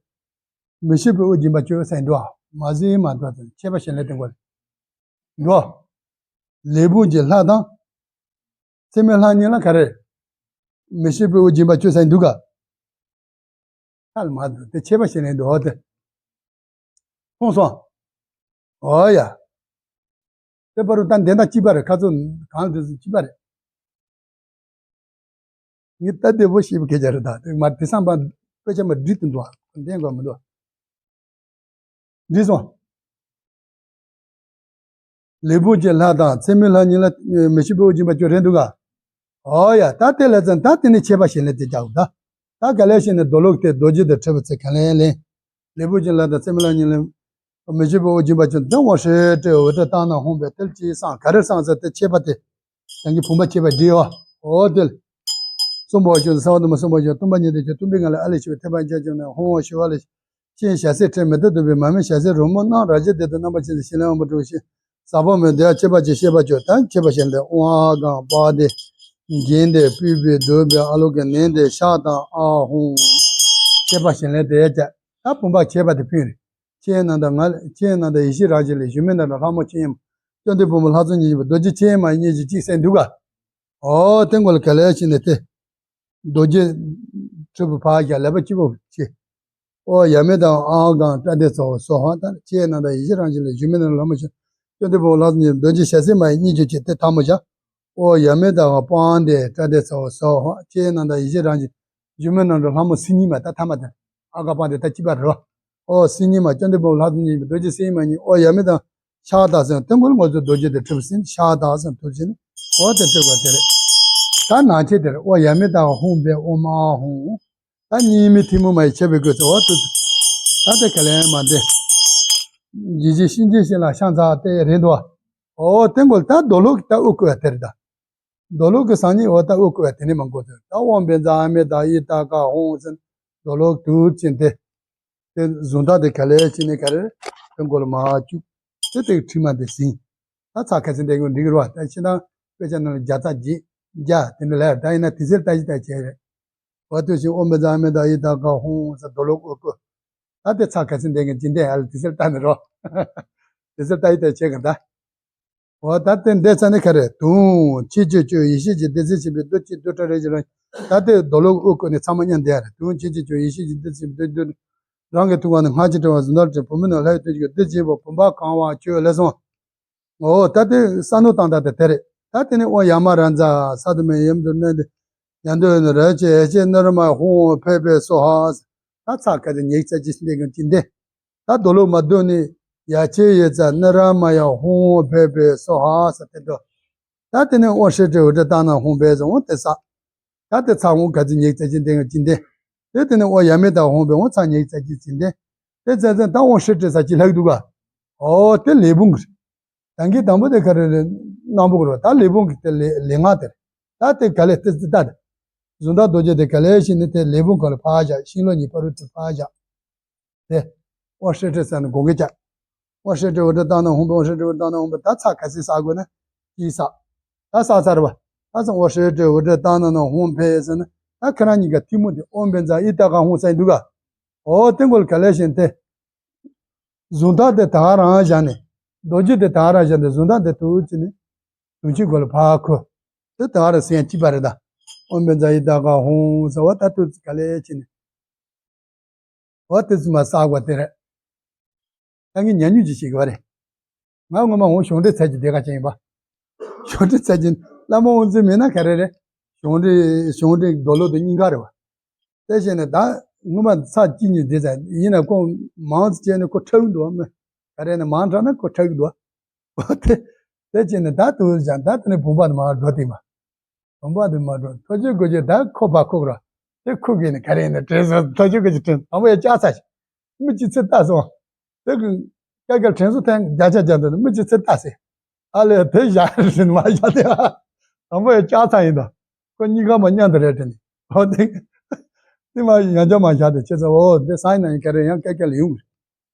མི་ཤེས་པའི་དབུགས་འབྱིན་པ་སྤྱོད་ཟེར་འདུག་མ་ཟིན་མ་འདུག་ཚེ་ཁྱད་པར་ཞེ་ལས་དེ་འགོ་ལས། འགྲོ། ལས་བུམ་གྱི་ལྷ་དང་། ཚད་མེད་ལྷ་གཉིས་ལ་ག་རེ། མི་ཤེས་པའི་དབུགས་འབྱིན་པ་སྤྱོད་ས་འདུག་ག་ཁ་ལ་མ་འདུག་དེ་ཁྱད་པར་ཞེ་ལས་འདུག་ཨོ་དེ། མཐོང་སོང་། ཨོ་ཡ། དེ་བར་དུ་ད་འདི་དང་གཅིག་པ་རེད་ཁ་ཚོ་གང་དུ་གཅིག་པ་རེད། ངས་ལྟ་བདེ་པོ་ཤེས་པའི་སྐད་ཆ་རེད་ད་དེ་མ་དེ་བསམ་པ་དཔེ་ཆ་མ་བྲིས་དུ་འདུག་ཨ་འདན་དགོས་མི་འདུག་འདི་སོང་། ལས་བུམ་གྱི་ལྷ་དང་ཚད་མེད་ལྷ་གཉིས་ལ་མི་ཤེས་པའི་དབུགས་འབྱིན་པ་སྤྱོད་རེད་འདུག་ག་ཨོ་ཡ་ད་དེ་ལ་ཙང་ད་དེ་ནི་ཁྱད་པར་ཞེ་ལས་དེ་རྒྱག་ད། ད་ག་ལས་ཤེས་ནས་རྡོ་ལོག་དེ་རྡོ་རྗེ་དང་འཕྲད་པ་ཚེ་ག་ལས་ལེན། ལས་བུམ་གྱི་ལྷ་དང་ཚད་མེད་ལྷ་གཉིས་ལ། མི་ཤེས་པའི་དབུགས་འབྱིན་པ་ཅན་དེ་དབང་ཧྲེ་སྤྲེའུ་འོད་སྤྲོ་བཏང་ན་ཧོང་པའི་ཏིལ་གྱིས་བསང་ག་རེ་བསང་ཟེར་ཏེ་ཁྱད་པར་དེ། རང་གི་བུམ་པ་ཁྱད་པར་བསྒྲིལ་བ། འོ་དེ་ལ། གསུམ་པོ་ཞུ་ས་བ་དུ་མ་གསུམ་པོ་ཞུ་སྟོན་པ་ཉིད་དུ་ཞུ་སྟོན་པའི་ངང་ལས་ཨ་ལས་ཞུ་ཐེག་པ་ཅན་ཅན་ནས་ཧོང་བ་ཞུ་བ་ལས། ཤེས་ཞལ་ཟས་ཁྲིམས་མི་ལྡན་དུ་བའི་མ་སྨད་ཞལ་ཟས་རོལ་མོ་རྣམས་རབ་བྱེད་སྡེ་དང་རྣམ་པ་ཅན་དུ་ཞིང་ལས་དབང་པོ་དྲུག་ཤེས། ཟབ་པོ་མོའི་སྡེ་ཁྱད་པར་གྱི་ཤེས་པ་ཅོ་དང་ཁྱད་པར་ཞེ་ལས་དབང་ཨ་གང་པ་དེ། འགྱེན་དེ་སྤུས་པའི་གདུག་པའི་ཨ་ལོ་གི་ནན་དེ་ཤ་དང་ཨ་ཧོང་། ཁྱད་པར་ཞེ་ལས་དེ་ཡ་ཀྱ། ད་བུམ་པ་ཁྱད་པར་དེ་ཕུན་རེད། ཁྱེད་རྣམས་དང་ང་ལ་ཁྱེད་རྣམས་དང་ཡེ་ཤེས་རང་བཞིན་ལས་གཞོན་མི་རྣམས་ལ་ལྷ་མོ་ཆེན་ཡིན། སྐྱོན་དུ་བུ་མོ་ལྷ་ཚོགས་གཉིས་ཡིན་པ་རྡོ་རྗེ་ཆེན་མ་གཉིས་ཀྱི་གཅིག་སེང་འདུག་ག་ཨོ་ཏེ་མགོ་ལ་ག་ལས་ཕྱིན་ནས་ཏེ། རྡོ་རྗེ་ཁྲི་པོ་ཕ་རྒྱ་ལས་པ་སྐྱིད་པོ་ཆེ། ཨོ་ཡ་མེ་དང་ཨང་གང་ཏྲ་ཏེ་ཚོ་སོ་ཧ་ད་ཁྱེད་རྣམས་དང་ཡེ་ཤེས་རང་བཞིན་ལས་གཞོན་མི་རྣམས་ལ་ལྷ་མོ་ཆེན། སྐྱོན་དུ་བུ་མོ་ལྷ་ཚོགས་གཉིས་རྡོ་རྗེ་ཞལ་ཟས་མ་གཉིས་ཀྱི་གཅིག་ཏེ་ཐ་མོ་བཞག་ཨོ་ཡ་མེ་དང་སྤང་དེ་ཏྲ་ཏེ་ཚོ་སོ་ཧ་ཁྱེད་རྣམས་དང་ཡེ་ཤེས་རང་བཞིན། གཞོན་མི་རྣམས་ལ་ལྷ་མོ་སེང་གཉིས་མ་ད་ཐ་མ་དེ། ཨ་ག་པ་དེ་ད་སྐྱིད་པ་རོ། ཨོ་སེང་གཉིས་མ་སྐྱོན་དུ་བུ་མོ་ལྷ་ཚོགས་གཉིས་རྡོ་རྗེ་སེང་མ་གཉིས་ཨོ་ཡ་མེ་དང་། ཤ་དག་སེང་ཏེ་མགོ་ལ་ང་ཚོ་རྡོ་རྗེ་དེ་ཁྲི་པོ་སེང་ཤ་དག་སེང་ཐུབ་ཆེན། ཨོ་དེ་སྤྲོད་པ་དེ་རེད། ད་ནང་ཆེ་དེ་རེད་ཨོ་ཡ་མེ་དང་ཧོང་པའི་ཨོ་མ་ཧོང་། ད་གཉིས་མེད་ཐལ་མོ་མ་ཡི་ཆེ་བའི་དགོས་ཚེ་ཨོ་ཐུབ། ད་དེ་ག་ལས་མ་དེ། ཡིད་ཆེས་གཤིན་རྗེའི་གཤེད་ལ་ཤ་ཚ་དེ་རེད་འདུག་ཨོ་ཏེ་མགོ་ལ་ད་རྡོ་ལོག་གི་ད་དབུ་བསྐོར་བ་དེ་རེད་ད། རྡོ་ལོག་གི་སང་ཉིན་འོ་ད་དབུ་བསྐོར་བ་དེ་ནས་མ་འགོ་ཚུགས་ད་དབང་བེན་ཛ་ཨ་མེ་ད་ཡི་ད་ཀ་ཧོང་ཟེར། རྡོ་ལོག་དུ་ཕྱིན་ཏེ། དེ་གཟུངས་ཐག་དེ་ག་ལས་ཕྱིན་ནས་ག་རེ། ཏེ་མགོ་ལ་མ་བཅུག་དེ་དེ་ཁྲི་མ་དེ་ཟིན། ད་ཚ་ཁ་སེང་དེ་གི་འགྲིག་རོ་ད་ཕྱི་ནང་དཔེ་ཆ་ནང་ལ་བརྒྱ་རྩ་བརྒྱད་བརྒྱ་དེ་འདྲ་ལས་ད་ཡིན་ན་དེ་ཚེར་ལྟ་ཅི་ལྟ་བྱས་རེད། འོ་དུ་ཞིག་དབང་བེན་ཛ་ཨ་མེ་ད་ཡི་ད་ཀ་ཧོང་ཟེར་རྡོ་ལོག་དབུ་བསྐོར། ད་དེ་ཚ་ཁ་སེང་དེ་གི་ཇི་འདྲ་ཡ་ལ་དེ་ཚེར་ལྟ་ནི་རོ། དེ་ཚེར་ལྟ་ཡི་ལྟ་བྱས་གི་ད། འོ་ད་དེ་འདས་ཚར་ནས་ག་རེ་དུང་ཁྱེད་ཀྱི་ཆོས་ཡེ་ཤེས་ཀྱི་བདུད་རྩི་ཆེན་པོའི་བདུད་ཀྱི་བདུད་ཁྲ་རེ་ཞིག་རང་ད་དེ་རྡོ་ལོག་དབུ་བསྐོར་ནས་ཚང་མ་མཉམ་བསྡད་ཡ་རེད་དུང་ཁྱེད་ཀྱི་ཆོས་ཡེ་ཤེས་ཀྱི་བདུད་རྩི་ཆེན་པོའི་བདུད་བདུད་རང་གི་ཐུགས་ཀ་ནས་སྔར་གྱི་དྲི་བ་གཟུང་ཐག་ཆོད་བུ་མོ་ནི་ལྷའི་བདུད་ཀྱི་བདུད་ཆེན་པོ་བུམ་པ་གང་བ་ཁྱོད་ལས་སོང་། འོ་ད་དེ་ས་ནོ་བཏང་ད་དེ་དེ་རེད་ ད་དེ་ནས་ཨོ་ཡ་མ་ར་ཛ་ས་དུ་མའི་ཡུམ་དུ་གནས་ཏེ། ཡ་འདོད་ནི་ར་ཅེ་ཨེ་ཅེ་ནི་ར་མ་ཧོང་ཕེ་པེ་སོ་ཧ། ད་ཚ་ཁ་དེ་ཉེག་ཚ་ཅི་སྟེ་གི་ཅི་འདི། ད་རྡོ་ལུག་མ་རྡོ་ནི་ཡ་ཅེ་ཡེ་ཙ་ནི་ར་མ་ཡ་ཧོང་ཕེ་པེ་སོ་ཧ་ས་དེ་འདོད། ད་དེ་ནས་ཨོ་ཧྲེ་ཏྲེ་འུ་ཏྲེ་ཏང་ན་ཧོང་པེ་ཟེར་འོ་དེ་ས། ད་དེ་ཚ་འོང་ག་ཚི་ཉེག་ཚ་ཅི་འདི་ཅི་འདི། དེ་དེ་ནས་ཨོ་ཡ་མེ་ད་ཧོང་པེ་འོ་ཚ་ཉེག་ཚ་ཅི་ཅི་འདི། དེ་ཚ་ཚ་ད་ཨོ་ཧྲེ་ཏྲེ་ས་ཅི་ལྷག་འདུག་ག། ཨོ་དེ་ལས་བུང་གི། ད་གིན་དང་པོ་དེ་ག་རེ་རེད། སྣམ་བུ་གི་རེད། ད་ལས་བུང་གི་དེ་ལས་ལས་ངག་དེ་རེད། ད་དེ་ག་ལས་དེ་ཙི་ད་དེ། གཟུང་དག་རྡོ་རྗེ་དེ་ག་ལས་ཤི་ནི་དེ་ལས་བུང་ག་ལ་ཕར་བཞག་ཤིང་ལོ་གཉིས་པ་རུ་དེ་ཕར་བཞག་དེ། ཨོ་ཧྲེ་ཏྲེ་ས་ནི་དགོངས་ཀྱི་བཅའ། ཨོ་ཧྲེ་ཏྲེ་འུ་ཏྲེ་ཏང་ན་ཧོང་པེ། ཨོ་ཧྲེ་ཏྲེ་འུ་ཏྲེ་ཏང་ན་ཧོང་པེ། ད་ཚ་ག་ཚི་ས་དགོས་ན་ཅི་ས། ད་ས་ཚར་བ། ད་ཚ་ཨོ་ཧྲེ་ཏྲེ་འུ་ཏྲེ་ཏང་ན་ན་ཧོང་པེ་ཟེར་ན་ད་ཁྱེད་རང་གཉིས་ཀ་ཐི་མུ་དེ་ཨོམ་བན་ཛ་ཨི་ཏ་ག་ཧོང་ས་ཡིན་འདུག་ག། ཨོ་དེ་མགོ་ལ་ག་ལས་ཤེས་དེ། གཟུང་དག་དེ་ད་རང་བཞག་ནས། རྡོ་རྗེ་དེ་ད་རང་བཞག་ནས་གཟུང་དག་དེ་དུ་ཅི་ནས། དུང་ཆེན་མགོ་ལ་ཕར་ཁུ། དེ་ད་རང་སེང་གཅིག་པ་རེད་ད། ཨོམ་བན་ཛ་ཨི་ཏ་ག་ཧོང་ཟེར་བ་ད་དུ་ཅི་ག་ལས་ཅི་ནས། འོ་དེ་ཚོ་མ་བསགས་པ་དེ་རེད། ད་ངས་ཉན་ཉུང་ཅིག་བྱེད་དགོས་རེད། ང་ངོ་མ་འོང་གཞུང་འབྲེལ་ཚར་གྱི་དེ་ག་ཅན་ཡིན་པ། གཞུང་འབྲེལ་ཚར་གྱི་བླ་མ་དབུ་འཛིན་མེད་ན་ག་རེ་རེད། གཞུང་འབྲེལ་གཞུང་འབྲེལ་རྡོ་ལོ་དེ་གཉིས་ཀ་རེད་བ། དེ་བྱས་ནས་ད་ངོ་མ་ཚར་གཅིག་གཉིས་བསྡད་ཚར་ཡིན་ན་ཁོ་མང་ཙམ་བྱས་ནས་ཁོ་ཁྲག་འདུག་བ་མི། ག་རེ་ནས་མང་དྲགས་ན་ཁོ་ཁྲག་འདུག་བ། འོ་དེ། དེ་བྱས་ནས་ད་དུ་ཀྱང་ད་དེ་ནས་བུམ་པ་དེ་མར་འགྲོ་དེ་མ། བུམ་པ་དེ་མར་འགྲོ་ཐོ་ཅོ་གོ་ཅོ་ད་ཁོ་པ་ཁོ་ར། དེ་ཁོ་གིས་ནས་ག་རེ་ནས་དྲན་སོང་ཐོ་ཅོ་གོ་ཅོ་དྲན་དང་པོ་ཡ་ལྕགས་ཚ་ཞིག་མི་གཅིག་ཚེ་ལྟ་སོང་། དེ་གི་ཀ་ཀ་དྲན་སོང་ཐེངས་བརྒྱ་ཆ་བརྒྱ་འདི་ནས་མི་གཅིག་ཚེ་ལྟ་ཟེར། ཨ་ལས་དེ་བཞག་རེད་མ་བཞག་དེ། དང་པོ་ཡ་ལྕགས་ཚ་ཡིན་ད། ཁོ་གཉིས་ཀ་མ་མཉམ་དུ་རེད་དྲན་ནས། ཨོ་དེ། དེ་མ་ཡང་བསྐྱར་མ་བཞག་དེ་ཁྱེད་ཚོ་འོ་དེ་སང་ཉིན་ཡང་ག་རེ་ཡང་ཀ་ཀ་ལ་ཡོང་གི་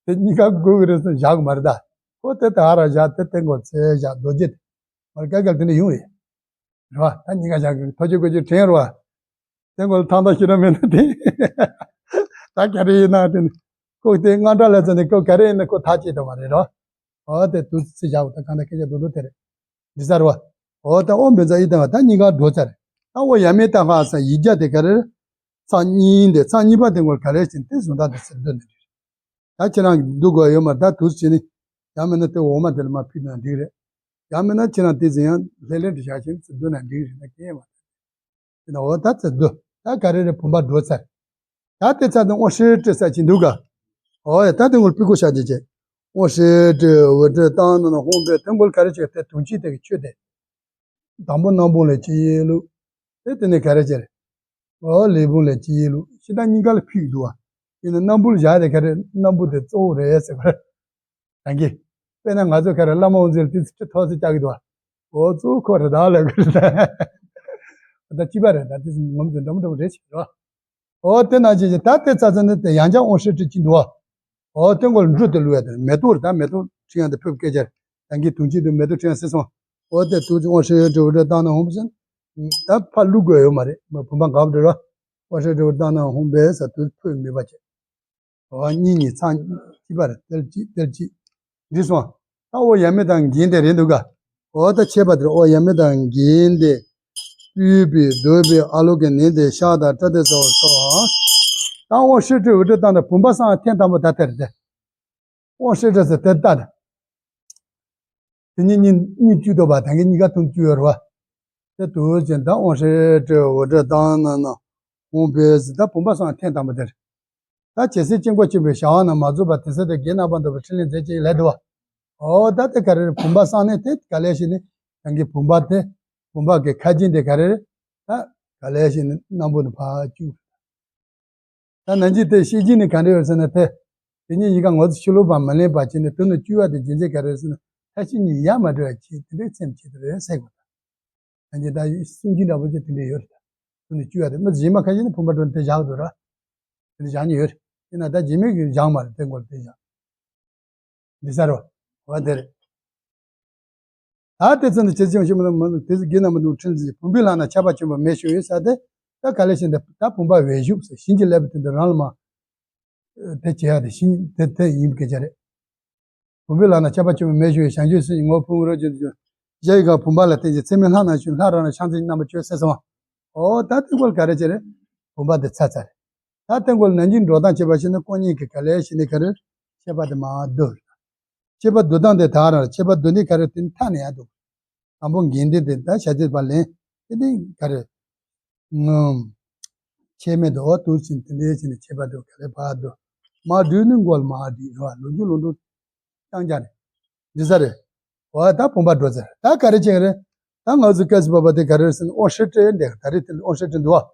རེད། དེ་གཉིས་ཀ་དགོས་ཀྱི་རེད་ཟེར་བཞག་གི་མ་རེད་ད། ཁོ་དེ་ད་ར་བཞག་དེ་སྟེང་གོ་ཚེ་བཞག་རྡོ་རྗེ་དེ། མར་ཀ་ཀ་དེ་ནས་ཡོང་རེད། རེད་བ། ད་གཉིས་ཀ་བཞག་གི་ཐོ་ཅོ་གོ་ཅོ་དྲན་རེད་བ། སྟེང་གོ་ལ་ཐང་ཐང་ཤི་ར་མེད་ན་དེ། ད་ག་རེ་ཡིན་ན་དེ་ནི། ཁོ་དེ་སྔ་དྲགས་ལ་ཚ་ནས་ཁོ་ག་རེ་ཡིན་ན་ཁོ་ཐག་བཅད་དོ་མ་རེད་རོ། ཨོ་དེ་དུ་ཚེ་བཞག་གོ་ད་གང་ད་སྐད་ཆ་རྡོག་རྡོག་དེ་རེད། འདི་ཚར་བ། ཨོ་ད་ཨོ་མི་ཚ་ཡི་དང་བ་ད་གཉིས་ཀ་འགྲོ་ཚར། ད་ཨོ་ཡ་མེ་ད་ཧ་ས་ཡི་རྒྱ་དེ་ག་རེ་རེད། ཚ་གཉིས་འདི་ཚ་གཉིས་པ་དེ་ངོར་ག་རེ་བྱིན་དེ་བཟུང་ད་དེ་ཚེ་འདོད་ནི་རེད། ད་ཁྱེད་རང་གི་འདུག་དགོས་ཡོད་མ་རེད། ད་དུས་བྱས་ནི། ཡང་མིན་ན་དེ་འོ་མ་དེ་ལ་མ་ཕུལ་ན་འགྲིག་རེད། ཡང་མིན་ན་ཁྱེད་རང་དེ་ཚེ་ཡང་ལྷེ་ལྷེ་འདྲི་བྱ་ཞིང་ཚེ་འདོད་ན་འགྲིག་རེད་ན་གལ་ཡོད་མ་རེད། དེ་ན་འོ་ད་ཚེ་འདོད་ད་ག་རེ་རེད་བུམ་པ་འགྲོ་ཚར། ད་དེ་ཚ་དང་ཨོ་ཧྲེ་ཏྲེ་ས་ཅི་འདུག་ག། ཨོ་ཡ་ད་དེ་ངོར་ཕི་ཀོ་ཤ་ཅི་ཅེ། ཨོ་ཧྲེ་ཏྲེ་འུ་ཏྲེ་ཏང་ན་ན་ཧོང་པེ་དེ་ངོར་ག་རེ་ཅེ་དེ་དུང་ཅི་དེ་གི་ཆོས་དེ། དང་པོ་སྣམ་བུ་ལ་ཅི་ཡིན་ལུགས། དེ་དེ་ནས་ག་རེ་ཅེ་རེད། ཨོ་ལས་བུང་ལས་ཅི་ཡིན་ལུགས་ཤི་ད་གཉིས་ཀ་ལ་ཕིག་འདུག་བ། ཡིན་ན་སྣམ་བུ་ལ་བཞག་དེ་ག་རེ་སྣམ་བུ་དེ་གཙོ་བོ་རེད་ཟེར་བ་རེད། ད་གི། དཔེར་ན་ང་ཚོ་ག་རེ་བླ་མ་དབུ་འཛིན་ལ་ཏི་ཚི་ཏི་ཐོག་ཚི་བཅག་གི་འདུག་བ། ཨོ་གཙོ་བོ་ཁོ་རེད་ད་ལབ་གི་རེད་ད། ད་ཅི་པ་རེད་ད་ཏི་ཚི་ངོམ་ཚོ་འདྲ་མོ་འདྲ་མོ་རེད་ཤི་རོ། ཨོ་དེ་ན་ཅི་ཅི་ད་དེ་ཚ་ཚ་ནི་དེ་ཡང་ཅག་ཨོ་ཧྲི་ཏྲི་ཅི་འདུག་བ། ཨོ་དེ་མགོ་ལ་འབྲུ་དེ་བླུགས་ཡ་དེ་མེ་ཏོག་རེད་ད་མེ་ཏོག་ཁྲི་ཡང་དེ་ཕུབ་སྐད་ཆ་རེད། ད་གི་དུང་ཅི་དེ་མེ་ཏོག་ཁྲི་ཡང་སེ་སོང་། ཨོ་དེ་དུ་ཅི་ཨོ་ཧྲི་ཡོད་འབྲུ་འབྲུ་བཏང་ན་ཧོམ་སེ། ད་ཕ་བླུགས་དགོས་ཡོད་མ་རེད་མ་བུམ་པ་འགག་འབྲུ་རོ། ཨོ་ཧྲི་འབྲུ་བཏང་ན་ཧོམ་པའི་ས་དུ་ཕུབ་མེད་པ་བྱེད། འོ་གཉིས་གཉིས་ཚང་གཅིག་པ་རེད་དེར་གཅིག་དེར་གཅིག་འདི་སོང་། ད་ཨོ་ཡ་མེ་དང་གིན་དེ་རེད་འདུག་ག། ཨོ་ད་ཆད་པ་དེར་ཨོ་ཡ་མེ་དང་གིན་དེ། སྤུས་པའི་རྡོ་པའི་ཨ་ལོ་གི་ནི་དེ་ཤ་དང་སྐྲ་དེ་ཚོ་སོ། ད་ཨོ་ཧྲི་ཏྲི་འུ་ཏྲི་བཏང་ད་བུམ་པ་སང་ཐེངས་དང་པོ་ད་དེར་དེ། ཨོ་ཧྲི་ཏྲི་ཟེར་དེ་ལྟ་དེ། དེ་གཉིས་གཉིས་གཉིས་བཅུ་དོ་པ་ད་གིན་གཉིས་ཀ་ཐུང་བཅུ་ཡོད་རེད་བ། དེ་དུ་ཅན་ད་ཨོ་ཧྲི་ཏྲི་འུ་ཏྲི་བཏང་ན་ན་ཧོང་པེ་ཟེར་ད་བུམ་པ་སང་ཐེངས་དང་པོ་དེར། ད་ཇི་སྲིད་དཀྱིལ་འཁོར་ཆེན་པོའི་བྱ་བ་རྣམས་མ་རྫོགས་པར་དེ་སྲིད་དུ་དགེ་རྣམ་པར་འདོད་པའི་ཕྲིན་ལས་མཛད་ཅིང་ལས་འདུལ་བ། ཨོ་ད་དེ་ག་རེ་རེད་བུམ་པ་སང་ནས་དེ་ག་ལས་ཤེས་ནི། ད་གིན་བུམ་པ་དེ། བུམ་པ་གི་ཁ་རྒྱན་དེ་ག་རེ་རེད། ད་ག་ལས་ཤེས་ནི་སྣམ་བུ་ནི་ཕར་བཅུག་ད་ནང་གི་དེ་ཤེས་ཀྱི་ནི་ག་འདྲ་ཡོད་ཟེར་ན་དེ། དེ་གཉིས་གཉིས་ཀ་ངོ་ཚ་ཕྱི་ལོགས་པ་མ་ལེན་པ་བྱས་ནས་དུ་ནི་བཅུ་བ་དེ་རྒྱུ་མཚན་ག་རེ་ཟེར་ན་ཐ་ཤི་གཉིས་ཡ་མ་འདྲ་བ་བྱས་དེ་འདྲའི་སེམས་བྱེད་དེ་རེད་ཟེར་དགོས་ད། ད་ཀྱི་ད་སུན་གྱི་འདྲ་པོ་ཅིག་དེ་འདྲ་ཡོད་རེད་ད། དུ་ནི་བཅུ་བ་དེ་མི་གཞན་མ་ཁ་ཤས་ནི་བུམ་པ་འགྲོ་དེ་བཞག་འདུག་ར། དེ་འདྲ་བཞག་ཉེ་ཡོད་རེད། ཡིན་ན་ད་རྗེས་མའི་གི་བཞག་མ་རེད་དེ་མགོ་ལ་དེ་བཞག་འདི་ས་རོ། འོ་དེ་རེད། ད་དེ་ཚོ་ནི་ཇི་ཙམ་ཞིག་མིན་ན་མིན་ན་དེ་ཚོ་དགེ་རྣམ་པར་འདུག་ཕྲིན་ལས་བུམ་པའི་ལྷ་ན་ཆར་པ་ཆེན་པོ་མེ་ཤོར་ཡོད་ས་དེ། ད་ག་ལས་ཤེས་འདི་ད་བུམ་པ་བས་བཞུགས་ཟེར་བྱིན་གྱིས་བརླབས་པའི་དོན་དུ་རང་ལ་མ། དེ་བྱེད་ཡ་དེ་བྱིན་དེ་དེ་ཡིན་པའི་སྐད་ཆ་རེད། བུམ་པའི་ལྷ་ན་ཆར་པ་ཆེན་པོ་མེ་ཤོར་ཡོད་བྱང་ཆུབ་སེམས་ཀྱི་ངོ་བོ་ཕུང་པོའི་རོ་བཅུད་དུ་གྱུར། གཞལ་ཡས་ཁང་བུམ་པ་ལ་བརྟེན་ཅིང་ཚད་མེད་ལྷ་རྣམས་བྱོན་ལྷ་རང་རང་ཕྱག་མཚན་གྱི་རྣམ་པར་བྱོན་ཟེར་སོང་། ཨོ་ད་དེ་སྐོར་ག་རེ་བྱེད་རེད། བུམ་པ་དེ་ཚར་ཚར་རེད། ད་དེ་སྐོར་ནན་གྱིས་འགྲོ་སྟངས་བྱེད་པ་ཞིག་ན་དཀོན་གཉེར་གྱི་ག་ལས་ཤེས་ནི་ག་རེ། ཆད་པ་དེ་མར་བསྡུ་རེད། ཆད་པ་བསྡུ་སྟངས་དེ་ད་རང་རེད། ཆད་པ་བསྡུ་ནི་ག་རེ་དེ་ནི་མཐའ་ནས་ཡར་བསྡུ། དང་པོ་འགན་དེ་དེ་ད་བྱ་དེ་བ་ལེན། དེ་དེ་ག་རེ། ངམ། ཆད་མེད་དུ་འོ་དུ་ཕྱིན་དེ་འདྲའི་ཕྱིན་ནས་ཆད་པ་དུ་ག་རེ་བར་དུ། མ་བསྡུས་ནི་མགོ་ལ་མ་བསྡུས་རོ། ལོ་རྒྱུས་ལོ་འདུག་ཀྱང་ཀྱང་རེད། འདི་ས་རེད། འོ་ད་བུམ་པ་འགྲོ་ཟེར། ད་ག་རེ་བྱེད་རེད། ད་ང་ཚོ་སྐད་ཆ་བབ་པ་དེ་ག་རེ་རེད་ཟེར་ན། ཨོ་ཧྲེ་ཏྲེ་འདེགས་ད་རེད། དེ་ཨོ་ཧྲེ་ཏྲེ་འདུག་བ།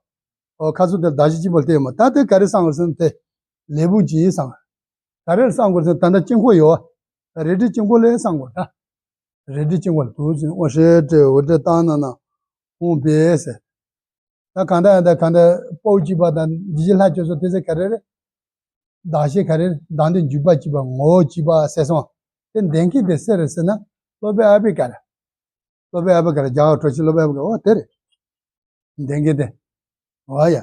ཨོ་ཁ་སུ་དེ་ད་ཞི་གཅིག་པོ་དེ་ཡོད་མ། ད་དེ་ག་རེ་གསང་དགོས་ཟེར་ན། དེ་ལས་བུ་གྱིས་གསང་། ག་རེ་གསང་དགོས་ཟེར་ན། ད་ད་དཀྱིལ་འཁོར་ཡོད་བ། རལ་གྲི་དཀྱིལ་འཁོར་ལས་གསང་དགོས་ད། རལ་གྲི་དཀྱིལ་འཁོར་དུ་ཟིན། ཨོ་ཧྲེ་ཏྲེ་འོ་ཏྲེ་ཏང་ན་ན་ཧོང་པེ་ཟེར། ད་གང་ལྟར་ཡང་ད་གང་ལྟར་པའུ་གཅིག་པ་དང་འཇིགས་བྱེད་ལྷ་བཅོས་སོགས་དེ་ཚོ་ག་རེ་རེད། གདགས་གཞི་ག་རེ་རེད། གདངས་དེ་འཇུག་པ་གཅིག་པ་ངོ་བོ་གཅིག་པ་ཟེར་སོང་། དེ་ལྡན་མཁན་དེ་སུ་རེད་ཟེར་ན། སློབ་དཔོན་ཨ་བྷི་ཀ་ར། སློབ་དཔོན་ཨ་བྷི་ཀ་ར། རྒྱ་གར་གྲོ་ཆེན་སློབ་དཔོན་ཨ་བྷི་ཀ་ར། འོ་དེ་རེད། ལྡན་མཁན་དེ། འོ་ཡ།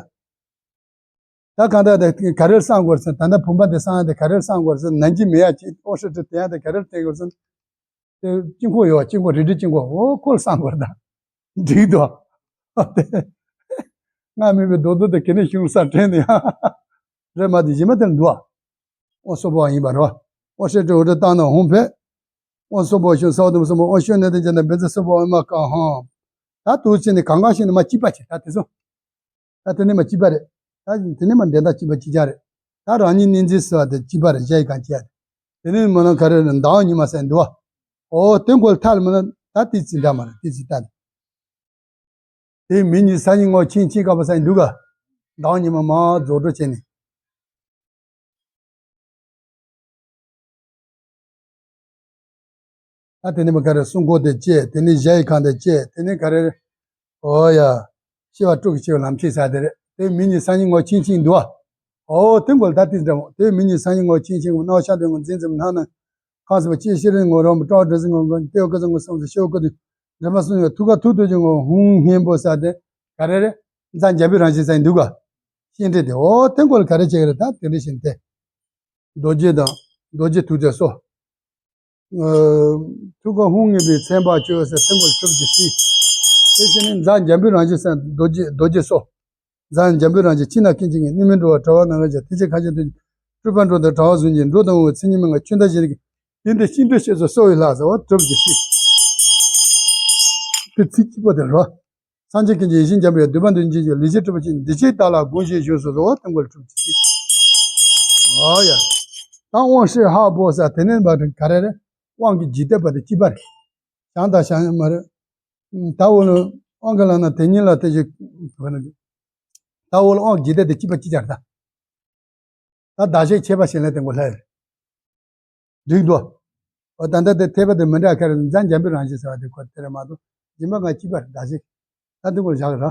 ད་གང་ལྟར་དེ་ག་རེ་གསང་དགོས་ཟེར། ད་ལྟ་བུམ་པ་དེ་གསང་ཡ་དེ་ག་རེ་གསང་དགོས་ཟེར། ནན་གྱི་མེ་ཡ་གཅིག་ཨོ་ཧྲི་ཏྲི་དེ་ཡ་དེ་ག་རེ་བསྟན་དགོས་ཟེར། དེ་དཀྱིལ་འཁོར་ཡོད། དཀྱིལ་འཁོར་རལ་གྲི་དཀྱིལ་འཁོར་འོ་ཁོ་ལ་གསང་དགོས་ད། འགྲིག་འདུག་ང་མེད་པའི་རྡོ་རྡོ་དེ་ག་ནས་བྱུང་ས་དྲན་ནས་ཡང་། རེད་མ་དེ་གཞི་མ་དེར་འདུག་བ། ཨོ་སོག་པོ་ཡིན་པ་རེད་བ། ཨོ་ཧྲི་ཏྲི་འོ་ཏྲི་ཏང་ན་ཧོང་ཕེ། ཨོ་སོག་པོ་ཤོན་སའོ་དུམ་སོག་པོ་ཨོ་ཤོན་ནེ་དེ་ཅན་དང་བེ་ཙི་སོག་པོ་ཨོ་མ་ཀ་ཧང་། ད་དུ་ཅི་ནི་གང་གང་ཤིན་ནི་མ་གཅིག་པ་ཆེ་ད་དེ་ཚོ། ད་དེ་ནས་མ་གཅིག་པ་རེད། ད་དེ་ནས་མ་འདི་དག་གཅིག་པ་གཅིག་རྐྱང་རེད། ད་རང་ཉིད་གནས་འཛིན་ཟེར་བ་དེ་གཅིག་པ་རེད། གཞལ་ཡས་ཁང་གཅིག་རེད། དེ་ནས་མ་ན་ག་རེ་རེད། ཟླ་བ་ཉི་མ་ཟེར་འདུག་བ། ཨོ་དེ་མགོ་ལ་ཐལ་མ་ན་ད་དེ་ཅི་འདྲ་མ་རེད། དེ་ཅི་ལྟ་ནས། དེ་མི་ཉིད་སང་ཉིན་ངོ་ཆིང་ཆིང་ཀ་པ་ཟེར་འདུག་ག་ཟླ་བ་ཉི་མ་མ་རྫོགས་འགྲོ་བྱས་ནས། ད་དེ་ནས་མ་ག་རེ་སྲུང་འཁོར་དེ་བཅས། དེ་ནས་གཞལ་ཡས་ཁང་དེ་བཅས། དེ་ནས་ག་རེ། ཨོ་ཡ། སྐྱེ་བ་དྲུག་གི་སྐྱེ་བའི་ལམ་ཁྱེར་ས་དེ་རེད། དེ་མི་ཉིད་སང་ཉིན་ངོ་ཆིང་ཆིང་འདུག་བ། ཨོ་དེ་མགོ་ལ་ད་དེ་འདྲ་མོ། དེ་མི་ཉིད་སང་ཉིན་ངོ་ཆིང་ཆིང་གི་སྣང་བ་ཤར་དོན་ངོ་འཛིན་ཙམ་སྣང་ན། ཁམས་སུ་བ་སྐྱེ་ཤི་རིང་ངོ་རང་བུ་སྤྲོ་བ་འདྲ་ཟིན་ངོ་ངོ་ལྟེ་བ་ཀ་ཙམ་ངོ་བསམ་སུ་ཤེ་བ་ཀ་དུ་འདྲ་མ་སོང་ཡོད། ཐུགས་ཀ་ཐུག་ཐུག་ཅིག་ངོ་ཧུང་སྙན་པོ་ས་དེ་ག་རེ་རེད། འཛམ་འཇམ་པའི་རང་བཞིན་ས་ཡིན་འདུག་ག་ཤེས་འདྲེ་དེ་ཨོ་དེ་མགོ་ལ་ག་རེ་བྱེད་ཀྱི་རེད། ད་དེ་འདྲ་བཞིན་དེ། རྡོ་རྗེ་དང་། རྡོ་རྗེ་ཐུགས་རྗེ་སོགས། ཨ་ཐུགས་ཀ་ཧཱུྃ་མཉེས་པའི་མཚན་པ་བཅོས་ཟེར་ཐུན་མགོར་གྲུབ་ཀྱི་སྲིད། དེ་བཞིན་ནི་འཛམ་འཇམ་པའི་རང་བཞིན་ཟེར་རྡོ་རྗེ་རྡོ་རྗེ་སོགས། འཛམ་འཇམ་པའི་རང་བཞིན་ཕྱི་ནང་ཀུན་གྱི་ངེས། གནས་མིན་འགྲོ་བ་གྲོལ་བ་ནམ་མཁའ་ཆེ། དེ་ཕྱིར་ཁ་ཆེ་དོན་གྱི་སྤྲུལ་པ་འགྲོ་དང་གྲགས་པ་གཟུགས་ཅན། འགྲོ་དང་འོང་བའི་མཚན་ཉིད་མན་ངག་ཆོས་བདག་བཞིན་གྱི། དེ་འདྲའི་ཤིང་རྟ་ཞེས་སོགས་གསོལ་བའི་ལྷ་ཟེར་བ་གྲུབ་ཀྱི་སྲིད། དེ་ཚིག་གཅིག་པོ་དེ་རོ། སངས་རྒྱས་ཀུན་གྱི་ཡེ་ཤེས་འཇམ་པའི་འོད། འདུས་པ་འདུལ་བྱེད་ཀྱི་ལུས་ཅན་གྲུབ་པ་ཅན། འདི་ཕྱིར་བདག་ལ་དགོངས་ཞེས་ཞུས་སོ། ཟེར་བ་དེ་མགོ་ལ་གྲུབ་ཀྱི་སྲིད། ཨོ་ཡ། ད་དབང་ཧྲི་ཧ་པོ་ཟེར་དེ་ནས་འབད་ག་རེ་རེད། དབང་གི་འཇིག་རྟེན་པ་དེ་གཅིག་པ་རེད། བྱང་དང་བྱང་མ་རེད། ད་འོ་ལ་དབང་གི་ལ་ན་དེ་ཉིད་ལ་དེ་ཞིག་ད་འོ་ལ་དབང་གི་འཇིག་རྟེན་དེ་གཅིག་པ་གཅིག་ཅར་ད། ད་བདག་གཞན་ཁྱད་པར་ཞེས་ལས་དེ་མགོ་ལྷ་རེད། འགྲིག་འདུག་ཨོ་ད་ལྟ་དེ་ཐེག་པ་དེ་མི་འདྲ་ཁ་རེ་འཛམ་འཇམ་པའི་རང་བཞིན་ཟེར་བ་དེ་ཁོ་དེ་རེད་མ་གཏོགས་སྦྱིན་པ་ང་གཅིག་པ་རེད། བདག་གཞན་ད་འདི་མགོ་ལ་བཞག་གི་ར།